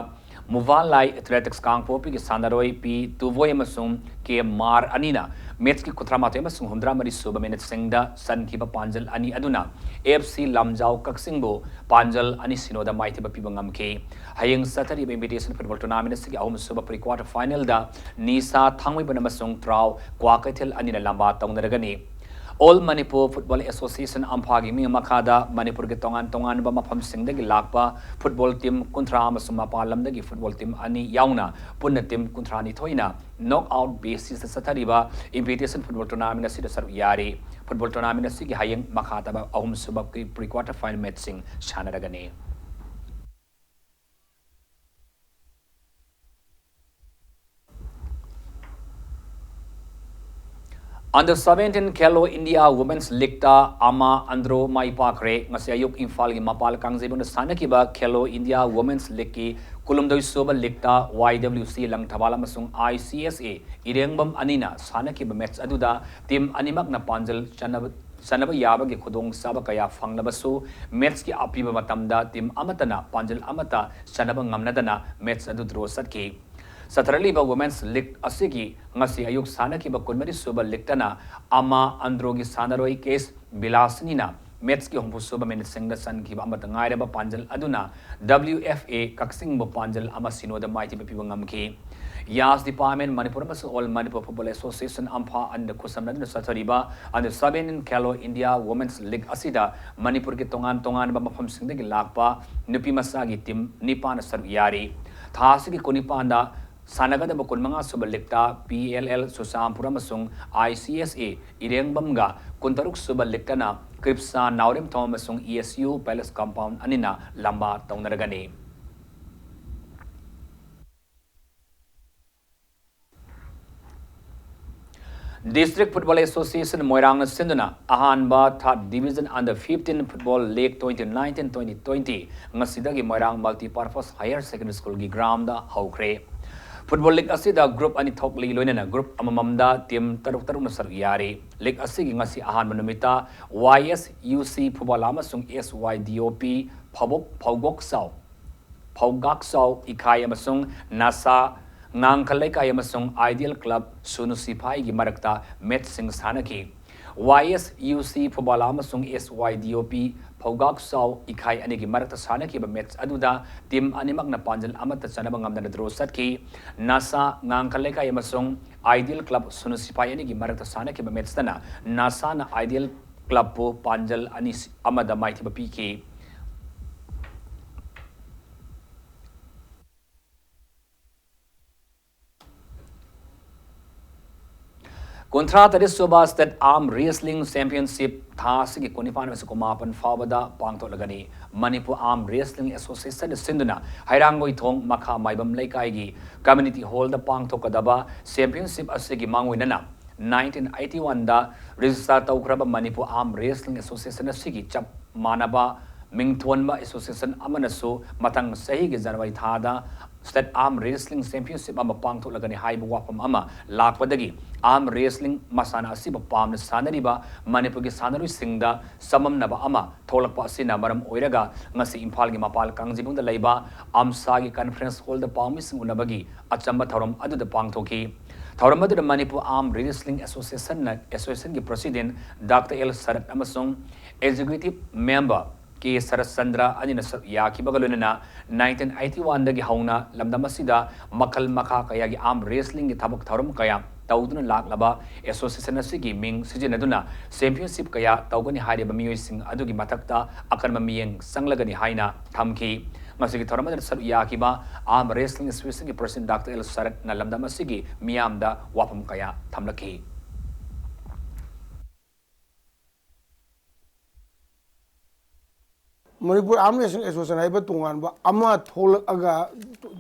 ꯃꯨꯚꯥꯟ ꯂꯥꯏ ꯑꯦꯊꯂꯦꯇꯤꯛꯁ ꯀꯥꯡꯄꯣꯛꯄꯤꯒꯤ ꯁꯥꯟꯅꯔꯣꯏ ꯄꯤ ꯇꯨꯕꯣꯏ ꯑꯃꯁꯨꯡ ꯀꯦ ꯃꯥꯔ ꯑꯅꯤꯅ match ꯀꯤ ꯀꯨꯟꯊ꯭ꯔꯥ ꯃꯥꯊꯣꯏ ꯑꯃꯁꯨꯡ ꯍꯨꯝꯗ꯭ꯔꯥ ꯃꯔꯤ ꯁꯨꯕ minute ꯁꯤꯡꯗ ꯆꯟꯈꯤꯕ ꯄꯥꯟꯖꯜ ꯑꯅꯤ ꯑꯗꯨꯅ F C ꯂꯝꯖꯥꯎ ꯀꯛꯆꯤꯡꯕꯨ ꯄꯥꯟꯖꯜ ꯑꯅꯤ ꯁꯤꯅꯣꯗ ꯃꯥꯏꯊꯤꯕ ꯄꯤꯕ ꯉꯝꯈꯤ꯫ ꯍꯌꯦꯡ ꯆꯠꯊꯔꯤꯕ invitation football tournament ꯑꯁꯤꯒꯤ ꯑꯍꯨꯝꯁꯨꯕ pre quarter final ꯗ ꯅꯤꯁꯥ ꯊꯥꯡꯃꯩꯕꯟ ꯑꯃꯁꯨꯡ ꯇ꯭ꯔꯥꯎ ꯀ꯭ꯋꯥꯀꯩꯊꯦꯜ ꯑꯅꯤꯅ ꯂꯝꯕꯥ ꯇꯧꯅꯔꯒꯅꯤ꯫ All Manipur Football Association, ꯑꯝꯐꯥꯒꯤ ꯃꯤ ꯃꯈꯥꯗ ꯃꯅꯤꯄꯨꯔꯒꯤ ꯇꯣꯉꯥꯟ ꯇꯣꯉꯥꯟꯕ ꯃꯐꯝꯁꯤꯡꯗꯒꯤ ꯂꯥꯛꯄ ꯐꯨꯠꯕꯣꯜ ꯇꯤꯝ ꯀꯨꯟꯊ꯭ꯔꯥ ꯑꯃꯁꯨꯡ ꯃꯄꯥꯟ ꯂꯝꯗꯒꯤ ꯐꯨꯠꯕꯣꯜ ꯇꯤꯝ ꯑꯅꯤ ꯌꯥꯎꯅ ꯄꯨꯟꯅ ꯇꯤꯝ ꯀꯨꯟꯊ꯭ꯔꯥ ꯅꯤꯊꯣꯏꯅ ꯅꯣꯛ ꯑꯥꯎꯠ ꯕꯦꯁꯤꯁꯇ ꯆꯠꯊꯔꯤꯕ ꯏꯟꯚꯤꯇꯦꯁꯟ ꯐꯨꯠꯕꯣꯜ ꯇꯣꯔꯅꯥꯃꯦꯟ ꯑꯁꯤꯗ ꯁꯔꯨꯛ ꯌꯥꯔꯤ꯫ ꯐꯨꯠꯕꯣꯜ ꯇꯣꯔꯅꯥꯃꯦꯟ ꯑꯁꯤꯒꯤ ꯍꯌꯦꯡ ꯃꯈꯥ ꯇꯥꯕ ꯑꯍꯨꯝꯁꯨꯕ ꯄ꯭ꯔꯤ ꯀ꯭ꯋꯥꯔꯇꯔ ꯐꯥꯏꯅꯦꯜ ꯃꯦꯠꯆꯁꯤꯡ ꯁꯥꯟꯅꯔꯒꯅꯤ꯫ Under seventeen Khelo India Women's Leagueꯇ ꯑꯃ ꯑꯟꯗ꯭ꯔꯣ ꯃꯥꯏ ꯄꯥꯛꯈ꯭ꯔꯦ꯫ ꯉꯁꯤ ꯑꯌꯨꯛ ꯏꯝꯐꯥꯜꯒꯤ ꯃꯄꯥꯜ ꯀꯥꯡꯖꯩꯕꯨꯡꯗ ꯁꯥꯟꯅꯈꯤꯕ ꯈꯦꯂꯣ ꯏꯟꯗꯤꯌꯥ ꯋꯨꯃꯦꯟꯁ ꯂꯤꯒꯀꯤ ꯀꯨꯟꯍꯨꯝꯗꯣꯏ ꯁꯨꯕ ꯂꯤꯒꯇ ꯋꯥꯏ ꯗꯕ꯭ꯂꯤꯎ ꯁꯤ ꯂꯪꯊꯕꯥꯜ ꯑꯃꯁꯨꯡ ꯑꯥꯏ ꯁꯤ ꯑꯦꯁ ꯑꯦ ꯏꯔꯦꯡꯕꯝ ꯑꯅꯤꯅ ꯁꯥꯟꯅꯈꯤꯕ ꯃꯦꯠꯆ ꯑꯗꯨꯗ ꯇꯤꯝ ꯑꯅꯤꯃꯛꯅ ꯄꯥꯟꯖꯜ ꯆꯟꯅꯕ, ꯆꯟꯅꯕ ꯌꯥꯕꯒꯤ ꯈꯨꯗꯣꯡꯆꯥꯕ ꯀꯌꯥ ꯐꯪꯂꯕꯁꯨ, ꯃꯦꯠꯆꯀꯤ ꯑꯄꯤꯕ ꯃꯇꯝꯗ ꯇꯤꯝ ꯑꯃꯠꯇꯅ ꯄꯥꯟꯖꯜ ꯑꯃꯠꯇ ꯆꯟꯅꯕ ꯉꯝꯅꯗꯅ ꯃꯦꯠꯆ ꯑꯗꯨ ꯗ꯭ꯔꯣ ꯆꯠꯈꯤ꯫ ꯆꯠꯊꯔꯛꯂꯤꯕ ꯋꯨꯃꯦꯟꯁ ꯂꯤꯒ ꯑꯁꯤꯒꯤ ꯉꯁꯤ ꯑꯌꯨꯛ ꯁꯥꯟꯅꯈꯤꯕ ꯀꯨꯟꯃꯔꯤ ꯁꯨꯕ ꯂꯤꯒꯇꯅ ꯑꯃ ꯑꯟꯗ꯭ꯔꯣꯒꯤ ꯁꯥꯟꯅꯔꯣꯏ ꯀꯦꯁ ꯕꯤꯂꯥꯁꯤꯅꯤꯅ ꯃꯦꯠꯆꯀꯤ ꯍꯨꯝꯐꯨ ꯁꯨꯕ ꯃꯤꯅꯤꯠꯁꯤꯡꯗ ꯆꯟꯈꯤꯕ ꯑꯃꯠꯇ ꯉꯥꯏꯔꯕ ꯄꯥꯟꯖꯜ ꯑꯗꯨꯅ ꯗꯕ꯭ꯂꯤꯎ ꯑꯦꯐ ꯑꯦ ꯀꯛꯆꯤꯡꯕꯨ ꯄꯥꯟꯖꯜ ꯑꯃ ꯁꯤꯅꯣꯗ ꯃꯥꯏꯊꯤꯕ ꯄꯤꯕ ꯉꯝꯈꯤ꯫ ꯌꯥꯁ ꯗꯤꯄꯥꯔꯠꯃꯦꯟ ꯃꯅꯤꯄꯨꯔ ꯑꯃꯁꯨꯡ all Manipur football association AMFA ꯑꯅꯤꯅ ꯈꯨꯠꯁꯝꯅꯗꯨꯅ ꯆꯠꯊꯔꯤꯕ under seventeen Khelo India women's league ꯑꯁꯤꯗ ꯃꯅꯤꯄꯨꯔꯒꯤ ꯇꯣꯉꯥꯟ ꯇꯣꯉꯥꯟꯕ ꯃꯐꯝꯁꯤꯡꯗꯒꯤ ꯂꯥꯛꯄ ꯅꯨꯄꯤ ꯃꯆꯥꯒꯤ ꯇꯤꯝ ꯅꯤꯄꯥꯟꯅ ꯁꯔꯨꯛ ꯌꯥꯔꯤ꯫ ꯊꯥ ꯑꯁꯤꯒꯤ ꯀꯨꯟꯅꯤꯄꯥꯟꯗ ꯁꯥꯟꯅꯒꯗꯕ ꯀꯨꯟꯃꯉꯥ ꯁꯨꯕ ꯂꯤꯒꯇ ꯄꯤ ꯑꯦꯜ ꯑꯦꯜ ꯆꯨꯔꯆꯥꯟꯄꯨꯔ ꯑꯃꯁꯨꯡ ꯑꯥꯏ ꯁꯤ ꯑꯦꯁ ꯑꯦ ꯏꯔꯦꯡꯕꯝꯒ ꯀꯨꯟꯇꯔꯨꯛ ꯁꯨꯕ ꯂꯤꯒꯇꯅ ꯀ꯭ꯔꯤꯞꯁꯥ ꯅꯥꯎꯔꯦꯝꯊꯣꯡ ꯑꯃꯁꯨꯡ E S U palace compound ꯑꯅꯤꯅ ꯂꯝꯕꯥ ꯇꯧꯅꯔꯒꯅꯤ꯫ ꯗꯤꯁꯇ꯭ꯔꯤꯛ ꯐꯨꯠꯕꯣꯜ ꯑꯦꯁꯣꯁꯤꯌꯦꯁꯟ ꯃꯣꯏꯔꯥꯡꯅ ꯁꯤꯟꯗꯨꯅ ꯑꯍꯥꯟꯕ third division under fifteen football league twenty nineteen twenty twenty ꯉꯁꯤꯗꯒꯤ ꯃꯣꯏꯔꯥꯡ ꯃꯜꯇꯤꯄꯔꯄꯁ ꯍꯥꯌꯔ ꯁꯦꯀꯦꯟꯗꯔꯤ ꯁ꯭ꯀꯨꯜꯒꯤ ꯒ꯭ꯔꯥꯎꯟꯗ ꯍꯧꯈ꯭ꯔꯦ꯫ ꯐꯨꯠꯕꯣꯜ ꯂꯤꯒ ꯑꯁꯤꯗ ꯒ꯭ꯔꯨꯞ ꯑꯅꯤ ꯊꯣꯛꯂꯤ, ꯂꯣꯏꯅꯅ ꯒ꯭ꯔꯨꯞ ꯑꯃꯃꯝꯗ ꯇꯤꯝ ꯇꯔꯨꯛ ꯇꯔꯨꯛꯅ ꯁꯔꯨꯛ ꯌꯥꯔꯤ꯫ ꯂꯤꯒ ꯑꯁꯤꯒꯤ ꯉꯁꯤ ꯑꯍꯥꯟꯕ ꯅꯨꯃꯤꯠꯇ ꯋꯥꯏ ꯑꯦꯁ ꯌꯨ ꯁꯤ ꯐꯨꯕꯥꯂꯥ ꯑꯃꯁꯨꯡ ꯑꯦꯁ ꯋꯥꯏ ꯗꯤ ꯑꯣ ꯄꯤ ꯐꯧꯕꯣꯛ-, ꯐꯧꯒꯣꯛꯆꯥꯎ ꯐꯧꯒꯥꯛꯆꯥꯎ ꯏꯈꯥꯏ ꯑꯃꯁꯨꯡ ꯅꯥꯁꯥ ꯉꯥꯡꯈꯜ ꯂꯩꯀꯥꯏ ꯑꯃꯁꯨꯡ ꯑꯥꯏꯗꯤꯌꯦꯜ ꯀ꯭ꯂꯕ ꯁꯨꯅꯨ ꯁꯤꯐꯥꯏꯒꯤ ꯃꯔꯛꯇ ꯃꯦꯠꯆꯁꯤꯡ ꯁꯥꯟꯅꯈꯤ꯫ ꯋꯥꯏ ꯑꯦꯁ ꯌꯨ ꯁꯤ ꯐꯨꯕꯥꯂꯥ ꯑꯃꯁꯨꯡ ꯑꯦꯁ ꯋꯥꯏ ꯗꯤ ꯑꯣ ꯄꯤ ꯐꯧꯒꯥꯛ ꯆꯥꯎ ꯏꯈꯥꯏ ꯑꯅꯤꯒꯤ ꯃꯔꯛꯇ ꯁꯥꯟꯅꯈꯤꯕ ꯃꯦꯠꯆ ꯑꯗꯨꯗ ꯇꯤꯝ ꯑꯅꯤꯃꯛꯅ ꯄꯥꯟꯖꯜ ꯑꯃꯠꯇ ꯆꯟꯅꯕ ꯉꯝꯗꯅ ꯗ꯭ꯔꯣ ꯆꯠꯈꯤ꯫ ꯅꯥꯁꯥ ꯉꯥꯡꯈ ꯂꯩꯀꯥꯏ ꯑꯃꯁꯨꯡ ꯑꯥꯏꯗꯤꯌꯦꯜ ꯀ꯭ꯂꯕ ꯁꯨꯅꯨ ꯁꯤꯐꯥꯏ ꯑꯅꯤꯒꯤ ꯃꯔꯛꯇ ꯁꯥꯟꯅꯈꯤꯕ ꯃꯦꯠꯆꯇꯅ ꯅꯥꯁꯥꯅ ꯑꯥꯏꯗꯤꯌꯦꯜ ꯀ꯭ꯂꯕꯄꯨ ꯄꯥꯟꯖꯜ ꯑꯅꯤ ꯑꯃꯗ ꯃꯥꯏꯊꯤꯕ ꯄꯤꯈꯤ꯫ ꯀꯨꯟꯊ꯭ꯔꯥ ꯇꯔꯦꯠ ꯁꯨꯕ ꯁ꯭ꯇꯦꯠ ꯑꯥꯔꯝ ꯔꯦꯁꯂꯤꯡ ꯆꯦꯝꯄꯤꯌꯟꯁꯤꯞ ꯊꯥ ꯑꯁꯤꯒꯤ ꯀꯨꯟꯅꯤꯄꯥꯟ ꯑꯃꯁꯨꯡ ꯀꯨꯟꯃꯥꯄꯟ ꯐꯥꯎꯕꯗ ꯄꯥꯡꯊꯣꯛꯂꯒꯅꯤ꯫ ꯃꯅꯤꯄꯨꯔ ꯑꯥꯔꯝ ꯔꯦꯁꯂꯤꯡ ꯑꯦꯁꯣꯁꯤꯌꯦꯁꯟꯅ ꯁꯤꯟꯗꯨꯅ ꯍꯩꯔꯥꯡꯒꯣꯏꯊꯣꯡ ꯃꯈꯥ ꯃꯥꯏꯕꯝ ꯂꯩꯀꯥꯏꯒꯤ ꯀꯝꯃ꯭ꯌꯨꯅꯤꯇꯤ ꯍꯣꯜꯗ ꯄꯥꯡꯊꯣꯛꯀꯗꯕ ꯆꯦꯝꯄꯤꯌꯟꯁꯤꯞ ꯑꯁꯤꯒꯤ ꯃꯥꯡꯑꯣꯏꯅꯅ ꯅꯥꯏꯟꯇꯤꯟ ꯑꯩꯠꯇꯤ ꯋꯥꯟꯗ ꯔꯦꯖꯤꯁꯇꯥꯔ ꯇꯧꯈ꯭ꯔꯕ ꯃꯅꯤꯄꯨꯔ ꯑꯥꯔꯝ ꯔꯦꯁꯂꯤꯡ ꯑꯦꯁꯣꯁꯤꯌꯦꯁꯟ ꯑꯁꯤꯒꯤ ꯆꯞ ꯃꯥꯟꯅꯕ ꯃꯤꯡꯊꯣꯟꯕ ꯑꯦꯁꯣꯁꯤꯌꯦꯁꯟ ꯑꯃꯅꯁꯨ ꯃꯊꯪ ꯆꯍꯤꯒꯤ ꯖꯅꯋꯥꯔꯤ ꯊꯥꯗ ꯁ꯭ꯇꯦꯠ ꯑꯥꯔꯝ ꯔꯦꯁꯂꯤꯡ ꯆꯦꯝꯄꯤꯌꯟꯁꯤꯞ ꯑꯃ ꯄꯥꯡꯊꯣꯛꯂꯒꯅꯤ ꯍꯥꯏꯕ ꯋꯥꯐꯝ ꯑꯃ ꯂꯥꯛꯄꯗꯒꯤ ꯑꯥꯔꯝ ꯔꯦꯁꯂꯤꯡ ꯃꯁꯥꯟꯅ ꯑꯁꯤꯕꯨ ꯄꯥꯝꯅ ꯁꯥꯟꯅꯔꯤꯕ ꯃꯅꯤꯄꯨꯔꯒꯤ ꯁꯥꯟꯅꯔꯣꯏꯁꯤꯡꯗ ꯆꯃꯝꯅꯕ ꯑꯃ ꯊꯣꯛꯂꯛꯄ ꯑꯁꯤꯅ ꯃꯔꯝ ꯑꯣꯏꯔꯒ ꯉꯁꯤ ꯏꯝꯐꯥꯜꯒꯤ ꯃꯄꯥꯜ ꯀꯥꯡꯖꯩꯕꯨꯡꯗ ꯂꯩꯕ ꯑꯝꯁꯥꯒꯤ ꯀꯟꯐꯔꯦꯟꯁ ꯍꯣꯜꯗ ꯄꯥꯎꯃꯤꯁꯤꯡ ꯎꯅꯕꯒꯤ ꯑꯆꯝꯕ ꯊꯧꯔꯝ ꯑꯗꯨꯗ ꯄꯥꯡꯊꯣꯛꯈꯤ꯫ ꯊꯧꯔꯝ ꯑꯗꯨꯗ ꯃꯅꯤꯄꯨꯔ ꯑꯥꯔꯝ ꯔꯦꯁꯂꯤꯡ ꯑꯦꯁꯣꯁꯤꯌꯦꯁꯟꯅ, ꯑꯦꯁꯣꯁꯤꯌꯦꯁꯟꯒꯤ ꯄ꯭ꯔꯁꯤꯗꯦꯟꯠ ꯗꯥꯛꯇꯔ ꯑꯦꯜ ꯁꯔꯠ ꯑꯃꯁꯨꯡ ꯑꯦꯛꯖꯤꯀ꯭ꯌꯨꯇꯤꯚ ꯃꯦꯝꯕꯔ ꯀꯦ ꯁꯔꯠꯆꯟꯗ꯭ꯔ ꯑꯅꯤꯅ ꯁꯔꯨꯛ ꯌꯥꯈꯤꯕꯒ ꯂꯣꯏꯅꯅ ꯅꯥꯏꯟꯇꯤꯟ ꯑꯩꯠꯇꯤ ꯋꯥꯟꯗꯒꯤ ꯍꯧꯅ ꯂꯝꯗꯝ ꯑꯁꯤꯗ ꯃꯈꯜ ꯃꯈꯥ ꯀꯌꯥꯒꯤ ꯑꯥꯔꯝ ꯔꯦꯁꯂꯤꯡꯒꯤ ꯊꯕꯛ ꯊꯧꯔꯝ ꯀꯌꯥ ꯇꯧꯗꯨꯅ ꯂꯥꯛꯂꯕ ꯑꯦꯁꯣꯁꯤꯌꯦꯁꯟ ꯑꯁꯤꯒꯤ ꯃꯤꯡ ꯁꯤꯖꯤꯟꯅꯗꯨꯅ ꯆꯦꯝꯄꯤꯌꯟꯁꯤꯞ ꯀꯌꯥ ꯇꯧꯒꯅꯤ ꯍꯥꯏꯔꯤꯕ ꯃꯤꯑꯣꯏꯁꯤꯡ ꯑꯗꯨꯒꯤ ꯃꯊꯛꯇ ꯑꯀꯟꯕ ꯃꯤꯠꯌꯦꯡ ꯆꯪꯂꯒꯅꯤ ꯍꯥꯏꯅ ꯊꯝꯈꯤ꯫ ꯉꯁꯤꯒꯤ ꯊꯧꯔꯝ ꯑꯗꯨꯗ ꯁꯔꯨꯛ ꯌꯥꯈꯤꯕ ꯑꯥꯔꯝ ꯔꯦꯁꯂꯤꯡ ꯑꯦꯁꯣꯁꯤꯌꯦꯁꯟꯒꯤ ꯄ꯭ꯔꯁꯤꯗꯦꯟꯠ ꯗꯥꯛꯇꯔ ꯑꯦꯜ ꯁꯔꯠꯅ ꯂꯝꯗꯝ ꯑꯁꯤꯒꯤ ꯃꯤꯌꯥꯝꯗ ꯋꯥꯐꯝ ꯀꯌꯥ ꯊꯝꯂꯛꯈꯤ꯫ ꯃꯅꯤꯄꯨꯔ ꯑꯥꯔꯝ ꯔꯦꯁꯂꯤꯡ ꯑꯦꯁꯣꯁꯤꯌꯦꯁꯟ ꯍꯥꯏꯕ ꯇꯣꯉꯥꯟꯕ ꯑꯃ ꯊꯣꯛꯂꯛꯑꯒ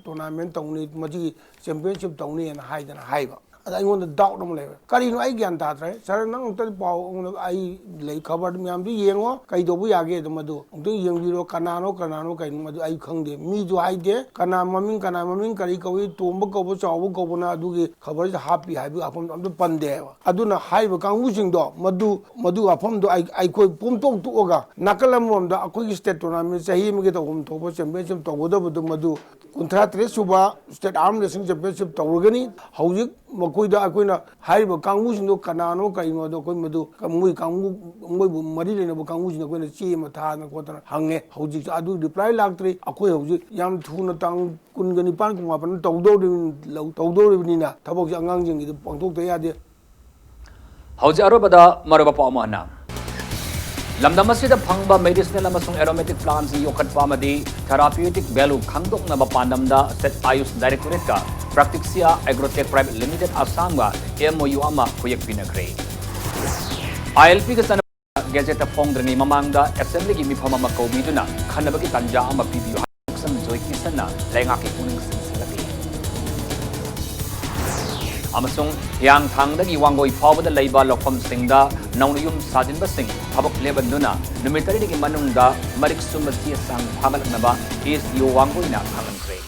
ꯇꯣꯔꯅꯥꯃꯦꯟ ꯇꯧꯅꯤ, ꯃꯁꯤꯒꯤ ꯆꯦꯝꯄꯤꯌꯟꯁꯤꯞ ꯇꯧꯅꯤꯅ ꯍꯥꯏꯗꯅ ꯍꯥꯏꯕ꯫ ꯑꯗ ꯑꯩꯉꯣꯟꯗ ꯗꯥꯎꯠ ꯑꯃ ꯂꯩꯕ, ꯀꯔꯤꯅꯣ ꯑꯩ ꯒ꯭ꯌꯥꯟ ꯇꯥꯗ꯭ꯔꯦ꯫ ꯁꯥꯔ, ꯅꯪ ꯑꯝꯇ ꯄꯥꯎ, ꯑꯩꯉꯣꯟꯗ, ꯑꯩ ꯂꯩ, ꯈꯕꯔ ꯃꯌꯥꯝꯗꯨ ꯌꯦꯡꯉꯣ, ꯀꯩ ꯇꯧꯕ ꯌꯥꯒꯦ ꯑꯗꯨ ꯃꯗꯨ ꯑꯃꯨꯛꯇꯪ ꯌꯦꯡꯕꯤꯔꯣ꯫ ꯀꯅꯥꯅꯣ ꯀꯅꯥꯅꯣ ꯀꯩꯅꯣ ꯃꯗꯨ ꯑꯩ ꯈꯪꯗꯦ꯫ ꯃꯤꯁꯨ ꯍꯥꯏꯗꯦ, ꯀꯅꯥ ꯃꯃꯤꯡ, ꯀꯅꯥ ꯃꯃꯤꯡ ꯀꯔꯤ ꯀꯧꯏ, ꯇꯣꯝꯕ ꯀꯧꯕ, ꯆꯥꯎꯕ ꯀꯧꯕꯅ ꯑꯗꯨꯒꯤ ꯈꯕꯔꯁꯤꯗ ꯍꯥꯞꯄꯤ ꯍꯥꯏꯕꯒꯤ ꯋꯥꯐꯝꯗꯣ ꯑꯝꯇ ꯄꯟꯗꯦ ꯍꯥꯏꯕ꯫ ꯑꯗꯨꯅ ꯍꯥꯏꯔꯤꯕ ꯀꯥꯡꯕꯨꯁꯤꯡꯗꯣ ꯃꯗꯨ, ꯃꯗꯨ ꯋꯥꯐꯝꯗꯣ ꯑꯩ, ꯑꯩꯈꯣꯏ ꯄꯨꯝꯇꯣꯛ ꯇꯣꯛꯑꯒ ꯅꯥꯀꯜ ꯑꯃꯔꯣꯝꯗ ꯑꯩꯈꯣꯏꯒꯤ ꯁ꯭ꯇꯦꯠ ꯇꯣꯔꯅꯥꯃꯦꯟ ꯆꯍꯤ ꯑꯃꯒꯤ ꯇꯧꯐꯝ ꯊꯣꯛꯄ ꯆꯦꯝꯄꯤꯌꯟꯁꯤꯞ ꯇꯧꯒꯗꯕꯗꯨ ꯃꯗꯨ ꯀꯨꯟꯊ꯭ꯔꯥ ꯇꯔꯦꯠ ꯁꯨꯕ ꯁ꯭ꯇꯦꯠ ꯑꯥꯔꯝ ꯔꯦꯁꯂꯤꯡ ꯆꯦꯝꯄꯤꯌꯟꯁꯤꯞ ꯇꯧꯔꯒꯅꯤ꯫ ꯍꯧꯖꯤꯛ ꯃ-, ꯑꯩꯈꯣꯏꯗ, ꯑꯩꯈꯣꯏꯅ ꯍꯥꯏꯔꯤꯕ ꯀꯥꯡꯕꯨꯁꯤꯡꯗꯣ ꯀꯅꯥꯅꯣ ꯀꯔꯤꯅꯣꯗꯣ ꯑꯩꯈꯣꯏ ꯃꯗꯨ, ꯃꯣꯏ ꯀꯥꯡꯕꯨ, ꯃꯣꯏꯕꯨ ꯃꯔꯤ ꯂꯩꯅꯕ ꯀꯥꯡꯕꯨꯁꯤꯡꯗ ꯑꯩꯈꯣꯏꯅ ꯆꯦ ꯑꯃ ꯊꯥꯗꯅ ꯈꯣꯠꯇꯅ ꯍꯪꯉꯦ꯫ ꯍꯧꯖꯤꯛꯁꯨ ꯑꯗꯨ reply ꯂꯥꯛꯇ꯭ꯔꯤ꯫ ꯑꯩꯈꯣꯏ ꯍꯧꯖꯤꯛ ꯌꯥꯝ ꯊꯨꯅ ꯇꯥꯡ ꯀꯨꯟꯒ ꯅꯤꯄꯥꯟ, ꯀꯨꯟꯃꯥꯄꯟ ꯇꯧꯗꯧꯔꯤꯕꯅꯤ, ꯂꯧ-, ꯇꯧꯗꯧꯔꯤꯕꯅꯤꯅ ꯊꯕꯛꯁꯦ ꯑꯉꯥꯡꯁꯤꯡꯒꯤꯗ ꯄꯥꯡꯊꯣꯛꯇ ꯌꯥꯗꯦ꯫ ꯍꯧꯖꯤꯛ ꯑꯔꯣꯏꯕꯗ ꯃꯔꯨꯑꯣꯏꯕ ꯄꯥꯎ ꯑꯃ ꯍꯟꯅ꯫ ꯂꯝꯗꯝ ꯑꯁꯤꯗ ꯐꯪꯕ medicinal ꯑꯃꯁꯨꯡ aromatic plants ꯌꯣꯛꯈꯠꯄ ꯑꯃꯗꯤ therapeutic value ꯈꯪꯗꯣꯛꯅꯕ ꯄꯥꯟꯗꯝꯗ State Ayush Directorate ꯀ Praktixia Agrotech Private Limited Assam ꯒ M O U ꯑꯃ ꯈꯨꯌꯦꯛ ꯄꯤꯅꯈ꯭ꯔꯦ꯫ I L P ꯒ ꯆꯠꯅꯕ gazette ꯐꯣꯡꯗ꯭ꯔꯤꯉꯩ ꯃꯃꯥꯡꯗ assembly ꯒꯤ ꯃꯤꯐꯝ ꯑꯃ ꯀꯧꯕꯤꯗꯨꯅ ꯈꯟꯅꯕꯒꯤ ꯇꯥꯟꯖꯥ ꯑꯃ ꯄꯤꯕꯤꯌꯨ ꯍꯥꯏꯅ ꯁꯝ ꯖꯣꯏ ꯀꯤꯁꯟꯅ ꯂꯩꯉꯥꯛꯀꯤ ꯄꯨꯛꯅꯤꯡ ꯆꯤꯡꯁꯤꯜꯂꯛꯂꯤ꯫ ꯑꯃꯁꯨꯡ ꯍꯤꯌꯥꯡꯊꯥꯡꯗꯒꯤ ꯋꯥꯡꯒꯣꯏ ꯐꯥꯎꯕꯗ ꯂꯩꯕ ꯂꯧꯐꯝꯁꯤꯡꯗ ꯅꯧꯅ ꯌꯨꯝ ꯁꯥꯖꯤꯟꯕꯁꯤꯡ ꯊꯕꯛ ꯂꯦꯞꯍꯟꯗꯨꯅ ꯅꯨꯃꯤꯠ ꯇꯔꯦꯠꯅꯤꯒꯤ ꯃꯅꯨꯡꯗ ꯃꯔꯤꯛ ꯆꯨꯝꯕ ꯆꯦ ꯆꯥꯡ ꯊꯥꯒꯠꯂꯛꯅꯕ S D O ꯋꯥꯡꯒꯣꯏꯅ ꯈꯪꯍꯟꯈ꯭ꯔꯦ꯫